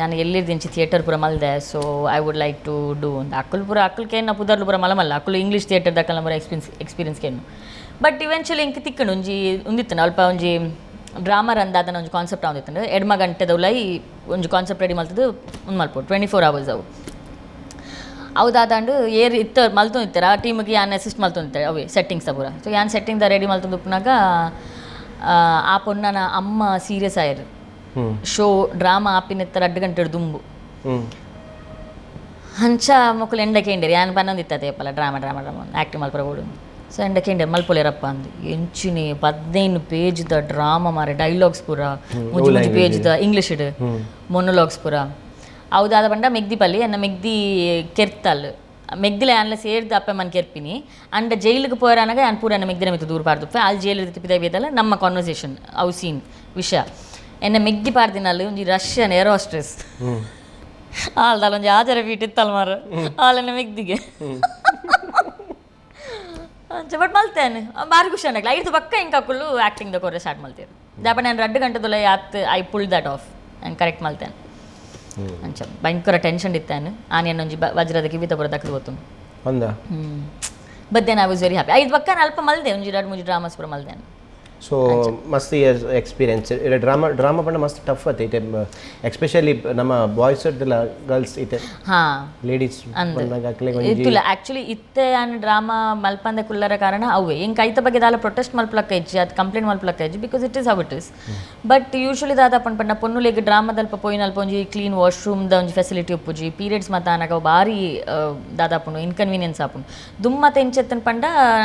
ಯಾನ್ ಎಲ್ಲಿರ್ದಿಂಚಿ ಥಿಯೇಟರ್ ಪೂರ ಮಲ್ದೆ, so I would like to do ಅಂತ. ಅಕ್ಕಲು ಪೂರ ಅಕ್ಕಲು ಕೇನ್ನ ಪುದರ್ಲು ಪೂರ ಮಲ ಮಲ್ಲ ಅಕ್ಕಲು ಇಂಗ್ಲೀಷ್ ಥಿಯೇಟರ್ ದಕ್ಕಲ ಪೂರ ಎಕ್ಸ್ಪೀರಿಯನ್ಸ್ ಕೇನು. ಬಟ್ ಇವೆಂಚುಲಿ ಇಂಕ್ ತಿಕ್ಕಂಡು ಒಂಜಿ ಉಂದಿತ್ತು ಅಲ್ಪ ಒಂಜಿ ಡ್ರಾಮಾ ರಂದಾದನ ಒಂಜಿ ಕಾನ್ಸೆಪ್ಟ್ ಆಂದಿತ್ತು. ಎಡ್ಮ ಗಂಟೆದ ಉಲೈ ಒಂಜಿ ಕಾನ್ಸೆಪ್ಟ್ ರೆಡಿ ಮಲ್ತದ್ದು ಉಂದು ಮಲ್ಪೊಡು, 24 ಅವರ್ಸ್ ಅವು. ಅವು ಏರ್ ಇತ್ತ ಮಲ್ತೊಂದಿತ್ತಾರೆ ಆ ಟೀಮಿಗೆ ಯಾನ್ ಅಸಿಸ್ಟ್ ಮಲ್ತೊಂದಿತ್ತಾರೆ ಅವೇ ಸೆಟ್ಟಿಂಗ್ಸ್ ಪೂರ. ಸೊ ಯಾನ್ ಸೆಟ್ಟಿಂಗ್ the ready ಮಲ್ತೊಂದು ಉಪ್ಪುನಾಗ ಆ ಪೊನ್ನನ ಅಮ್ಮ ಸೀರಿಯಸ್ ಆಯರು. ಶೋ ಡ್ರಾಮಾ ಆಪಿನ 2 ಗಂಟೆ ದುಂಬು. ಅಂಚ ಮೊಕ್ಕಲು ಎಂಡ ಕೇಂಡಿರಿ ಯಾನ್ ಪನ್ನೊಂದಿತ್ತತೆ ಪಲ್ಲ drama drama drama acting ಮಲ್ಪರ ಬೋಡು. ಸೊ ಎಂಡ ಕೇಂಡಿರ್ ಮಲ್ಪೊಲೇರಪ್ಪ ಅಂದು ಎಂಚಿನಿ 15 ಪೇಜ್ದ ಡ್ರಾಮಾ ಮಾರೆ, ಡೈಲಾಗ್ಸ್ ಪೂರ ಮುಜಿ ಮುಜಿ ಪೇಜ್ದ ಇಂಗ್ಲೀಷ್ ಮೊನೊಲಾಗ್ಸ್ ಪೂರ. ಹೌದಾದ ಪಂಡ ಮೆಗ್ದಿ ಪಲ್ಲಿ ಎನ್ನ ಮೆಗ್ದಿ ಕೆರ್ತಲ್ ಮೆಗ್ದಿಲ ಯಾನ್ಲ ಸೇರ್ದು ಅಪ್ಪ ಮನ್ ಕೆರ್ಪಿನಿ ಅಂಡ ಜೈಲಿಗೆ ಪೋಯರಾನಾಗ ಯಾನ್ ಪೂರ ಎನ್ನ ಮೆಗ್ದಿನ ಮಿತ್ತು ದೂರ ಪಾರ್ದು ಅಲ್ಲಿ ಜೈಲು ತಿಪ್ಪಿದ ಬೇದಲ್ಲ ನಮ್ಮ ಕಾನ್ವರ್ಸೇಷನ್ ಅವು ಸೀನ್ ವಿಷಯ ಎನ್ನ ಮೆಗ್ದಿ ಪಾರ್ದಿನಲ್ಲಿ ಒಂಜಿ ರಷ್ಯನ್ ಏರೋ ಹೋಸ್ಟೆಸ್ ಆಲ್ದಾಲ ಒಂಜಿ ಆಚಾರ ಪೀಟ್ ಇತ್ತಲ್ ಮಾರ ಆಲೆನ ಮೆಗ್ದಿಗೆ ಅಂಚ. ಬಟ್ ಮಲ್ತೇನೆ, ಬಾರಿ ಖುಷಿ ಅನ್ನಕ್ಲ ಐದು ಪಕ್ಕ ಇಂಕ ಅಕ್ಕುಲು ಆ್ಯಕ್ಟಿಂಗ್ ದ ಕೊರೆ ಸ್ಟಾರ್ಟ್ ಮಲ್ತೇರು. ದಾಪ ನಾನು 2 ಗಂಟೆದೊಲ ಯಾತ್ I pull that off ನಾನು ಕರೆಕ್ಟ್ ಮಲ್ತೇನೆ. ಅಂಚ ಭಯಂಕರ ಟೆನ್ಷನ್ ಇತ್ತಾನು ಆನೆ ಒಂಜಿ ವಜ್ರದ ಕಿವಿತ ಪೂರ ದಕ್ಕದು ಗೊತ್ತು. ಅಂದ. But then I was very happy. ಐದು ಪಕ್ಕ ನಾನು ಅಲ್ಪ ಮಲ್ದೆ ಒಂಜಿ 2 3 ಡ್ರಾಮಾಸ್ ಪೂರ ಮಲ್ದೇನೆ. ಸೊ ಮಸ್ತ್ years experience. Drama drama ಪಂಡ ಮಸ್ತ್ ಟಫ್ ಅತ್ತೆ ಇತ್ತೆ, ಎಸ್ಪೆಷಲಿ ನಮ್ಮ ಬಾಯ್ಸ್ ಇರ್ದಿಲ್ಲ ಗರ್ಲ್ಸ್ ಇತ್ತೆ ಹಾಂ ಲೇಡೀಸ್ ಬಂದಾಗ ಅಕ್ಲೆಗ್ ಒಂಜಿ ಇತ್ತಿಲ್ಲ ಆ್ಯಕ್ಚುಲಿ. ಇತ್ತೆ ಯಾನ್ ಡ್ರಾಮಾ ಮಲ್ಪಂದೆ ಕುಲ್ಲರ ಕಾರಣ ಅವೇ. ಇಂಕ ಐತ ಬಗ್ಗೆ ದಾಲ ಪ್ರೊಟೆಸ್ಟ್ ಮಲ್ಪಲಕ್ಕ ಇಜ್ಜಿ, ಅದು ಕಂಪ್ಲೇಂಟ್ ಮಲ್ಪಲಕ್ಕ ಇಜ್ಜಿ, because it is how it is. But usually ದಾದ ಪಂಡ ಪಂಡ ಪೊನ್ನುಲೆಗ್ ಡ್ರಾಮಾದಲ್ಪ ಪೋಯಿನಲ್ಪ ಒಂಜಿ ಕ್ಲೀನ್ ವಾಶ್ರೂಮ್ದ ಒಂಜಿ ಫೆಸಿಲಿಟಿ ಉಪ್ಪುಜಿ. ಪೀರಿಯಡ್ಸ್ ಮತ್ತ ಆನಗ ಅವು ಬಾರಿ ದಾದಾಪುಂಡು ಇನ್ಕನ್ವೀನಿಯನ್ಸ್ ಆಪುಂಡು. ದುಮ್ಮತ ಇಂಚೆತ್ತನ್ ಪಂಡ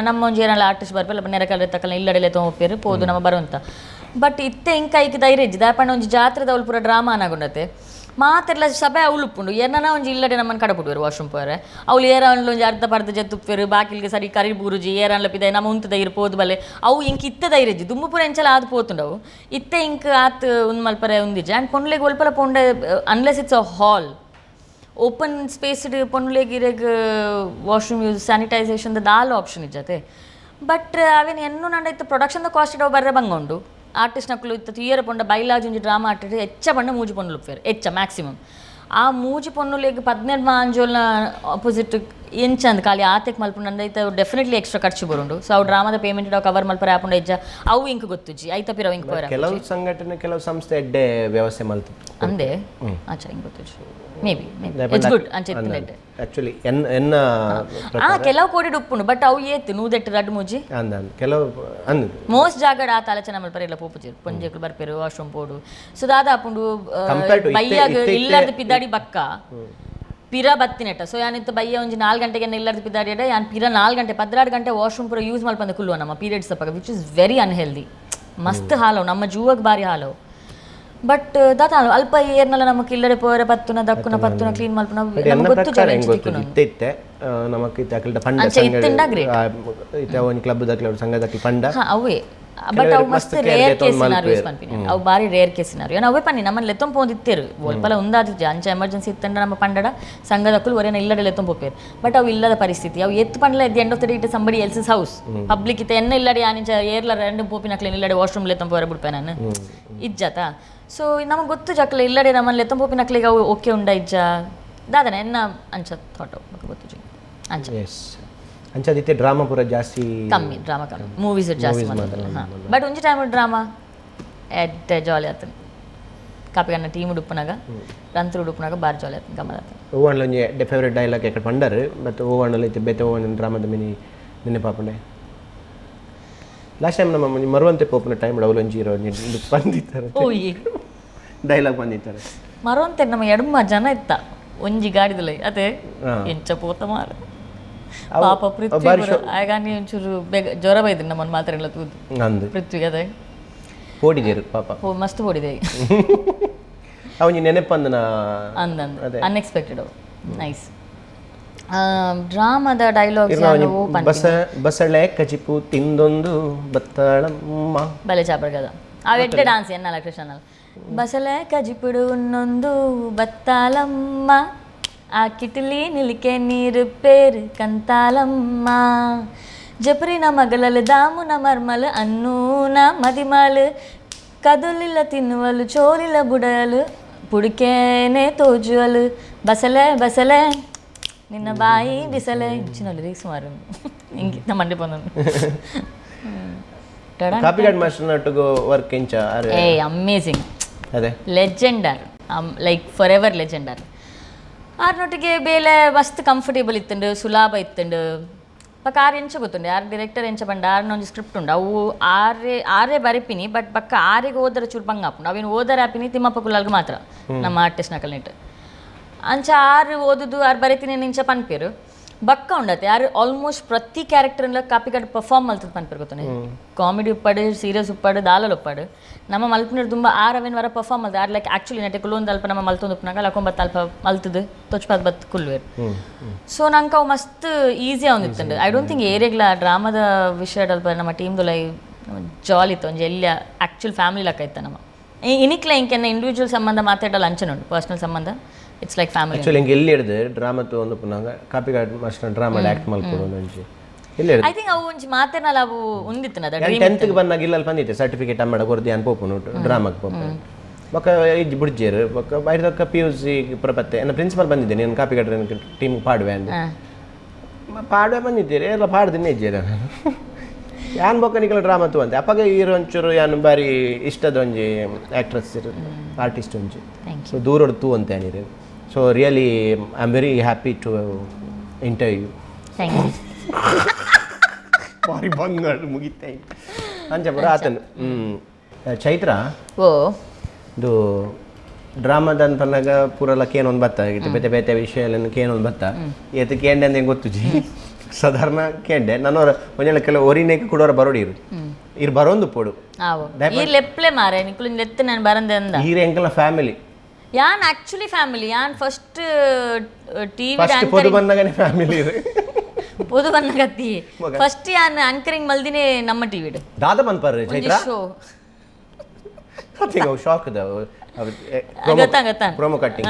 ನಮ್ಮ ಒಂಜಿ ಏನಾಲ ಆರ್ಟಿಸ್ಟ್ ಬರ್ಪಲ್ಲ ನೆರಕಲ್ ತಕ್ಕಲ ಇಲ್ಲಡೆಲೆ ತೊಗೊಪ್ಪೇರು ಪೋದು ನಮ್ಮ ಬರುವಂತ. ಬಟ್ ಇತ್ತೆ ಇಂಕ ಐಕ್ ಧೈರ್ಯ ಇಜ್ಜಿ. ದಾಪಂಡ ಒಂಜಿ ಜಾತ್ರೆದ ಅವ್ಲು ಪೂರ ಡ್ರಾಮಾ ಅನಾಗುಂಡತೆ ಮಾತೆರ್ಲ ಸಭೆ ಅವ್ಲು ಉಪ್ಪುಂಡು. ಏನನ ಒಂಜಿ ಇಲ್ಲಡೆ ನಮ್ಮನ್ನು ಕಡಪುಡುವೆರು ವಾಶ್ರೂಮ್ ಪೋರೆ. ಅವ್ಲು ಏರಾನ್ಲ ಒಂಜಿ ಅರ್ಧ ಪರ್ಧ ಜತ್ತುಪ್ಪೇರು ಬಾಕಿಲ್ಗೆ ಸರಿ ಕರಿ ಬೂರುಜಿ ಏರಾನ್ಲ ಪಿದಾಯಿ ನಮ್ಮ ಉಂತು ಧೈರ್ಯ ಪೋದು ಬಲೆ ಅವು ಇಂಕ್ ಇತ್ತೆ ಧೈರ್ಯ ಇಜ್ಜಿ. ದುಂಬು ಪೂರ ಎಂಚಲ ಆದ್ ಪೋತುಂಡವು ಇತ್ತೆ ಇಂಕ್ ಆತ್ ಉಂದು ಮಲ್ಪರೆ ಉಂದಿಜ್ಜಿ. ಆ್ಯಂಡ್ ಪೊನ್ಲೆಗ್ ಒಲ್ಪಲ ಪೋಂಡೆ unless it's a hall open spaced ಪೊನ್ಲೆಗ್ ಇರೆಗ್ washroom use sanitisation ದಾಲ ಆಪ್ಷನ್ ಇಜ್ಜತೆ. ಬಟ್ ಅವೇನು ಎನ್ನು ನಂಡ ಇತ್ತು ಪ್ರೊಡಕ್ಷನ್ ಕಾಸ್ಟ್ ಇಡೋ ಬರ್ರೆ ಬಂಗ ಉಂಡು. ಆರ್ಟಿಸ್ಟ್ ನಕಲು ಇತ್ತು ತುಯ್ಯರ ಪೊಂಡ ಬೈಲಾಜ್ ಒಂಜಿ ಡ್ರಾಮಾ ಆರ್ಟಿಸ್ಟ್ ಎಚ್ಚ ಪಂಡ ಮೂಜಿ ಪೊಂಡು ಉಪ್ಪೇರು ಎಚ್ಚ ಮ್ಯಾಕ್ಸಿಮಮ್. ಆ ಮೂಜಿ ಪೊನ್ನುಲೆಗ್ 18 ಆಂಜೋಲ್ನ ಆಪೋಸಿಟ್ ಎಂಚಂದ್ ಖಾಲಿ ಆತೆಕ್ ಮಲ್ಪುಂಡು ಐತ ಡೆಫಿನೆಟ್ಲಿ ಎಕ್ಸ್ಟ್ರಾ ಖರ್ಚು ಬರುಂಡು. ಸೊ ಅವು ಡ್ರಾಮಾದ ಪೇಮೆಂಟ್ ಕವರ್ ಮಲ್ಪರೆ ಆಪುಂಡ ಇಜ್ಜ ಅವು ಇಂಕ್ ಗೊತ್ತುಜ್ಜಿ, ಐತ ಪಿರ ಇಂಕ್ ಪೋರ. ಕೆಲವು ಸಂಘಟನೆ, ಕೆಲವು ಸಂಸ್ಥೆ ಎಡ್ಡೆ ವ್ಯವಸ್ಥೆ ಮಲ್ತು. ಅಂದೆ ಅಚ್ಚಾ, ink ಗೊತ್ತುಜ್ಜಿ. Maybe maybe it's good ಅಂಚೆ ಇತ್ತಿನ. ಆಕ್ಚುಲಿ ಎನ್ ಎನ್ನ ಕೆಲವು ಕೋಡಿ ಉಪ್ಪುಂಡು, ಬಟ್ ಅವು ಏತ್ ನೂದೆಟ್ಟು ರಡ್ಡು ಮೂಜಿ. ಅಂದ ಅಂದ್ ಕೆಲವು ಅಂದ್ ಮೋಸ್ಟ್ ಜಾಗಡ್ ಆತ ಆಲೋಚನೆ ಮಲ್ಪರೆ ಇಲ್ಲ ಪೋಪುಜೆರ್, ಪೊಂಜೆಕ್ಲು ಬರ್ಪೆರು, ವಾಶ್ರೂಮ್ ಪೋಡು. ಸೊ ದಾದ ಆಪುಂಡು Compared to ಬಯ್ಯಾಗ ಇತ್ತೆ ಇಲ್ಲರ್ದು ಪಿದಾಡಿ ಬಕ್ಕ ಪಿರ ಬತ್ತಿನೆಟ್ಟ. ಸೊ ಯಾನ್ ಇತ್ತ ಬಯ್ಯ ಒಂಜಿ 4 ಗಂಟೆಗೆ ಇಲ್ಲರ್ದು ಪಿದಾಡಿ ಯಾನ್ ಪಿರ 4 ಗಂಟೆ 12 ಗಂಟೆ ವಾಶ್ರೂಮ್ ಪೂರ ಯೂಸ್ ಮಲ್ಪಂದೆ ಕುಲ್ಲುವ ನಮ್ಮ periods ಅಪ್ಪಗ, which is very unhealthy. ಮಸ್ತ್ ಹಾಲವು ನಮ್ಮ ಜೂವಗ್ ಬಾರಿ ಹಾಲವು. ಬಟ್ ದಾತ ಅಲ್ಪ ಏರ್ನಲ್ಲ ನಮಕ್ ಇಲ್ಲಡೆ ಪೋರೆ ಪತ್ತುನ ದಕ್ಕುನ ಪತ್ತುನ ಕ್ಲೀನ್ ಮಲ್ಪುನ ಬಟ್ ನಮಗ್ ಎನ್ನ ಗೊತ್ತು ಪ್ರಕಾರ ಜನ ಹೆಂಗ್ ಎಂಚ ಗೊತ್ತು ತಿಕ್ಕುನ. ಇತ್ತೆ ಇತ್ತೆ ನಮಕ್ ಇತ್ತೆ ಅಕಲ್ಟ ಪಂಡ ಅಂಚೆ ಇತ್ತಿಂಡ great. ಇತ್ತೆ ಒಂಜಿ ಕ್ಲಬ್ ದಕ್ಲೆ ಸಂಘ ದಕ್ಲೆ ಪಂಡ. ಹಾ, ಅವೇ. ಬಟ್ ಅವು ಕೆಲವೆರ್ ಮಸ್ತ್ ಮಸ್ತ್ care rare ದೆತ್ತೊಂದು case scenario ಮಲ್ಪುವೆರ್. ಪನ್ಪಿನಿ, ಅವು ಬಾರಿ ರೇರ್ ಕೇಸ್ ಸಿನಾರಿಯೋ. ಅವೇ ಪನ್ನಿ ನಮ್ಮನ್ನ ಲೆತ್ತೊಂದು ಪೋಂದಿತ್ತೇರು ಒಲ್ಪಲ ಉಂದಾದಿಜ್ಜ. ಅಂಚ ಎಮರ್ಜೆನ್ಸಿ ಇತ್ತಂಡ ನಮ್ಮ ಪಂಡಡ ಸಂಘದಕ್ಕಲು ಒರೇನ ಇಲ್ಲಡೆ ಲೆತ್ತೊಂದು ಪೋಪೇರು. ಬಟ್ ಅವು ಇಲ್ಲದ ಪರಿಸ್ಥಿತಿ. ಅವು ಎತ್ತು ಪಂಡಲ at the end of the day it somebody else's house, public. ಇತ್ತೆ ಎನ್ನ ಇಲ್ಲಡೆ ಯಾನಿಂಚ ಏರ್ಲ ರ್ಯಾಂಡಮ್ ಪೋಪಿನಕ್ಲೇನು ಇಲ್ಲಡೆ ವಾಶ್ರೂಮ್ ಲೆತ್ತೊಂದು ಪೋರೆ ಬಿಡ್ಪೆ ನಾನು ಇಜ್ಜಾತ. ಸೊ ನಮಗೆ ಗೊತ್ತು ಜಕ್ಲೆ ಇಲ್ಲಡೆ ನಮ್ಮಲ್ಲಿ ಲೆತ್ತೊಂದು ಪೋಪಿನಕ್ಲಿಗೆ ಅವು ಓಕೆ ಉಂಡ ಇಜ್ಜ ದಾದನೆ ಎನ್ನ ಅಂಚ ಥಾಟ್ ಗೊತ್ತು ಅಂಚ. ಎಸ್, ಅಂಚಾದಿತ್ತೆ ಡ್ರಾಮಾ ಪೂರ ಜಾಸ್ತಿ ಕಮ್ಮಿ, ಡ್ರಾಮಾ ಕಮ್ಮಿ, ಮೂವೀಸ್ ಜಾಸ್ತಿ. ಬಟ್ ಒಂಜಿ ಟೈಮ್ ಡ್ರಾಮಾ ಎಡ್ಡೆ ಜಾಲಿ ಆತನ. ಕಾಪಿಗನ್ನ ಟೀಮ್ ಉಡುಪನಾಗ, ರಂತ್ರ ಉಡುಪನಾಗ ಬಾರಿ ಜಾಲಿ ಆತನ, ಗಮ್ಮತ್ ಆತನ. ಓವಣ್ಣ ಒಂಜಿ ಎಡ್ಡೆ ಫೇವ್ರೆಟ್ ಡೈಲಾಗ್ ಎಕ್ಕಡೆ ಪಂಡರ್, ಬಟ್ ಓವಣ್ಣಲ್ಲಿ ಇತ್ತೆ ಬೇತೆ ಓವಣ್ಣ ಡ್ರಾಮಾದ ಮಿನಿ ನಿನ್ನೆ ಪಾಪಂಡೆ. ಲಾಸ್ಟ್ ಟೈಮ್ ನಮ್ಮ ಒಂಜಿ ಮರುವಂತೆ ಪೋಪುನ ಟೈಮ್ ಅವಲೊಂಜಿ ಇರೋ ಒಂಜಿ ಬಂದಿತ್ತಾರೆ. ಓಯ್. ಡೈಲಾಗ್ ಬಂದಿತ್ತಾರೆ. ಮರುವಂತೆ ನಮ್ಮ ಎಡಮ ಜನ ಇತ್ತ ಒಂಜಿ ಗಾಡಿದಲ್ಲ ಅದೇ ಎಂಚ ಪೋತ ಮಾರ ಪಾಪ ಪೃಥ್ವಿ. ಆಗ ಒಂಚೂರು ಬೇಗ ಜ್ವರ ಬೈದ್ರು ನಮ್ಮನ್ನು ಮಾತ್ರೆಲ್ಲ ತೂದು. ಅಂದು ಪೃಥ್ವಿಗೆ ಅದೇ. ಪೋಡಿದೇರು ಪಾಪ. ಮಸ್ತ್ ಪೋಡಿದೆ. ಅವನಿ ನೆನಪಂದನ. ಅಂದಂದು ಅನ್ಎಕ್ಸ್ಪೆಕ್ಟೆಡ್ ಅವು, ನೈಸ್ ಡ್ರಾಮಾದ ಡೈಲಾಗ್ಸ್. ಬಸ ಬಸಳೆ ಕಜಿಪು ತಿಂದೊಂದು ಬತ್ತಾಳಮ್ಮ. ಬಲೆ ಚಾಪರ್ಗದ ಅವು ಎಡ್ಡೆ ಡಾನ್ಸ್ ಎನ್ನಲ್ಲ ಕೃಷ್ಣನಲ್ಲ. ಬಸಳೆ ಕಜಿಪುಡು ಉನ್ನೊಂದು ಬತ್ತಾಲಮ್ಮ, ಆ ಕಿಟಲಿ ನಿಲಿಕೆ ನೀರು ಪೇರು ಕಂತಾಲಮ್ಮ, ಜಪರಿನ ಮಗಲಲು ದಾಮುನ ಮರ್ಮಲು ಅನ್ನೂನ ಮದಿಮಾಲು, ಕದುಲಿಲ್ಲ ತಿನ್ನುವಲು ಚೋಲಿಲ್ಲ ಬುಡಲು ಪುಡಿಕೇನೆ ತೋಜುವಲು, ಬಸಲೆ ಬಸಲೆ ನಿನ್ನ ಬಾಯಿ ಬಿಸಲೆ ಇಂಚಿನಲ್ಲಿ ಸುಮಾರು ಹಿಂಗೆ ಮಂಡಿ ಬಂದ. ಕಾಪಿಗಾಡ್ ಮಾಸ್ಟರ್ ನಟ್ಟುಗು ವರ್ಕ್ ಎಂಚ ಅರೆ? ಏ, ಅಮೇಸಿಂಗ್. ಅದೇ. Legendary, like for ever legendary. ಆರ್ನೊಟ್ಟಿಗೆ ಬೇಲೆ ಮಸ್ತ್ ಕಂಫರ್ಟೇಬಲ್ ಇತ್ತುಂಡು, ಸುಲಭ ಇತ್ತುಂಡು. ಬೊಕ್ಕ ಆರ್ ಎಂಚ ಗೊತ್ತುಂಡು, ಆರ್ ಡಿರೆಕ್ಟರ್ ಎಂಚ ಪಂಡ ಆರ್ನ ಒಂಜಿ ಸ್ಕ್ರಿಪ್ಟ್ ಉಂಡು, ಅವು ಆರೇ ಆರೇ ಬರೆಪಿನಿ. ಬಟ್ ಬಕ್ಕ ಆರೆಗ್ ಓದರ ಚೂರು ಬಂಗ ಆಪುಂಡು. ಅವೇನು ಓದರ ಆಪಿನಿ ತಿಮ್ಮಪ್ಪ ಕುಲಾಲ್ಗ್ ಮಾತ್ರ, ನಮ್ಮ ಆರ್ಟಿಸ್ಟ್ ನಕಲ್ನಿಟ್. ಅಂಚ ಆರು ಓದುದು ಆರು ಬರೆತೀನಿ ಇಂಚ ಪನ್ಪೇರು. ಬಕ್ಕ ಉಂಡತೆ ಆರು ಆಲ್ಮೋಸ್ಟ್ ಪ್ರತಿ ಕ್ಯಾರೆಕ್ಟರ್ಲ ಕಾಪಿಕಾಡ್ ಪರ್ಫಾರ್ಮ್ ಮಲ್ತದ ಪನ್ಪೇರು ಗೊತ್ತನೆ. ಕಾಮಿಡಿ ಉಪ್ಪಾಡು, ಸೀರಿಯಸ್ ಉಪ್ಪಾಡು, ದಾಲಲ್ ಉಪ್ಪಾಡು, ನಮ್ಮ ಮಲ್ಪುನರ್ ತುಂಬ ಆರ್ ಅವೇನು ವರ ಪರ್ಫಾರ್ಮ್ ಮಲ್ತ. R like actually ನೆಟೆ ಕುಲೊಂದು ಅಲ್ಪ ನಮ್ಮ ಮಲ್ತೊಂದು ಉಪ್ಪುನಾಗ ಲಕೊಂಬತ್ತು ಅಲ್ಪ ಮಲ್ತದು ತೊಚ್ಪಾದ್ ಬತ್ ಕುಲ್ಲುವೆರ್. ಸೊ ನಂಗೆ ಅವು ಮಸ್ತ್ ಈಸಿ ಆವೊಂದಿತ್ತುಂಡು. I don't think ಏರಿಯಾಗ್ಲ ಡ್ರಾಮಾದ ವಿಷಯ ಅಲ್ಪ ನಮ್ಮ ಟೀಮ್ದು ಲೈ ಜಾಲಿ ಇತ್ತು. ಒಂಜಿ ಎಲ್ಲಿ ಆ್ಯಕ್ಚುಲ್ ಫ್ಯಾಮಿಲಿ ಲೆಕ್ಕ ಇತ್ತ ನಮ್ಮ ಇನಿಕ್ಲ. ಇಂಕೆನ್ನ ಇಂಡಿವಿಜುವಲ್ ಸಂಬಂಧ ಮಾತಾಡಲ್ಲ ಅಂಚನುಂಡು, ಪರ್ಸನಲ್ ಸಂಬಂಧ, it's like family. Actually ಹಿಂಗೆ ಎಲ್ಲಿ ಹಿಡ್ದು ಡ್ರಾಮಾ ಒಂದು ಪುನಾಗ ಕಾಪಿಗಾಡ್ master drama act ಮಲ್ಕೊಡು ಒಂಜಿ ಎಲ್ಲಿ ಹಿಡ್ದು. I think ಅವು ಒಂಜಿ ಮಾತೆನಲ್ಲ ಅವು ಉಂದಿತ್ತು ಅದ ಡ್ರೀಮ್. ಟೆಂತ್ಗೆ ಬಂದಾಗ ಇಲ್ಲ ಬಂದಿತ್ತೆ ಸರ್ಟಿಫಿಕೇಟ್ ಅಮ್ಮಡ ಕೊರ್ದು ಅನ್ ಪೋಪುನು ಡ್ರಾಮಾಗೆ ಪೋಪು. ಬೊಕ್ಕ ಇಜ್ಜಿ ಬುಡ್ಜೇರು. ಬೊಕ್ಕ ಐದಕ್ಕ P U C ಪ್ರಪತ್ತೆ ನನ್ನ ಪ್ರಿನ್ಸಿಪಲ್ ಬಂದಿದ್ದೆ, ನೀನು ಕಾಪಿಗಾಡ್ ಟೀಮ್ ಪಾಡುವೆ ಅಂದೆ. ಪಾಡುವೆ ಬಂದಿದ್ದೀರಿ ಎಲ್ಲ ಪಾಡ್ದಿನ ಇಜ್ಜೇರ ನಾನು ಯಾನ್ ಬೊಕ್ಕ ನಿಕಲ ಡ್ರಾಮಾ ತೂ ಅಂತೆ. ಅಪ್ಪಗ ಈರು ಒಂಚೂರು ಯಾನ್ ಬಾರಿ ಇಷ್ಟದ ಒಂಜಿ ಆಕ್ಟ್ರೆಸ್ ಆರ್ಟಿಸ್ಟ್ ಒಂಜಿ. Thank. So ದೂರಡ್ ತೂ ಅಂತೆ ಅನಿರು. So really I am very happy to interview. Thank you. ಬಾರಿ ಬಂಗಾಡು ಮುಗಿತೆ ಅಂಚ ಪೂರ ಆತನು. ಚೈತ್ರ. ಓ. ಇದು ಡ್ರಾಮಾದ ಪನ್ನಗ ಪೂರಲ ಕೇನೊಂದು ಬತ್ತ ಇತ್ತೆ ಬೇತೆ ಬೇತೆ ವಿಷಯ ಎಲ್ಲ ಕೇನೊಂದು ಬತ್ತ. ಏತ್ ಕೇಂಡೆ ಅಂದೆ ಗೊತ್ತುಜಿ, ಸಾಧಾರಣ ಕೇಂಡೆ. ನಾನು ಒಂಜೆಳ ಕೆಲವು ಒರಿನೇಕ್ ಕುಡೋರ ಬರೋಡಿ ಇರು ಇರು ಬರೋಂದು ಪೋಡು. ಆವು ಈ ಲೆಪ್ಲೆ ಮಾರೆ ನಿಕುಲು ಲೆತ್ತು ನಾನು ಬರಂದೆ ಅಂದ. ಈರೆ ಎಂಕಲ್ನ ಫ್ಯಾಮಿಲಿ. ಯಾನ್ ಆಕ್ಚುಲಿ ಫ್ಯಾಮಿಲಿ, ಯಾನ್ first TV first ಪೊದು ಬಂದಾಗನೇ family ಇರು. ಪೊದು ಬನ್ನಗತ್ತಿ ಫಸ್ಟ್ ಯಾನ್ ಆಂಕರಿಂಗ್ ಮಲ್ದಿನೇ ನಮ್ಮ ಟಿವಿಡ್. ದಾದ ಬಂದ್ಪಾರ ಚೈತ್ರ? ಶೋ. ಅವು ಶಾಕ್. ಗೊತ್ತಾ ಗೊತ್ತಾ. Promo cutting.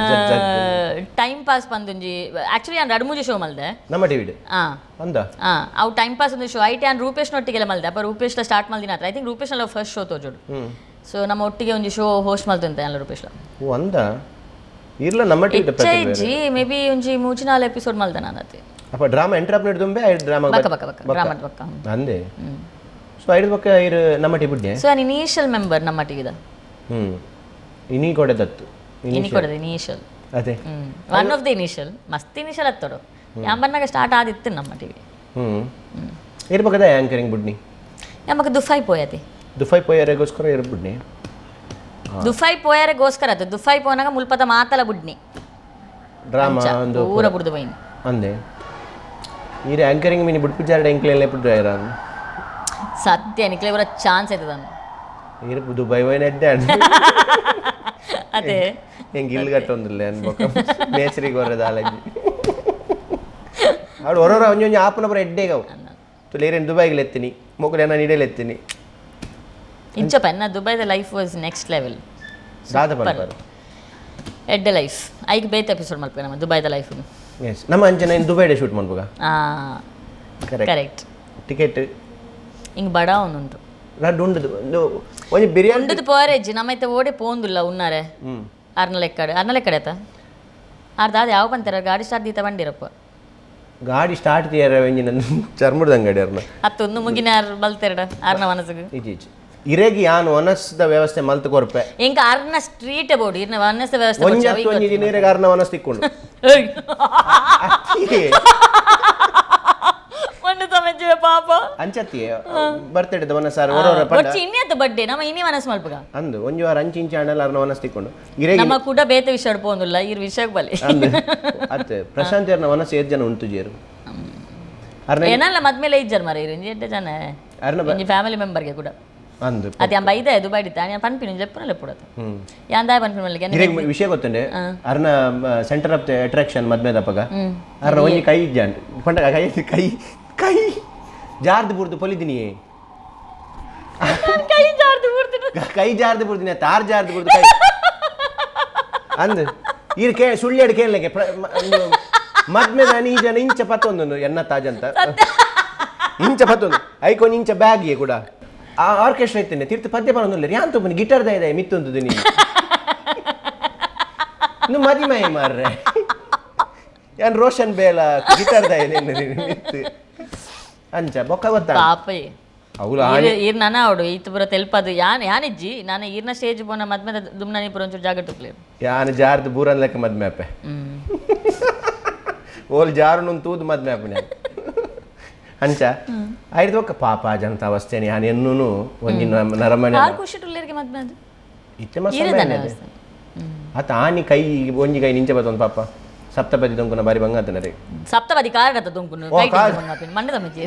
Time pass ಬಂದೊಂಜಿ actually ಯಾನ್ ರಡ್ ಮೂಜಿ ಶೋ ಮಲ್ದೆ. ನಮ್ಮ ಟಿವಿಡ್? ಆ. ಅಂದ? ಆ, ಅವು ಟೈಮ್ ಪಾಸ್ ಒಂದು ಶೋ ಐಟ್ ಯಾನ್ ರೂಪೇಶ್ ನೊಟ್ಟಿಗೆಲ್ಲ ಮಲ್ದೆ. ಅಪ್ಪ ರೂಪೇಶ್ ಸ್ಟಾರ್ಟ್ ಮಲ್ದಿನ I think Rupesh Nalla first show ತೋಜೋಡು. ಸೊ ನಮ್ಮ ಒಟ್ಟಿಗೆ ಒಂಜಿ ಶೋ ಹೋಸ್ಟ್ ಮಲ್ತಂತೆ ಅಲ್ಲ ರೂಪೇಶ್. ಓ ಅಂದ. ಇರ್ಲ ನಮ್ಮ TV H May be ಒಂಜಿ ಮೂಜಿ ನಾಲ್ ಎಪಿಸೋಡ್ ಮಲ್ದ ನಾನು ಅತ್ತೆ. ಅಪ್ಪ ಡ್ರಾಮಾ ಎಂಟರ್ ಆಪ್ನೇಟ್ ದುಂಬೆ ಐದು ಡ್ರಾಮಾ. ಬಕ್ಕ ಬಕ್ಕ ಬಕ್ಕ ಡ್ರಾಮಾ ಬಕ್ಕ. ಅಂದೆ ಸೊ ಐದು ಪಕ್ಕ ಇರು ನಮ್ಮ ಟಿ ಬುಡ್ಡೆ. ಸೊ ನಾನು ಇನಿಷಿಯಲ್ ಮೆಂಬರ್ ನಮ್ಮ ಟಿವಿದ. ಇನಿ ಕೊಡೆ ದತ್ತು. ಇನಿ ಕೊಡದು ಇನಿಷಿಯಲ್. ಅದೇ one of the initial, ಮಸ್ತ್ ಇನಿಷಿಯಲ್ ಹತ್ತೋಡು ಯಾಂಬರ್ನಾಗ ಸ್ಟಾರ್ಟ್ ಆದಿತ್ತು ನಮ್ಮ ಟಿವಿ. ಇರ್ ಪಕ್ಕದ ಆ್ಯಂಕರಿಂಗ್ ಬುಡ್ನಿ. ನಮಗ ದುಫೈ ಪೋಯತಿ. ದುಫೈ ಪೋಯರೆಗೋಸ್ಕರ ಇರ್ ಬುಡ್ನಿ. ದುಫೈ ಪೋಯರೆಗೋಸ್ಕರ ಅದು ದುಫೈ ಪೋನಾಗ ಮುಲ್ಪದ ಮಾತಲ ಬುಡ್ನಿ. ಡ್ರಾಮಾ ಒಂದು ಪೂರ ಬುಡ್ದು ಬೈನ್. ಅಂದೆ ಈರೆ ಆ್ಯಂಕರಿಂಗ್ ಮಿನಿ ಬುಡ್ಪು ಜಾರಡ ಎಂಕ್ಲೆಲ್ಲ ಪುಡ್ದು ಐರ. ಸತ್ಯ ನಿಕ್ಲೆ ಪೂರ ಚಾನ್ಸ್ ಆಯ್ತದ. ಈರೆ ದುಬೈ ಹೋಯ್ನ ಎಡ್ಡೆ. ಅದೇ ಹೆಂಗೆ ಇಲ್ಲಿ ಗಟ್ಟೊಂದಿಲ್ಲ ಅನ್ಬೋಕ ಮೇಸ್ರಿಗೆ ಹೊರದ ಆಲಂಜಿ ಅವಳು ಹೊರೊರ ಒಂಜಿ ಒಂಜಿ ಆಪುನ ಪುರ ಎಡ್ಡೆಗವು ತುಲೇರೇನು ದುಬೈಗೆ ಎತ್ತೀನಿ ಮೊಕ್ಕಲು ಏನ ನೀಡಲ್ಲಿ ಎತ್ತೀನಿ. ಇಂಚಪ್ಪ ಎನ್ನ ದುಬೈದ life was next level. ದಾದ ಪನ್ಪರು. ಎಡ್ಡೆ ಲೈಫ್ ಐಕ್ ಬೇತ್ ಎಪಿಸೋಡ್ ಮಲ್ಪೆ ನಮ್ಮ ದುಬೈದ ಲೈಫ್. ಎಸ್ ನಮ್ಮ ಅಂಚನೆ ದುಬೈಡೆ ಶೂಟ್ ಮನ್ಪುಗ. Correct. Correct. Ticket ಹಿಂಗೆ ಬಡ ಒಂದುಂಟು. ರಡ್ಡು ಉಂಡದು ಒಂದು ಒಂಜಿ ಬಿರಿಯಾನಿ. ಉಂಡದು ಪೋರೆಜ್ಜಿ ನಮ್ಮ ಐತೆ ಓಡೆ ಪೋಂದುಲ್ಲ ಉನ್ನಾರೆ ಅರ್ನ ಲೆಕ್ಕಡೆ ಅರ್ನ ಲೆಕ್ಕಡೆ ಆತ ಅರ್ಧ ಅದು ಯಾವ ಬಂತಾರ ಗಾಡಿ ಸ್ಟಾರ್ಟ್ ದೀತ ಬಂಡಿರಪ್ಪ. ಗಾಡಿ ಸ್ಟಾರ್ಟ್ తీಯರ ಒಂಜಿ ನನ್ನ ಚರ್ಮದ ಅಂಗಡಿ ಅರ್ನ. ಹತ್ತೊಂದು ಮುಗಿನ ಆರ್ ಬಲ್ತೆರಡ ಆರ್ನ ಮನಸ್ಸಿಗೆ. ಇಜ್ಜಿ ಇಜ್ಜಿ ಇರೆಗಿ ಯಾನ್ ಒನಸ್ದ ವ್ಯವಸ್ಥೆ ಮಲ್ತ್ ಕೊರ್ಪೆ. ಇಂಕ ಅರ್ನ ಸ್ಟ್ರೀಟ್ ಬೋರ್ಡ್ ಇರ್ನ ವನಸ್ಸ ವ್ಯವಸ್ಥೆ. ಒಂಜಿ ಅತ್ತು ಒಂಜಿ ದಿನ ಇರೆಗ್ ಅರ್ನ ಒನಸ್ ತಿಕ್ಕೊಂಡು. ಒಂದು ಸಮಯ ಪಾಪ. ಅಂಚತ್ತಿ ಬರ್ತಡೆ ಒನಸ್ ಆರ್ ಒರೊರ ಪಂಡ. ಬೊಚ್ಚಿ ಇನ್ನೇ ಅತ್ತ ಬಡ್ಡೆ ನಮ್ಮ ಇನ್ನಿ ಮನಸ್ಸು ಮಲ್ಪಗ. ಅಂದು ಒಂಜಿ ವಾರ ಅಂಚಿ ಇಂಚಿ ಆಂಡಲ ಅರ್ನ ಒನಸ್ ತಿಕ್ಕೊಂಡು ಇರೆಗಿ. ನಮ್ಮ ಕೂಡ ಬೇತೆ ವಿಷಯ ಪೋಂದುಲ್ಲ ಇರ್ ವಿಷಯಕ್ಕೆ ಬಲಿ. ಅಂದು ಅತ್ತೆ ಪ್ರಶಾಂತ್ ಅರ್ನ ಒನಸ್ ಏತ್ ಜನ ಉಂಟು ಜೇರು ಅರ್ನ. ಏನಲ್ಲ ಮದ್ಮೇಲೆ ಇಜ್ಜರ್ ಮರ ಇರು ಎಡ್ಡೆ ಜನ. ಅರ್ನ ಒಂಜಿ ಫ್ಯಾಮಿಲಿ ಮೆಂಬರ್ಗೆ ಕೂಡ. ಅಂದು ಅದೇ ಅಂಬ ಇದೆ ದುಬೈ ಇತ್ತ ನಾನು ಪನ್ಪಿನ ಜೆಪ್ಪುನ ಲೆಪ್ಪುಡತ ಯಾಂದಾಯ ಪನ್ಪಿನ ಮಲ್ಲಿಗೆ. ಇರೆಗ್ ವಿಷಯ ಗೊತ್ತುಂಡೆ ಅರ್ನ centre of the attraction ಮದ್ಮೆ ದಪ್ಪಗ ಅರ್ನ ಒಂಜಿ ಕೈ ಇಜ್ಜಾಂಡ್ ಪಂಡ ಕೈ ಕೈ ಕೈ ಜಾರ್ದು ಬುರ್ದು ಪೊಲಿದಿನಿ. ಕೈ ಜಾರ್ದು ಬುರ್ದು. ಕೈ ಜಾರ್ದು ಬುರ್ದಿನಿ ತಾರ್ ಜಾರ್ದು ಬುರ್ದು ಕೈ ಅಂದ್ ಈರ್ ಕೇ ಸುಳ್ಳು ಕೇಳಲಿಕ್ಕೆ ಮದ್ಮೆ ನಾನು ಈ ಜನ ಇಂಚ ಪತ್ತೊಂದು ಎನ್ನ ತಾಜಂತ ಇಂಚ ಪತ್ತೊಂದು ಐಕೊಂದು ಇಂಚ ಬ್ಯಾಗ್ ಕೂಡ ಆ ಆರ್ಕೆಸ್ಟ್ರಾ ಇತ್ತೇನೆ ತೀರ್ಥ ಪದ್ಯ ಬರೋದಿಲ್ಲ ಯಾಂತ ಬನ್ನಿ ಗಿಟಾರ್ ಇದೆ ಮಿತ್ತೊಂದು ನೀನು ಇನ್ನು ಮದಿಮೈ ಮಾರ್ರೆ ಯಾನ್ ರೋಷನ್ ಬೇಲ ಗಿಟಾರ್ ಮಿತ್ತು ಅಂಚ ಬೊಕ್ಕ ಗೊತ್ತಾ. ಪಾಪ ಅವ್ಲು ಆನೆ ಈರ್ ನನ ಅವಡು ಈತ ಪೂರ ತೆಲ್ಪದು ಯಾನ್ ಯಾನಿಜ್ಜಿ ನಾನು ಈರ್ನ ಸ್ಟೇಜ್ ಪೋನ ಮದ್ಮೆ ದುಮ್ನ ಪೂರ ಒಂಚೂರು ಜಾಗ ತುಪ್ಲಿ. ಯಾನ್ ಜಾರ್ದು ಬೂರನ್ ಲೆಕ್ಕ ಮದ್ಮೆ ಅಪ್ಪೆ ಓಲ್ ಜಾರುನು ತೂದು ಮದ್ಮೆ ಅಪ್ಪನೆ ಅಂಚ ಐದು ಬೊಕ್ಕ ಪಾಪ ಜಂತ ಅವಸ್ಥೆ ಯಾನ್ ಎನ್ನುನು ಒಂಜಿ ನರಮನೆ. ಆರ್ ಖುಷಿ ಟುಲ್ಲೇರಿಗೆ ಮದ್ಮೆ ಅದು. ಇತ್ತೆ ಮಸ್ತ್ ಈರೆದಾನೆ ಸಮಯ ಅವಸ್ಥೆ. ಆತ ಆನಿ ಕೈ ಒಂಜಿ ಕೈ ನಿಂಚೆ ಬತ್ತೊಂದು ಪಾಪ ಸಪ್ತಪದಿ ದೊಂಕುನ ಬಾರಿ ಬಂಗ ಆತನ ರೀ. ಸಪ್ತಪದಿ ಕಾರಡತ ದೊಂಕುನು ಓ, ಕೈ ಕಾರ್. ಮಂಡದ ಮಜ್ಜಿ.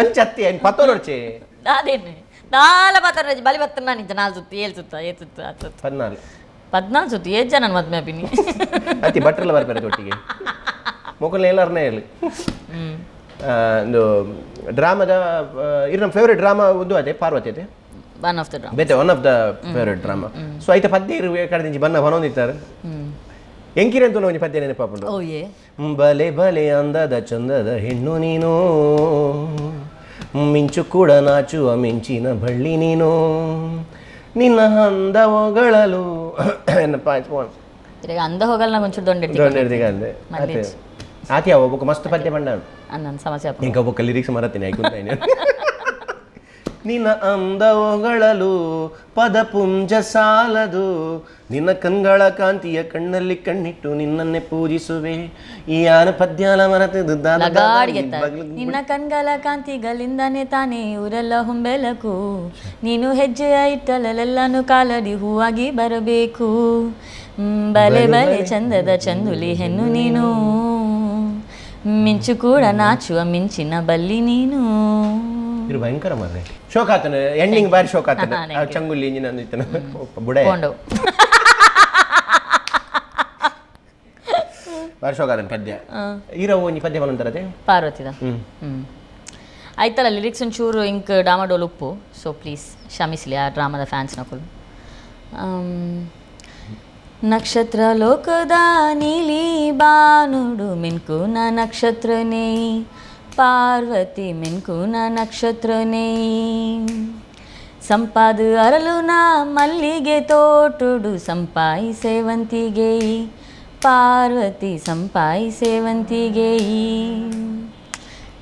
ಅಂಚತ್ತಿ ಅನ್ ಪತ್ತೊನೊರ್ಚೆ. ಅದೇನೆ ನಾಲ ಪತ್ತರ ಬಲಿ ಬತ್ತ ನಾನು ಇಂಚ ನಾಲ್ ಸುತ್ತು ಏಳು ಸುತ್ತು ಏಳು ಸುತ್ತು ಹತ್ತು ಸುತ್ತು. 14. 14 ಸುತ್ತು ಏಳು ಜನ ಮದ್ಮೆ ಅಪಿನಿ. ಅತಿ ಭಟ್ರೆಲ್ಲ ಬರ್ತಾರೆ ಒಟ್ಟಿಗೆ ಮೊಕಲ್ನ ಎಲ್ಲರನ್ನೇ ಹೇಳಿ ಒಂದು ಡ್ರಾಮಾದ ಇರ್ ನಮ್ಮ ಫೇವ್ರೇಟ್ ಡ್ರಾಮಾ ಒಂದು ಅದೇ ಪಾರ್ವತಿ ಅದೇ one of the drama ಬೇತೆ one of the favourite drama. So ಐತ ಪದ್ಯ ಇರು ಕಡೆದಿಂಚಿ ಬನ್ನ ಹೊನೊಂದಿತ್ತಾರೆ ಎಂಕಿರಿ ಅಂತ ಒಂಜಿ ಪದ್ಯ ನೆನಪಾಪುಂಡು. ಓ ಏ ಬಲೆ ಬಲೆ ಅಂದದ ಚಂದದ ಹೆಣ್ಣು ನೀನು ಮಿಂಚು ಕೂಡ ನಾಚುವ ಮಿಂಚಿನ ಬಳ್ಳಿ ನೀನು ನಿನ್ನ ಹಂದ ಹೊಗಳಲು ಏನಪ್ಪ ತಿರ್ಗ ಅಂದ ಹೋಗಲ್ಲ ನಂಗೆ ಒಂಚೂರು ದೊಂಡೆ ದೊಡ್ಡ ಮಲ್ಲಿ. ಆತಿ ಅವ ಒಬ್ಬ ಮಸ್ತ್ ಪದ್ಯ ಬಂಡ. ನನ್ನ ಸಮಸ್ಯೆ ಅಪ್ಪ. ಇಂಕ ಒಬ್ಬ ಲಿರಿಕ್ಸ್ ಮರತೀನಿ ಆಯ್ತು. ನಿನ್ನ ಅಂದ ಹೊಗಳಲು ಪದಪುಂಜ ಸಾಲದು ನಿನ್ನ ಕಂಗಳ ಕಾಂತಿಯ ಕಣ್ಣಲ್ಲಿ ಕಣ್ಣಿಟ್ಟು ನಿನ್ನನ್ನೇ ಪೂಜಿಸುವೆ ಈ ಯಾನ ಪದ್ಯಾಲ ಮರತದು ಲಗಾಡಿಗೆ ನಿನ್ನ ಕಣ್ಗಳ ಕಾಂತಿಗಳಿಂದಾನೆ ತಾನೇ ಊರೆಲ್ಲ ಹೊಂಬೆಲಕು ನೀನು ಹೆಜ್ಜೆಯ ಇಟ್ಟಲೆಲ್ಲಾನು ಕಾಲಡಿ ಹೂವಾಗಿ ಬರಬೇಕು ಬಲೆ ಬಲೆ ಚಂದದ ಚಂದುಲಿ ಹೆಣ್ಣು ನೀನು ಮಿಂಚು ಕೂಡ ನಾಚುವ ಮಿಂಚಿನ ಬಲ್ಲಿ ನೀನು. ಇದು ಭಯಂಕರ ಮಾರ್ರೆ ಶೋಕ ಆತನ ಎಂಡಿಂಗ್ ಬಾರಿ ಶೋಕ ಆತನ. ಹಾ, thank you. ಚಂಗುಲಿ ಇಂಜಿನ ಇತ್ತನ ಬುಡೆ ಕೊಂಡು ಬಾರಿ ಶೋಕ ಆತನ ಪದ್ಯ ಈರ ಒಂಜಿ ಪದ್ಯ ಬಂತಾರತೆ. ಪಾರ್ವತಿದ ಆಯ್ತಲ್ಲ ಲಿರಿಕ್ಸ್ ಒಂಚೂರು ಇಂಕ್ ಡಾಮಾಡೋಲ್ ಉಪ್ಪು ಸೊ ಪ್ಲೀಸ್ ಕ್ಷಮಿಸಲಿ ಆ ಡ್ರಾಮಾದ ಫ್ಯಾನ್ಸ್ ನಕುಲು. ನಕ್ಷತ್ರ ಲೋಕದ ನೀಲಿ ಬಾನುಡು ಮಿನ್ಕುನ ನಕ್ಷತ್ರನೇ ಪಾರ್ವತಿ ಮಿನ್ಕುನ ನಕ್ಷತ್ರನೇ ಸಂಪಾದು ಅರಲುನ ಮಲ್ಲಿಗೆ ತೋಟುಡು ಸಂಪಾಯಿ ಸೇವಂತಿಗೆ ಪಾರ್ವತಿ ಸಂಪಾಯಿ ಸೇವಂತಿಗೆ.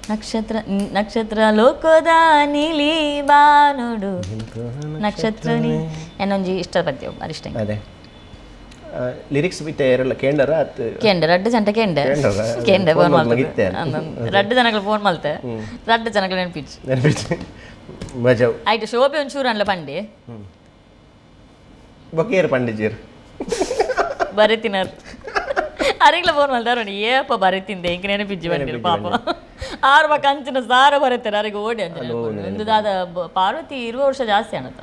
ನಕ್ಷತ್ರ ನಕ್ಷತ್ರ ಲೋಕದ ನೀಲಿ ಬಾನುಡು ನಕ್ಷತ್ರ ಏನೊಂಜಿ ಇಷ್ಟ ಪದ್ಯ ಅರಿಷ್ಟ. ಅದೇ ಲಿರಿಕ್ಸ್ ಬಿತ್ತೆ ಏರೆಲ್ಲ ಕೇಂಡರ ಅತ್? ಕೇಂಡ, ರಡ್ಡ್ ಜಂಟ ಕೇಂಡ. ಕೇಂಡರ? ಕೇಂಡ. ಫೋನ್ ಫೋನ್ ಮಲ್ತ್ ಮಗಿತ್ತೆ. ಮಲ್ತೆ, ರಡ್ಡ್ ಜನಗಳು ಫೋನ್ ಮಲ್ತೆ, ರಡ್ಡ್ ಜನಗಳು ನೆನಪಿಚ್ಚು. ನೆನಪಿತ್ತು, ಮಜಾವ್. ಆಯ್ತು, ಶೋಭೆ ಒಂಚೂರು ಅನ್ಲ ಪಂಡೆ. ಬೊಕ್ಕೇರು ಪಂಡಿಜೀರ್? ಬರೆತಿನಾರ್ ಅರೆಗ್ಲ ಫೋನ್ ಮಲ್ತಾರ. ಏಪ ಬರೆತಿಂದೆ, ಇಂಕ ನೆನಪಿಜ್ಜಿ ಬಂದಿರು. ಪಾಪ ಆರು ಬಕ್ಕ ಅಂಚಿನ ಸಾರ ಬರೆತಾರೆ ಅರೆಗೆ ಓಡಿ ಅಂಚಿನ ಒಂದು ದಾದ. ಪಾರ್ವತಿ ಇರುವ ವರ್ಷ ಜಾಸ್ತಿ ಅಣತ.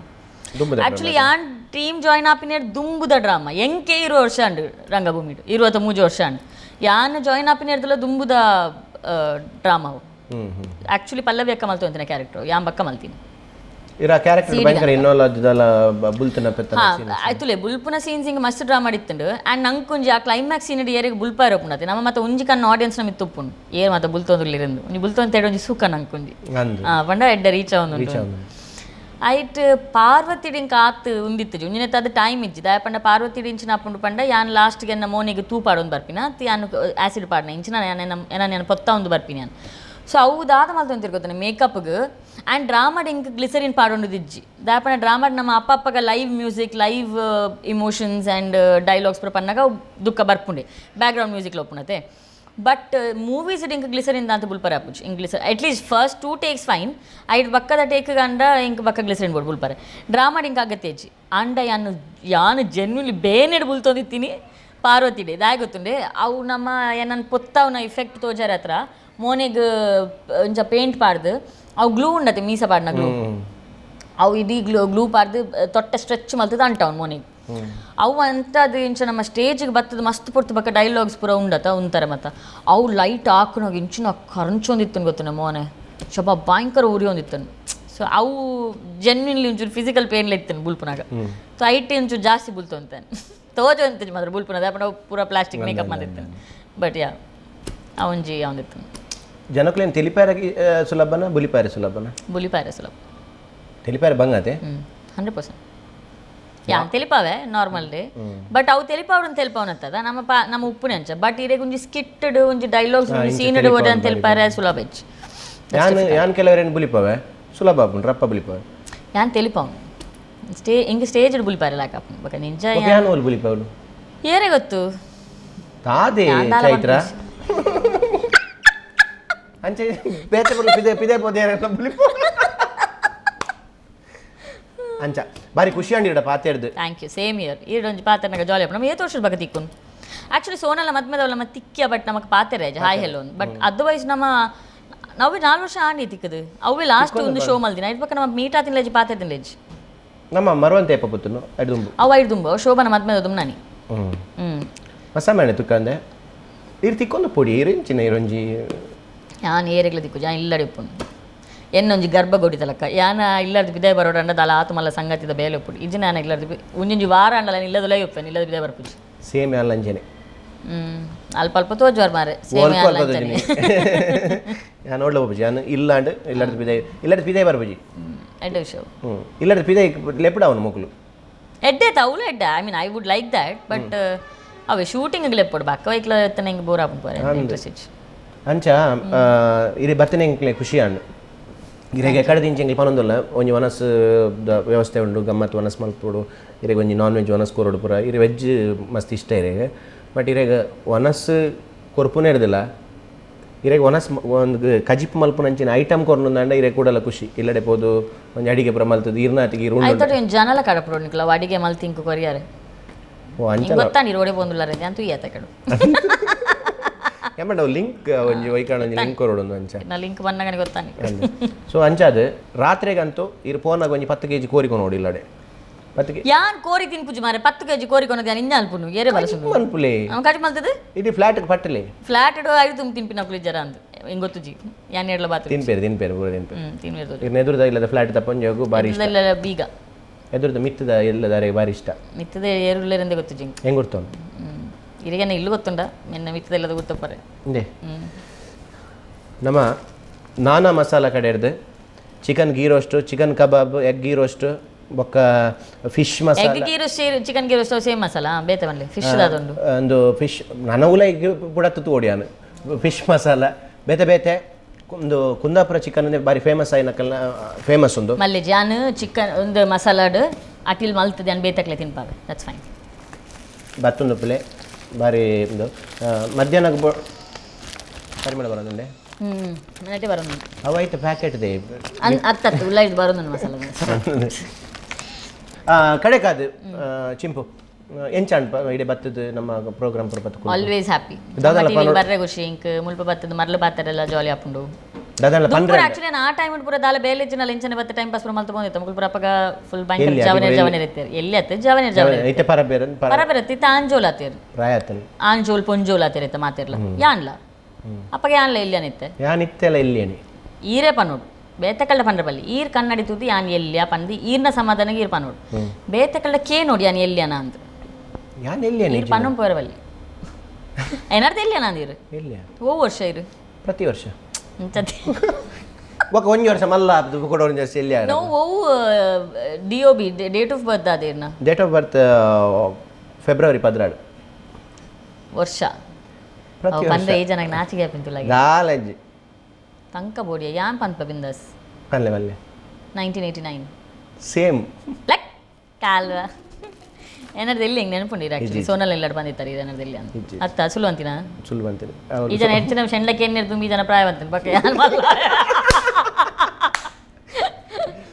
ದುಂಬುದ. ಆಕ್ಚುಲಿ ಯಾನ್ ಟೀಮ್ ಜಾಯ್ನ್ ಆಪಿನ ದುಂಬುದ ಡ್ರಾಮಾ ಎಂಕೆ ಇರುವ ವರ್ಷ ಅಂಡು ರಂಗಭೂಮಿ ಇರುವತ್ತ ಮೂಜಿ ವರ್ಷ ಅಂಡು ಯಾನ್ ಜಾಯ್ನ್ ಆಪಿನ ಇರ್ದಲ್ಲ ದುಂಬುದ ಡ್ರಾಮಾ. ಹ್ಮ್ ಹ್ಮ್ ಆಕ್ಚುಲಿ ಪಲ್ಲವಿ ಅಕ್ಕ ಮಲ್ತು ಅಂತಿನ ಕ್ಯಾರೆಕ್ಟರ್ ಯಾನ್ ಬಕ್ಕ ಮಲ್ತೀನಿ. ಇರ ಕ್ಯಾರೆಕ್ಟರ್ ಭಯಂಕರ ಇನ್ನೋಲ ದಾಲ ಬುಲ್ತನ ಪೆತ್ತನ. ಹಾ, ಆಯ್ತುಲೆ ಬುಲ್ಪುನ ಸೀನ್ಸ್ ಹಿಂಗೆ ಮಸ್ತ್ ಡ್ರಾ ಮಾಡಿತ್ತುಂಡು. ಆ್ಯಂಡ್ ನಂಗೆ ಒಂಜಿ ಆ ಕ್ಲೈಮ್ಯಾಕ್ಸ್ ಸೀನ್ ಏರಿಗೆ ಬುಲ್ಪಾರ ಉಪ್ಪುಂಡತೆ. ನಮ್ಮ ಮತ್ತೆ ಒಂಜಿ ಕಣ್ಣು ಆಡಿಯನ್ಸ್ ನಮಗೆ ತುಪ್ಪುಂಡು ಏರ್ ಮತ್ತೆ ಬುಲ್ತೊಂದುರ್ಲಿರಂದು ಒಂಜಿ ಬುಲ್ತೊಂದು ತೇಡ ಒಂಜಿ ಸುಖ ನಂಗೆ ಒಂಜಿ. ಅಂದು. ಹಾ, ಪಂಡ ಎಡ್ಡ ರೀಚ್ ಆವೊಂದುಂಡು. ಐಟ್ ಪಾರ್ವತಿ ಆತ್ ಉಂದಿತ್ತು ಒಂಜಿನೆತ್ತ ಅದು ಟೈಮ್ ಇಜ್ಜಿ. ದಾಯ ಪಂಡ ಪಾರ್ವತಿ ಇಂಚಿನ ಅಪ್ಪುಂಡು ಪಂಡ ಯಾನ್ ಲಾಸ್ಟ್ಗೆ ಎನ್ನ ಮೋನಿಗೆ ತೂ ಪಾಡೊಂದು ಬರ್ಪಿನ ಅತ್ ಯಾನ್ ಆಸಿಡ್ ಪಾಡ್ನ ಇಂಚಿನ ಯಾನ್ ಎನ್ನ ಎನ್ನ ನಾನು ಪೊತ್ತ ಒಂದು ಬರ್ಪಿನಿ ಯಾನ್. ಸೊ ಅವು ದಾದ ಮಲ್ತೊಂದು ತಿರ್ಗೋತಾನೆ ಮೇಕಪ್ಗೆ. ಆ್ಯಂಡ್ ಡ್ರಾಮಾಡ್ ಇಂಕ್ ಗ್ಲಿಸರಿನ್ ಪಾಡೊಂಡು ದಿಜ್ಜಿ. ದಾಯ ಪಂಡ ಡ್ರಾಮಾಡ್ ನಮ್ಮ ಅಪ್ಪ ಅಪ್ಪಗ live music, live emotions and dialogues ಪೂರ ಪನ್ನಗ ಅವು ದುಃಖ ಬರ್ಪುಂಡೆ, ಬ್ಯಾಕ್ಗ್ರೌಂಡ್ ಮ್ಯೂಸಿಕ್ ಲೋಪುಂಡತೆ. But movies ink glycerin ದಾಂತ ಬುಲ್ಪರ ಆಪುಜಿ. ಇಂಕ್ glycerin at least first two takes fine. ಐಟ್ ಬಕ್ಕದ ಟೇಕ್ ಗಂಡ ಇಂಕ್ ಬಕ್ಕ ಗ್ಲಿಸರಿನ್ ಬೋಡ್ ಬುಲ್ಪರೆ. ಡ್ರಾಮಾಡ್ ಇಂಕ್ ಅಗತ್ಯ ಅಂಡ ಯಾನು ಯಾನು ಜೆನ್ಯೂನ್ಲಿ ಬೇನೆಡ್ ಬುಲ್ತೊಂದಿತ್ತೀನಿ ಪಾರ್ವತಿಡೆ. ದಾಯ ಗೊತ್ತುಂಡೆ, ಅವು ನಮ್ಮ ಏನನ್ ಪೊತ್ತವನ ಇಫೆಕ್ಟ್ ತೋಜಾರ ಹತ್ರ ಮೋನೆಗ್ ಒಂಜ ಪೇಂಟ್ ಪಾಡ್ದು ಅವು ಗ್ಲೂ ಉಂಡತೆ, ಮೀಸ ಪಾಡ್ನ ಗ್ಲೂ. ಅವು ಇಡೀ ಗ್ಲೂ ಗ್ಲೂ ಪಾಡ್ದು ತೊಟ್ಟೆ ಸ್ಟ್ರೆಚ್ ಮಲ್ತದ ಅಂಟವನ್ ಮೋನೆಗ್. ಅವು ಅಂತ ಅದು ಇಂಚ ನಮ್ಮ ಸ್ಟೇಜಿಗೆ ಬತ್ತದ ಮಸ್ತ್ ಪೊರ್ತು ಬಕ್ಕ ಡೈಲಾಗ್ಸ್ ಪೂರ ಉಂಡತ ಉಂತಾರೆ. ಮತ್ತ ಅವು ಲೈಟ್ ಹಾಕುನಾಗ ಇಂಚಿನ ಕರಂಚೊಂದಿತ್ತು ಗೊತ್ತು ಮೋನೆ, ಶಬ ಭಯಂಕರ ಉರಿ ಒಂದಿತ್ತು. ಸೊ ಅವು ಜೆನ್ವಿನ್ಲಿ ಒಂಚೂರು ಫಿಸಿಕಲ್ ಪೇನ್ ಇತ್ತು ಬುಲ್ಪುನಾಗ. ಸೊ ಐಟ್ ಒಂಚೂರು ಜಾಸ್ತಿ ಬುಲ್ತು ಅಂತಾನೆ ತೋಜ ಅಂತಿಜ್ ಮಾತ್ರ ಬುಲ್ಪುನದ ಅಪ್ಪನ ಪೂರ ಪ್ಲಾಸ್ಟಿಕ್ ಮೇಕಪ್ ಮಾಡಿತ್ತು. ಬಟ್ ಯಾ, ಅವಂಜಿ ಅವಂದಿತ್ತು. ಜನಕ್ಲೇನು ತಿಳಿಪಾರ ಸುಲಭನ, ಬುಲಿಪಾರೆ ಸುಲಭನ? ಬುಲಿಪಾರೆ ಸುಲಭ. ತಿಳಿಪಾರೆ ಬಂಗತೆ. 100%. ಯಾ, ತೆಲಿಪಾವೆ normal day. But ಅವು ತೆಲಿಪಾವಡು ತೆಲಿಪಾವನತ್ತದ ನಮ್ಮ ಪಾ ನಮ್ಮ ಉಪ್ಪುನೆ ಅಂಚ. ಬಟ್ ಇರೆಗ್ ಒಂಜಿ ಸ್ಕಿಟ್ಟಡ್ ಒಂಜಿ ಡೈಲಾಗ್ಸ್ ಒಂಜಿ ಸೀನ್ ಓಡಿ ಅಂತ ತೆಲಿಪಾರೆ ಸುಲಭ ಹೆಚ್ಚು. ಯಾನ್ ಯಾನ್ ಕೆಲವರೇನು ಬುಲಿಪಾವೆ ಸುಲಭ ಆಪುಂಡು, ರಪ್ಪ ಬುಲಿಪಾವೆ. ಯಾನ್ ತೆಲಿಪಾವ್ ಸ್ಟೇ ಇಂಗ್ ಸ್ಟೇಜ್ ಬುಲಿಪಾರೆ ಲಾಕ ಆಪುಂಡು ಬೊಕ ನಿಂಚ. ಬೊಕ ಯಾನ್ ಓಲ್ ಬುಲಿಪಾವಳು? ಏರೆ ಗೊತ್ತು. ತಾದೆ. ಯಾನ್ ದಾಲ. ಚೈತ್ರ ಅಂಚೆ ಬೇತೆ ಬುಲ್ ಪಿದೆ ಪಿದೆ ಪೋದೆ ಬುಲಿಪು ಅಂಚ. ಬಾರಿ ಖುಷಿ ಅಂಡಿಡ ಪಾತೆಡ್ದು. Thank you, same year. ಈಡೊಂಜಿ ಪಾತೆರ್ನಗ ಜಾಲಿ ಆಪುಂಡು. ನಮ್ಮ ಏತ್ ವರ್ಷದ ಬಗ್ಗೆ ತಿಕ್ಕುನು. ಆಕ್ಚುಲಿ ಸೋನಲ್ಲ ಮದ್ಮೆದವಲ್ಲ ಮತ್ತೆ ತಿಕ್ಕಿಯ, ಬಟ್ ನಮಕ್ ಪಾತೆರ hi hello. But otherwise ನಮ್ಮ ನಾವೇ 4 ವರ್ಷ ಆಂಡಿ ತಿಕ್ಕದು. ಅವೇ ಲಾಸ್ಟ್ ಒಂದು ಶೋ ಮಲ್ದಿನ ಐಟ್ ಬಕ್ಕ ನಮ್ಮ ಮೀಟ್ ಆತಿನ ಪಾತೆ ತಿನ್ಲೇಜ್. ನಮ್ಮ ಮರುವಂತ ಏಪ ಪುತ್ತುನು ಅಡ್ದುಂಬು. ಅವು ಐದು ದುಂಬು ಶೋಭನ ಮದ್ಮೆದ ದುಂಬು ನಾನಿ. ಹ್ಮ್. ಹ್ಮ್. ಮಸ ಮೇಣೆ ತುಕ್ಕಂದೆ ಇರ್ ತಿಕ್ಕೊಂದು ಪೊಡಿ ಇರಿಂಚಿನ ಇರೊಂಜಿ. ಯಾನ್ ಏರೆಗ್ಲ ದಿಕ್ಕು ಜಾನ್ ಇಲ್ಲಡಿ ಉಪ್ಪುಂಡು ಎನ್ನೊಂಜಿ ಗರ್ಭಗುಡಿ ತಲಕ. ಯಾನ ಇಲ್ಲರ್ದು ಬಿದಾಯ ಬರೋಡ ದಾಲ ಆತು ಮಲ್ಲ ಸಂಗತಿದ ಬೇಲೆ ಉಪ್ಪುಂಡು. ಇಜ್ಜಿ ನಾನು ಇಲ್ಲರ್ದು ಒಂಜೊಂಜಿ ವಾರ ಅಂಡಲ ಇಲ್ಲದಲೇ ಉಪ್ಪೇನು, ಇಲ್ಲದ ಬಿದಾಯ ಬರ್ಪುಜಿ. ಸೇಮ್ ಅಲ್ಲಂಜನೆ. ಹ್ಮ್, ಅಲ್ಪ ಅಲ್ಪ ತೋಜುವಾರ್ ಮಾರೆ ಸೇಮ್. ಅಲ್ಪ ಅಲ್ಪ ತೋಜುನಿ. ಯಾನ್ ಓಡ್ಲ ಬಪ್ಪುಜಿ ಯಾನ್ ಇಲ್ಲಾಂಡ್ ಇಲ್ಲರ್ದು ಬಿದಾಯ, ಇಲ್ಲರ್ದು ಬಿದಾಯ ಬರ್ಪುಜಿ. ಎಡ್ಡೆ ವಿಷಯ. ಹ್ಮ್, ಇಲ್ಲರ್ದು ಬಿದಾಯ ಲೆಪುಡ ಅವನು ಮಕ್ಕಳು. ಎಡ್ಡೆ ತೌಲು ಎಡ್ಡೆ. I mean, I would like that, but away shooting ಲೆಪ್ಪೊಡು ಬಕ್ಕ ವೈಕ್ಲ ಎತ್ತನ ಹಿಂಗೆ ಬೋರ್ ಆಪುಂಡು ಇಂಟ್ರೆಸ್ಟ್ ಇಜ್ಜಿ. ಅಂಚ ಇರೆ ಬತ್ತನೆ ಎಂಕ್ಲೆ ಖುಷಿ ಆಂಡ್. ಇರೆಗೆ ಎಕಡೆ ದಿಂಚಿ ಎಂಕ್ಲೆ ಪನೊಂದುಲ್ಲ, ಒಂಜಿ ವನಸ್ ದ ವ್ಯವಸ್ಥೆ ಉಂಡು, ಗಮ್ಮತ್ ವನಸ್ ಮಲ್ಪೊಡು ಇರೆಗ್, ಒಂಜಿ ನಾನ್ ವೆಜ್ ವನಸ್ ಕೊರೊಡು ಪೂರ. ಇರೆ ವೆಜ್ ಮಸ್ತ್ ಇಷ್ಟ ಇರೆಗ್. ಬಟ್ ಇರೆಗ್ ವನಸ್ ಕೊರ್ಪುನೇ ಇರ್ದಿಲ್ಲ. ಇರೆಗ್ ವನಸ್ ಒಂದು ಕಜಿಪ್ ಮಲ್ಪುನಂಚಿನ ಐಟಮ್ ಕೊರ್ನುಂದಾಂಡ ಇರೆ ಕೂಡಲ ಖುಷಿ. ಇಲ್ಲಡೆ ಪೋದು ಒಂಜಿ ಅಡಿಗೆ ಪೂರ ಮಲ್ತದು ಇರ್ನಾತಿಗೆ ಇರು. ಆಯ್ತು, ಒಂದು ಜನಲ ಕಡಪುಡು ನಿಕ್ಲ ಅವು ಅಡಿಗೆ ಮಲ್ತಿಂಕು ಕೊರಿಯಾರೆ. ಓ, ಅಂಚ. ಗೊತ್ತಾ ನೀರು ಓಡಿ ಪೋಂದುಲ್ಲಾರೆ ಅಂತ ಈತ ಕಡು. ಏಮಂಡ ಲಿಂಕ್ ಒಂಜಿ ವೈಕಾಣ ಒಂಜಿ ಲಿಂಕ್ ಕೊರೊಡು ಒಂದು ಅಂಚ. ನಾ ಲಿಂಕ್ ಬಂದಾಗ ಗೊತ್ತಾನೆ. ಸೊ ಅಂಚಾದ ರಾತ್ರಿಗಂತೂ ಇರು ಫೋನಾಗ ಒಂಜಿ 10 ಕೆಜಿ ಕೋರಿಕೊಂಡು ನೋಡಿ ಇಲ್ಲಡೆ 10 ಕೆ ಯಾನ್ ಕೋರಿ ತಿನ್ಪುಜಿ ಮಾರೆ. 10 ಕೆಜಿ ಕೋರಿ ಕೊನದ ಯಾನ್ ಇಂಜ ಅಲ್ಪುನು ಏರೆ ಬಲಸುನು. ಮನ್ಪುಲೆ. ಅವ ಕಡಿ ಮಲ್ತದೆ. ಇಡೀ ಫ್ಲಾಟ್ ಪಟ್ಟಲೆ. ಫ್ಲಾಟ್ ಇಡು ಐದು ತುಂಬ ತಿನ್ಪಿನ ಕುಲಿ ಜರ ಅಂದ್ ಹಿಂಗ್ ಗೊತ್ತುಜಿ ಯಾನ್ ಹೇಳಲ ಬಾತು. ತಿನ್ಪೇರು ತಿನ್ಪೇರು ಪೂರ ತಿನ್ಪೇರು. ಹ್ಮ್, ತಿನ್ವೇರು. ಇರ್ನ ಎದುರುದ ಇಲ್ಲದ ಫ್ಲಾಟ್ ತಪ್ಪಂಜೋಗು ಬಾರಿ ಇಷ್ಟ. ಇಲ್ಲ, ಬೀಗ. ಎದುರುದ ಮಿತ್ತದ ಇಲ್ಲದಾರೆ ಬಾರಿ ಇಷ್ಟ. ಮಿತ್ತದೆ ಏರುಲ್ಲೇರಂದೆ ಗೊತ್ತು ಜಿಂಕ್. ಹೆಂಗ್ ಗೊತ್ತು? ಹ್ಮ್, ಇರಿಗೆನ ಇಲ್ಲು ಗೊತ್ತುಂಡ ಮೆನ್ನ ಮಿತ್ತದೆಲ್ಲದ ಗೊತ್ತಪ್ಪರೆ. ಇಂದೆ ನಮ್ಮ ನಾನಾ ಮಸಾಲ ಕಡೆ ಹಿಡ್ದು Chicken ghee roast, chicken kebab, egg ghee roast, ಬೊಕ್ಕ fish masala. Egg ghee roast, chicken ghee roast same masala ಬೇತೆ ಮನ್ಲೆ fish ದಾದೊಂಡು. ಒಂದು fish ನನಗುಲ egg ಪುಡ ತುತ್ತು ಓಡಿಯಾನು. Fish masala ಬೇತೆ ಬೇತೆ. ಒಂದು ಕುಂದಾಪುರ ಚಿಕನ್ ಬಾರಿ ಫೇಮಸ್ ಆಯಿನಕಲ್ನ ಫೇಮಸ್ ಒಂದು. ಮಲ್ಲೆ ಜಾನ್ ಚಿಕನ್ ಒಂದು ಮಸಾಲಾಡ್ ಅಟಿಲ್ ಮಲ್ತದೆ ಅನ್ ಬೇತಕ್ಲೆ ತಿನ್ಪಾವೆ, that's fine. ಬತ್ತೊಂದು ಪಿಲೆ ಬಾರಿ ಒಂದು ಮಧ್ಯಾಹ್ನ ಪರಿಮಳ ಬರೋದುಂಡೆ. ನಟೆ ಬರೋದು. ಅವಾಯ್ತು ಪ್ಯಾಕೆಟ್ they. ಅನ್ ಅತ್ತತ್ತು ಉಲ್ಲ ಇದು ಬರೋದು ಮಸಾಲ. ಕಡೆಕಾದು ಚಿಂಪು ಎಂಚಾಂಡ್ ಇಡೀ ಬತ್ತದ ನಮ್ಮ ಪ್ರೋಗ್ರಾಮ್ ಪೂರ ಬತ್ತು. Always happy. ದಾದಾಲ ಬರ್ರೆ ಖುಷಿ ಇಂಕ್ ಮುಲ್ಪ ಬತ್ತದ ಮರ್ಲು ಬಾತರೆಲ್ಲ ಜಾಲಿ ಆಪುಂಡು. ದಾದಾಲ ಪಂಡ್ರೆ. ಆಕ್ಚುಲಿ ನಾನು ಆ ಟೈಮ್ ಪೂರ ದಾಲ ಬೇಲೆ ಜಿನಲ ಇಂಚನೆ ಬತ್ತ ಟೈಮ್ ಪಾಸ್ ಪೂರ ಮಲ್ತು ಬಂದಿತ್ತು. ಮುಲ್ಪ ಅಪ್ಪಗ ಫುಲ್ ಭಯಂಕರ ಎಲ್ಲಿ? ಜವನೆ ಅಡಿ ಜವನೆ ಇರ್ತಾರೆ ಎಲ್ಲಿ ಅತ್ತ ಜವನೆ ಜವನೆ. ಇತ್ತೆ ಪರ ಬೇರೆ ಪರ. ಬರಬರ ಇತ್ತ ಆಂಜೋಲ್ ಆತೇರು. ಪ್ರಾಯತನ್. ಆಂಜೋಲ್ ಪೊಂಜೋಲ್ ಆತೇರಿತ್ತ ಮಾತಿರ್ಲ ಯಾನ್ಲ ಅಪ್ಪಗ ಯಾನ್ಲ ಎಲ್ಲಿ ಅನಿತ್ತೆ. ಯಾನ್ ಇತ್ತೆಲ್ಲ ಇಲ್ಲಿ ಅಣಿ. ಈರೇ ಪನ್ನೋಡು ಬೇತಕಳ್ಳ ಪಂಡ್ರ ಬಲ್ಲಿ ಈರ್ ಕನ್ನಡಿ ತೂದು ಯಾನ್ ಎಲ್ಲಿಯ ಪಂದು ಈರ್ನ ಸಮಾಧಾನಗೆ ಈರ್ ಪನ್ನೋಡು ಬೇತಕಳ್ಳ ಕೇ ನೋಡಿ ಯಾನ್ ಎಲ್ಲಿಯನ ಅಂತ. ಯಾನ್ ಎಲ್ಲಿ ಅಣಿ. ಈರ್ ಪನ್ನೊಂದು ಪೋರ ಬಲ್ಲಿ ಏನಾರ್ದು ಎಲ್ಲಿಯನ ಅಂದಿರು. ಎಲ್ಲಿಯ. ಓ ವರ್ಷ ಇರು. ಪ್ರತಿ ವರ್ಷ. ಇಂಚತೆ. ఒక ಒಂಜಿ ವರ್ಷ ಮಲ್ಲ ಕೊಡ ಒಂಜಿ ವರ್ಷ ಎಲ್ಲಿ. ನಾವು ಒವು D O B date of birth ಅದೇರ್ನ? Date of birth February 16. ವರ್ಷ. ಪ್ರತಿ ವರ್ಷ. ಪಂದ್ರ ಈ ಜನಕ್ಕೆ ನಾಚಿಗೆ ಆಪಿಂತುಲಾಗಿ. ದಾಲಜ್ಜಿ. ತಂಕ ಬೋಡಿಯ ಯಾನ್ ಪನ್ಪ ಬಿಂದಾಸ್. ಪಲ್ಲೆ ಪಲ್ಲೆ. 1989. ಸೇಮ್. ಲಕ್ ಕಾಲ್ವ ಏನಾರ್ದು ಎಲ್ಲಿ ಹಿಂಗೆ ನೆನಪುಂಡಿರ ಆಕ್ಚುಲಿ ಸೋನಲ್ ಎಲ್ಲಾರು ಬಂದಿತ್ತಾರೆ ಏನಾರ್ದು ಎಲ್ಲಿ ಅಂತ ಅತ್ತ ಸುಲು ಅಂತಿನ. ಸುಳ್ಳು ಅಂತೀನಿ. ಈ ಜನ ಹೆಚ್ಚಿನ ಶೆಂಡ್ಲಕ್ಕೆ ಏನಿರ್ ತುಂಬಿ ಜನ ಪ್ರಾಯ ಬಂತೀನಿ ಬಕ್ಕ ಯಾನ್ ಮಲ್ಲ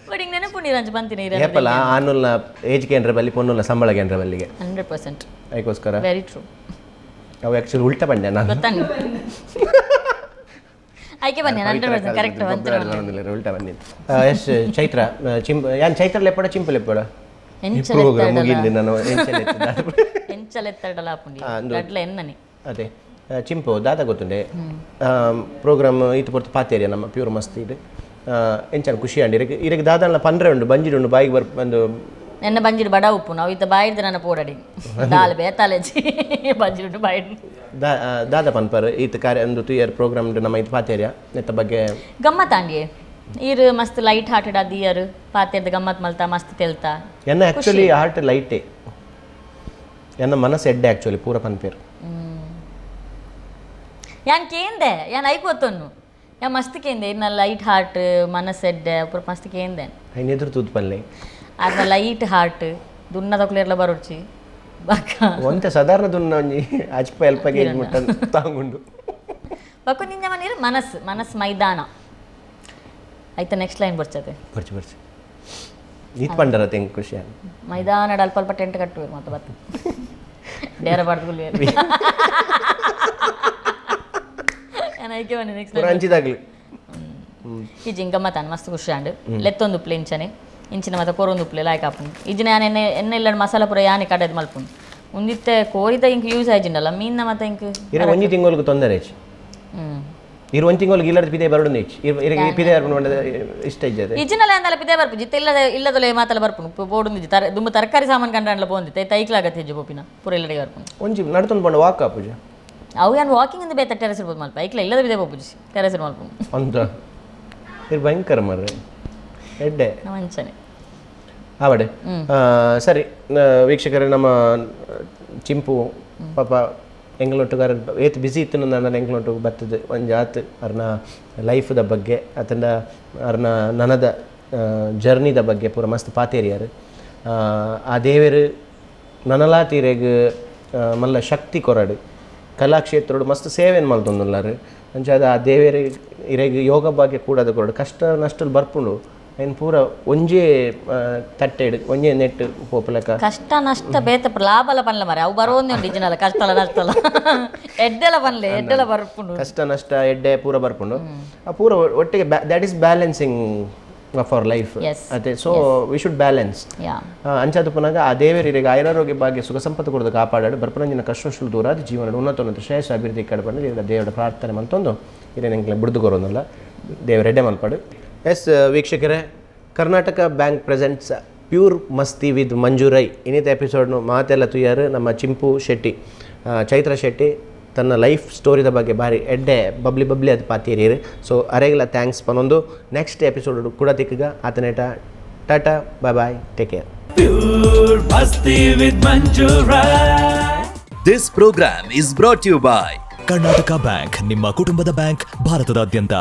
ಬಟ್ ಹಿಂಗೆ ನೆನಪುಂಡಿರ ಅಂಚ ಬಂತೀನಿ. ಏಪಲ್ಲ ಆನುಲ್ನ ಏಜ್ ಕೇಂದ್ರ ಬಲ್ಲಿ ಪೊನ್ನುಲ್ನ ಸಂಬಳ ಕೇಂದ್ರ ಬಲ್ಲಿಗೆ. 100%. ಅದಕ್ಕೋಸ್ಕರ. Very true. ಅವು ಆ್ಯಕ್ಚುಲಿ ಉಲ್ಟ ಬಂಡೆ ನಾನು. ಗೊತ್ತಾನೆ ಆಯ್ಕೆ ಬನ್ನಿ 100% ಕರೆಕ್ಟ್. ಉಲ್ಟ ಬಂದಿದ್ದು ಎಸ್ ಚೈತ್ರ ಚಿಂಪ್ ಯಾನ್ ಚೈತ್ರ ಲೆಪ್ಪಡ ಚಿಂಪು ಲೆಪ್ಪಡ ಪ್ರೋಗ್ರಾಮ್ ಮುಗಿಂది ನಾನು ಎಂಚಲೆತ್ತಿದ್ದ. ಎಂಚಲೆತ್ತಡಲ ಆಪುಂಡಿ. ಆ, ಅಂದು. ಗಡ್ಲ ಎನ್ನನೆ. ಅದೇ ಚಿಂಪು ದಾದ ಗೊತ್ತುಂಡೆ ಪ್ರೋಗ್ರಾಮ್ ಈತ ಪೊರ್ತು ಪಾತೇರಿಯ ನಮ್ಮ ಪ್ಯೂರ್ ಮಸ್ತಿ ಇದು ಎಂಚನ ಖುಷಿ ಅಂಡಿ ಇರಕ್ಕೆ ಇರಕ್ಕೆ ದಾದನ ಪಂಡ್ರೆ ಉಂಡು ಬಂಜಿಡು ಉಂಡು ಬಾಯಿಗೆ ಬರ್ ಒಂದು. ಎನ್ನ ಬಂಜಿಡು ಬಡ ಉಪ್ಪು ನಾವು ಇತ್ತ ಬಾಯಿಡ್ದು ನನ್ನ ಪೋಡಡಿ ದಾಲ್ ಬೇತಾಲೆಜಿ ಬಂಜಿಡು ಬಾಯಿಡ್. ದಾದ ಪನ್ಪರ್ ಈತ ಕಾರ್ಯ ಒಂದು ತುಯರ್ ಪ್ರೋಗ್ರಾಮ್ ನಮ್ಮ ಇದು ಪಾತೇರಿಯ ನೆತ್ತ ಬಗ್ಗೆ. ಗಮ್ಮತ್ ಆಂಡಿಯೇ ಈರ್ ಮಸ್ತ್ ಲೈಟ್ ಹಾರ್ಟೆಡ್ ಅದಿಯರ್ ಪಾತೆರ್ದ ಗಮ್ಮತ್ ಮಲ್ತಾ ಮಸ್ತ್ ತೆಲ್ತಾ. ಎನ್ನ ಆ್ಯಕ್ಚುಲಿ ಹಾರ್ಟ್ ಲೈಟೇ, ಎನ್ನ ಮನಸ್ಸು ಎಡ್ಡೆ ಆ್ಯಕ್ಚುಲಿ ಪೂರ ಪನ್ಪೇರು. ಯಾನ್ ಕೇಂದೆ ಯಾನ್ ಐಕೋತೊನ್ನು ಯಾನ್ ಮಸ್ತ್ ಕೇಂದೆ ಇನ್ನ ಲೈಟ್ ಹಾರ್ಟ್ ಮನಸ್ಸು ಎಡ್ಡೆ ಪೂರ ಮಸ್ತ್ ಕೇಂದೆ. ಐನ್ ಎದುರು ತೂತು ಪನ್ಲೆ. ಆರ್ನ ಲೈಟ್ ಹಾರ್ಟ್ ದುನ್ನದಕ್ಲೆರ್ಲ ಬರೋಡ್ಚಿ ಬಕ್ಕ. ಒಂತೆ ಸಾಧಾರಣ ದುನ್ನ ಒಂಜಿ ಅಜ್ಪ ಎಲ್ಪಗೆ ಮುಟ್ಟ ತಾಂಗುಂಡು. ಬಕ್ಕ ನಿಂಜ ಮನೀರ್ ಮನಸ್ಸು ಮನಸ್ಸು ಮೈದಾನ ಆಯ್ತಾ ನೆಕ್ಸ್ಟ್ ಲೈನ್ ಬರ್ಚತೆ. ಬರ್ಚಿ ಬರ್ಚಿ ಈತ್ ಪಂಡರ ತೆಂಗ್ ಖುಷಿ ಆಗ. ಮೈದಾನ ಅಲ್ಪ ಅಲ್ಪ ಟೆಂಟ್ ಕಟ್ಟುವರು ಮತ್ತೆ ಬತ್ತ ಡೇರ ಬಾರ್ದು ಐಕೆ ಬನ್ನಿ ನೆಕ್ಸ್ಟ್. ಪೂರ ಅಂಚಿದಾಗ್ಲಿ. ಈ ಜಿಂಗಮ್ಮ ತಾನು ಮಸ್ತ್ ಖುಷಿ ಆಂಡ್ ಲೆತ್ತೊಂದು ಉಪ್ಲೆ ಇಂಚನೆ ಇಂಚಿನ ಮತ್ತೆ ಕೊರೊಂದು ಉಪ್ಲೆ ಲಾಯ್ಕ್ ಆಪುಂಡು ಇಜ್ಜಿನ ಯಾನ್ ಎಣ್ಣೆ ಎಣ್ಣೆ ಇಲ್ಲ ಮಸಾಲ ಪೂರ ಯಾನೆ ಕಡೆದು ಮಲ್ಪುಂಡು ಉಂದಿತ್ತೆ ಕೋರಿದ ಇಂಕ್ ಯೂಸ್ ಆಯ್ಜಿಂಡಲ್ಲ ಮೀನ್ನ ಮತ್ತೆ ಇಂಕ್. ಇರ ಒಂಜಿ ತಿಂಗಳಿಗೆ ತೊಂದರೆ ಹೆಚ್ಚು. ಇರು ಒಂಜಿ ತಿಂಗಳಿಗೆ ಇಲ್ಲದ ಪಿದೆ ಬರಡು ಹೆಚ್ಚು ಇರ ಪಿದೆ ಬರ್ಪುಂಡು ಇಷ್ಟ ಇಜ್ಜದೆ. ಇಜ್ಜಿನಲ್ಲ ಅಂದಲ್ಲ ಪಿದೆ ಬರ್ಪು ಜಿತ್ತೆ ಇಲ್ಲದ ಇಲ್ಲದೊಲೆ ಮಾತಲ್ಲ ಬರ್ಪುಂಡು ಬೋಡುಂದಿಜ್ಜಿ ತರ ದುಂಬು ತರಕಾರಿ ಸಾಮಾನು ಕಂಡ್ರಂಡ್ಲ ಪೋಂದಿತ್ತೆ ತೈಕ್ಲಾಗತ್ತೆ ಹೆಜ್ಜೆ ಪೋಪಿನ ಪೂರ ಇಲ್ಲಡೆ ಬರ್ಪುಂಡು. ಒಂಜಿ ನಡ್ತೊಂದು ಪಂಡ ವಾಕ್ ಆಪುಜ. ಅವು ಯಾನ್ ವಾಕಿಂಗ್ ಇಂದ ಬೇತ ಟೆರೆಸ್ ಇರ್ಬೋದು ಮಲ್ಪ ಐಕ್ಲ ಇಲ್ಲದ ಬಿದೆ ಪೋಪುಜಿ ಟೆರೆಸ್ ಮಲ್ಪುಂಡು. ಅಂತ ಇರು ಭಯಂಕರ ಮರ್ರೆ ಎಡ್ಡೆ. ನಮ್ಮ ಅಂಚನೆ. ಆವಡೆ ಸರಿ ವೀಕ್ಷಕರೇ ನಮ್ಮ ಚಿಂಪು ಪಾಪ ಎಂಗ್ಲೊಟ್ಟುಗಾರ ಏತ್ ಬಿಸಿ ಇತ್ತು ನನ್ನ ಎಂಗ್ಲೊಟ್ಟು ಬರ್ತದೆ ಒಂಜಿ ಆತ್ ಅರ್ನ ಲೈಫ್ದ ಬಗ್ಗೆ ಅತಂಡ ಅರ್ನ ನನದ ಜರ್ನಿದ ಬಗ್ಗೆ ಪೂರ ಮಸ್ತ್ ಪಾತೇರಿಯಾರು. ಆ ದೇವರು ನನಲಾ ತೀರೆಗ್ ಮಲ್ಲ ಶಕ್ತಿ ಕೊರಡು ಕಲಾಕ್ಷೇತ್ರಡು ಮಸ್ತ್ ಸೇವೆನ್ ಮಲ್ತೊಂದುಲ್ಲಾರು ಅಂಚಾದ ಆ ದೇವೇರು ಇರೆಗ್ ಯೋಗ ಭಾಗ್ಯ ಕೂಡದ ಕೊರಡು ಕಷ್ಟ ನಷ್ಟలు ಬರ್ಪುಂಡು ಐನ್ ಪೂರ ಒಂಜೇ ತಟ್ಟೆಡ್ ಒಂಜೇ ನೆಟ್ ಪೋಪುಲೆಕ. ಕಷ್ಟ ನಷ್ಟ ಬೇತ ಲಾಭಲ ಪನ್ಲೆ ಮರೆ ಅವು ಬರೋಂದೇ ಉಂಟು ಇಜ್ಜಿನಲ್ಲ ಕಷ್ಟಲ ನಷ್ಟಲ ಎಡ್ಡೆಲ ಪನ್ಲೆ ಎಡ್ಡೆಲ ಬರ್ಪುಂಡು. ಕಷ್ಟ ನಷ್ಟ ಎಡ್ಡೆ ಪೂರ ಬರ್ಪುಂಡು ಆ ಪೂರ ಒಟ್ಟಿಗೆ that is balancing of our life. ಅದೇ so we should balance. Yeah ಅಂಚಾದ ಪುನಗ ಆ ದೇವರಿಗೆ ಆಯುರಾರೋಗ್ಯ ಭಾಗ್ಯ ಸುಖ ಸಂಪತ್ತು ಕೊಡೋದು ಕಾಪಾಡಾಡು ಬರ್ಪುನಂಜಿನ ಕಷ್ಟಗಳು ದೂರ ಆದ ಜೀವನ ಉನ್ನತ ಉನ್ನತ ಶ್ರೇಯಸ್ ಅಭಿವೃದ್ಧಿ ಕಡೆ ಬಂದು ದೇವರ ದೇವರ ಪ್ರಾರ್ಥನೆ ಮಂತೊಂದು ಇರೇನೆಂಕ್ಲೆ ಬುಡ್ದು ಕೊರೋನಲ್ಲ ದೇವರ ಎಡ್ಡೆ ಮಲ್ಪಾಡು. ಎಸ್ ವೀಕ್ಷಕರೇ, Karnataka bank presents pure Masti with Manju Rai ಇನ್ನಿತ ಎಪಿಸೋಡ್ನು ಮಾತೆಲ್ಲ ತುಯ್ಯಾರು ನಮ್ಮ ಚಿಂಪು ಶೆಟ್ಟಿ, ಚೈತ್ರ ಶೆಟ್ಟಿ, ತನ್ನ ಲೈಫ್ ಸ್ಟೋರಿದ ಬಗ್ಗೆ ಬಾರಿ ಎಡ್ಡೆ ಬಬ್ಲಿ ಬಬ್ಲಿ ಅದು ಪಾತೀರಿಯರು. ಸೊ ಅರೆಗಲ thanks ಪನೊಂದು ನೆಕ್ಸ್ಟ್ ಎಪಿಸೋಡ್ ಕೂಡ ತಿಕ್ಕಗ ಆತನೇಟ tata, bye bye, take care. Pure Masti with Manju Rai. This program is brought you by Karnataka bank, ನಿಮ್ಮ ಕುಟುಂಬದ ಬ್ಯಾಂಕ್, ಭಾರತದಾದ್ಯಂತ.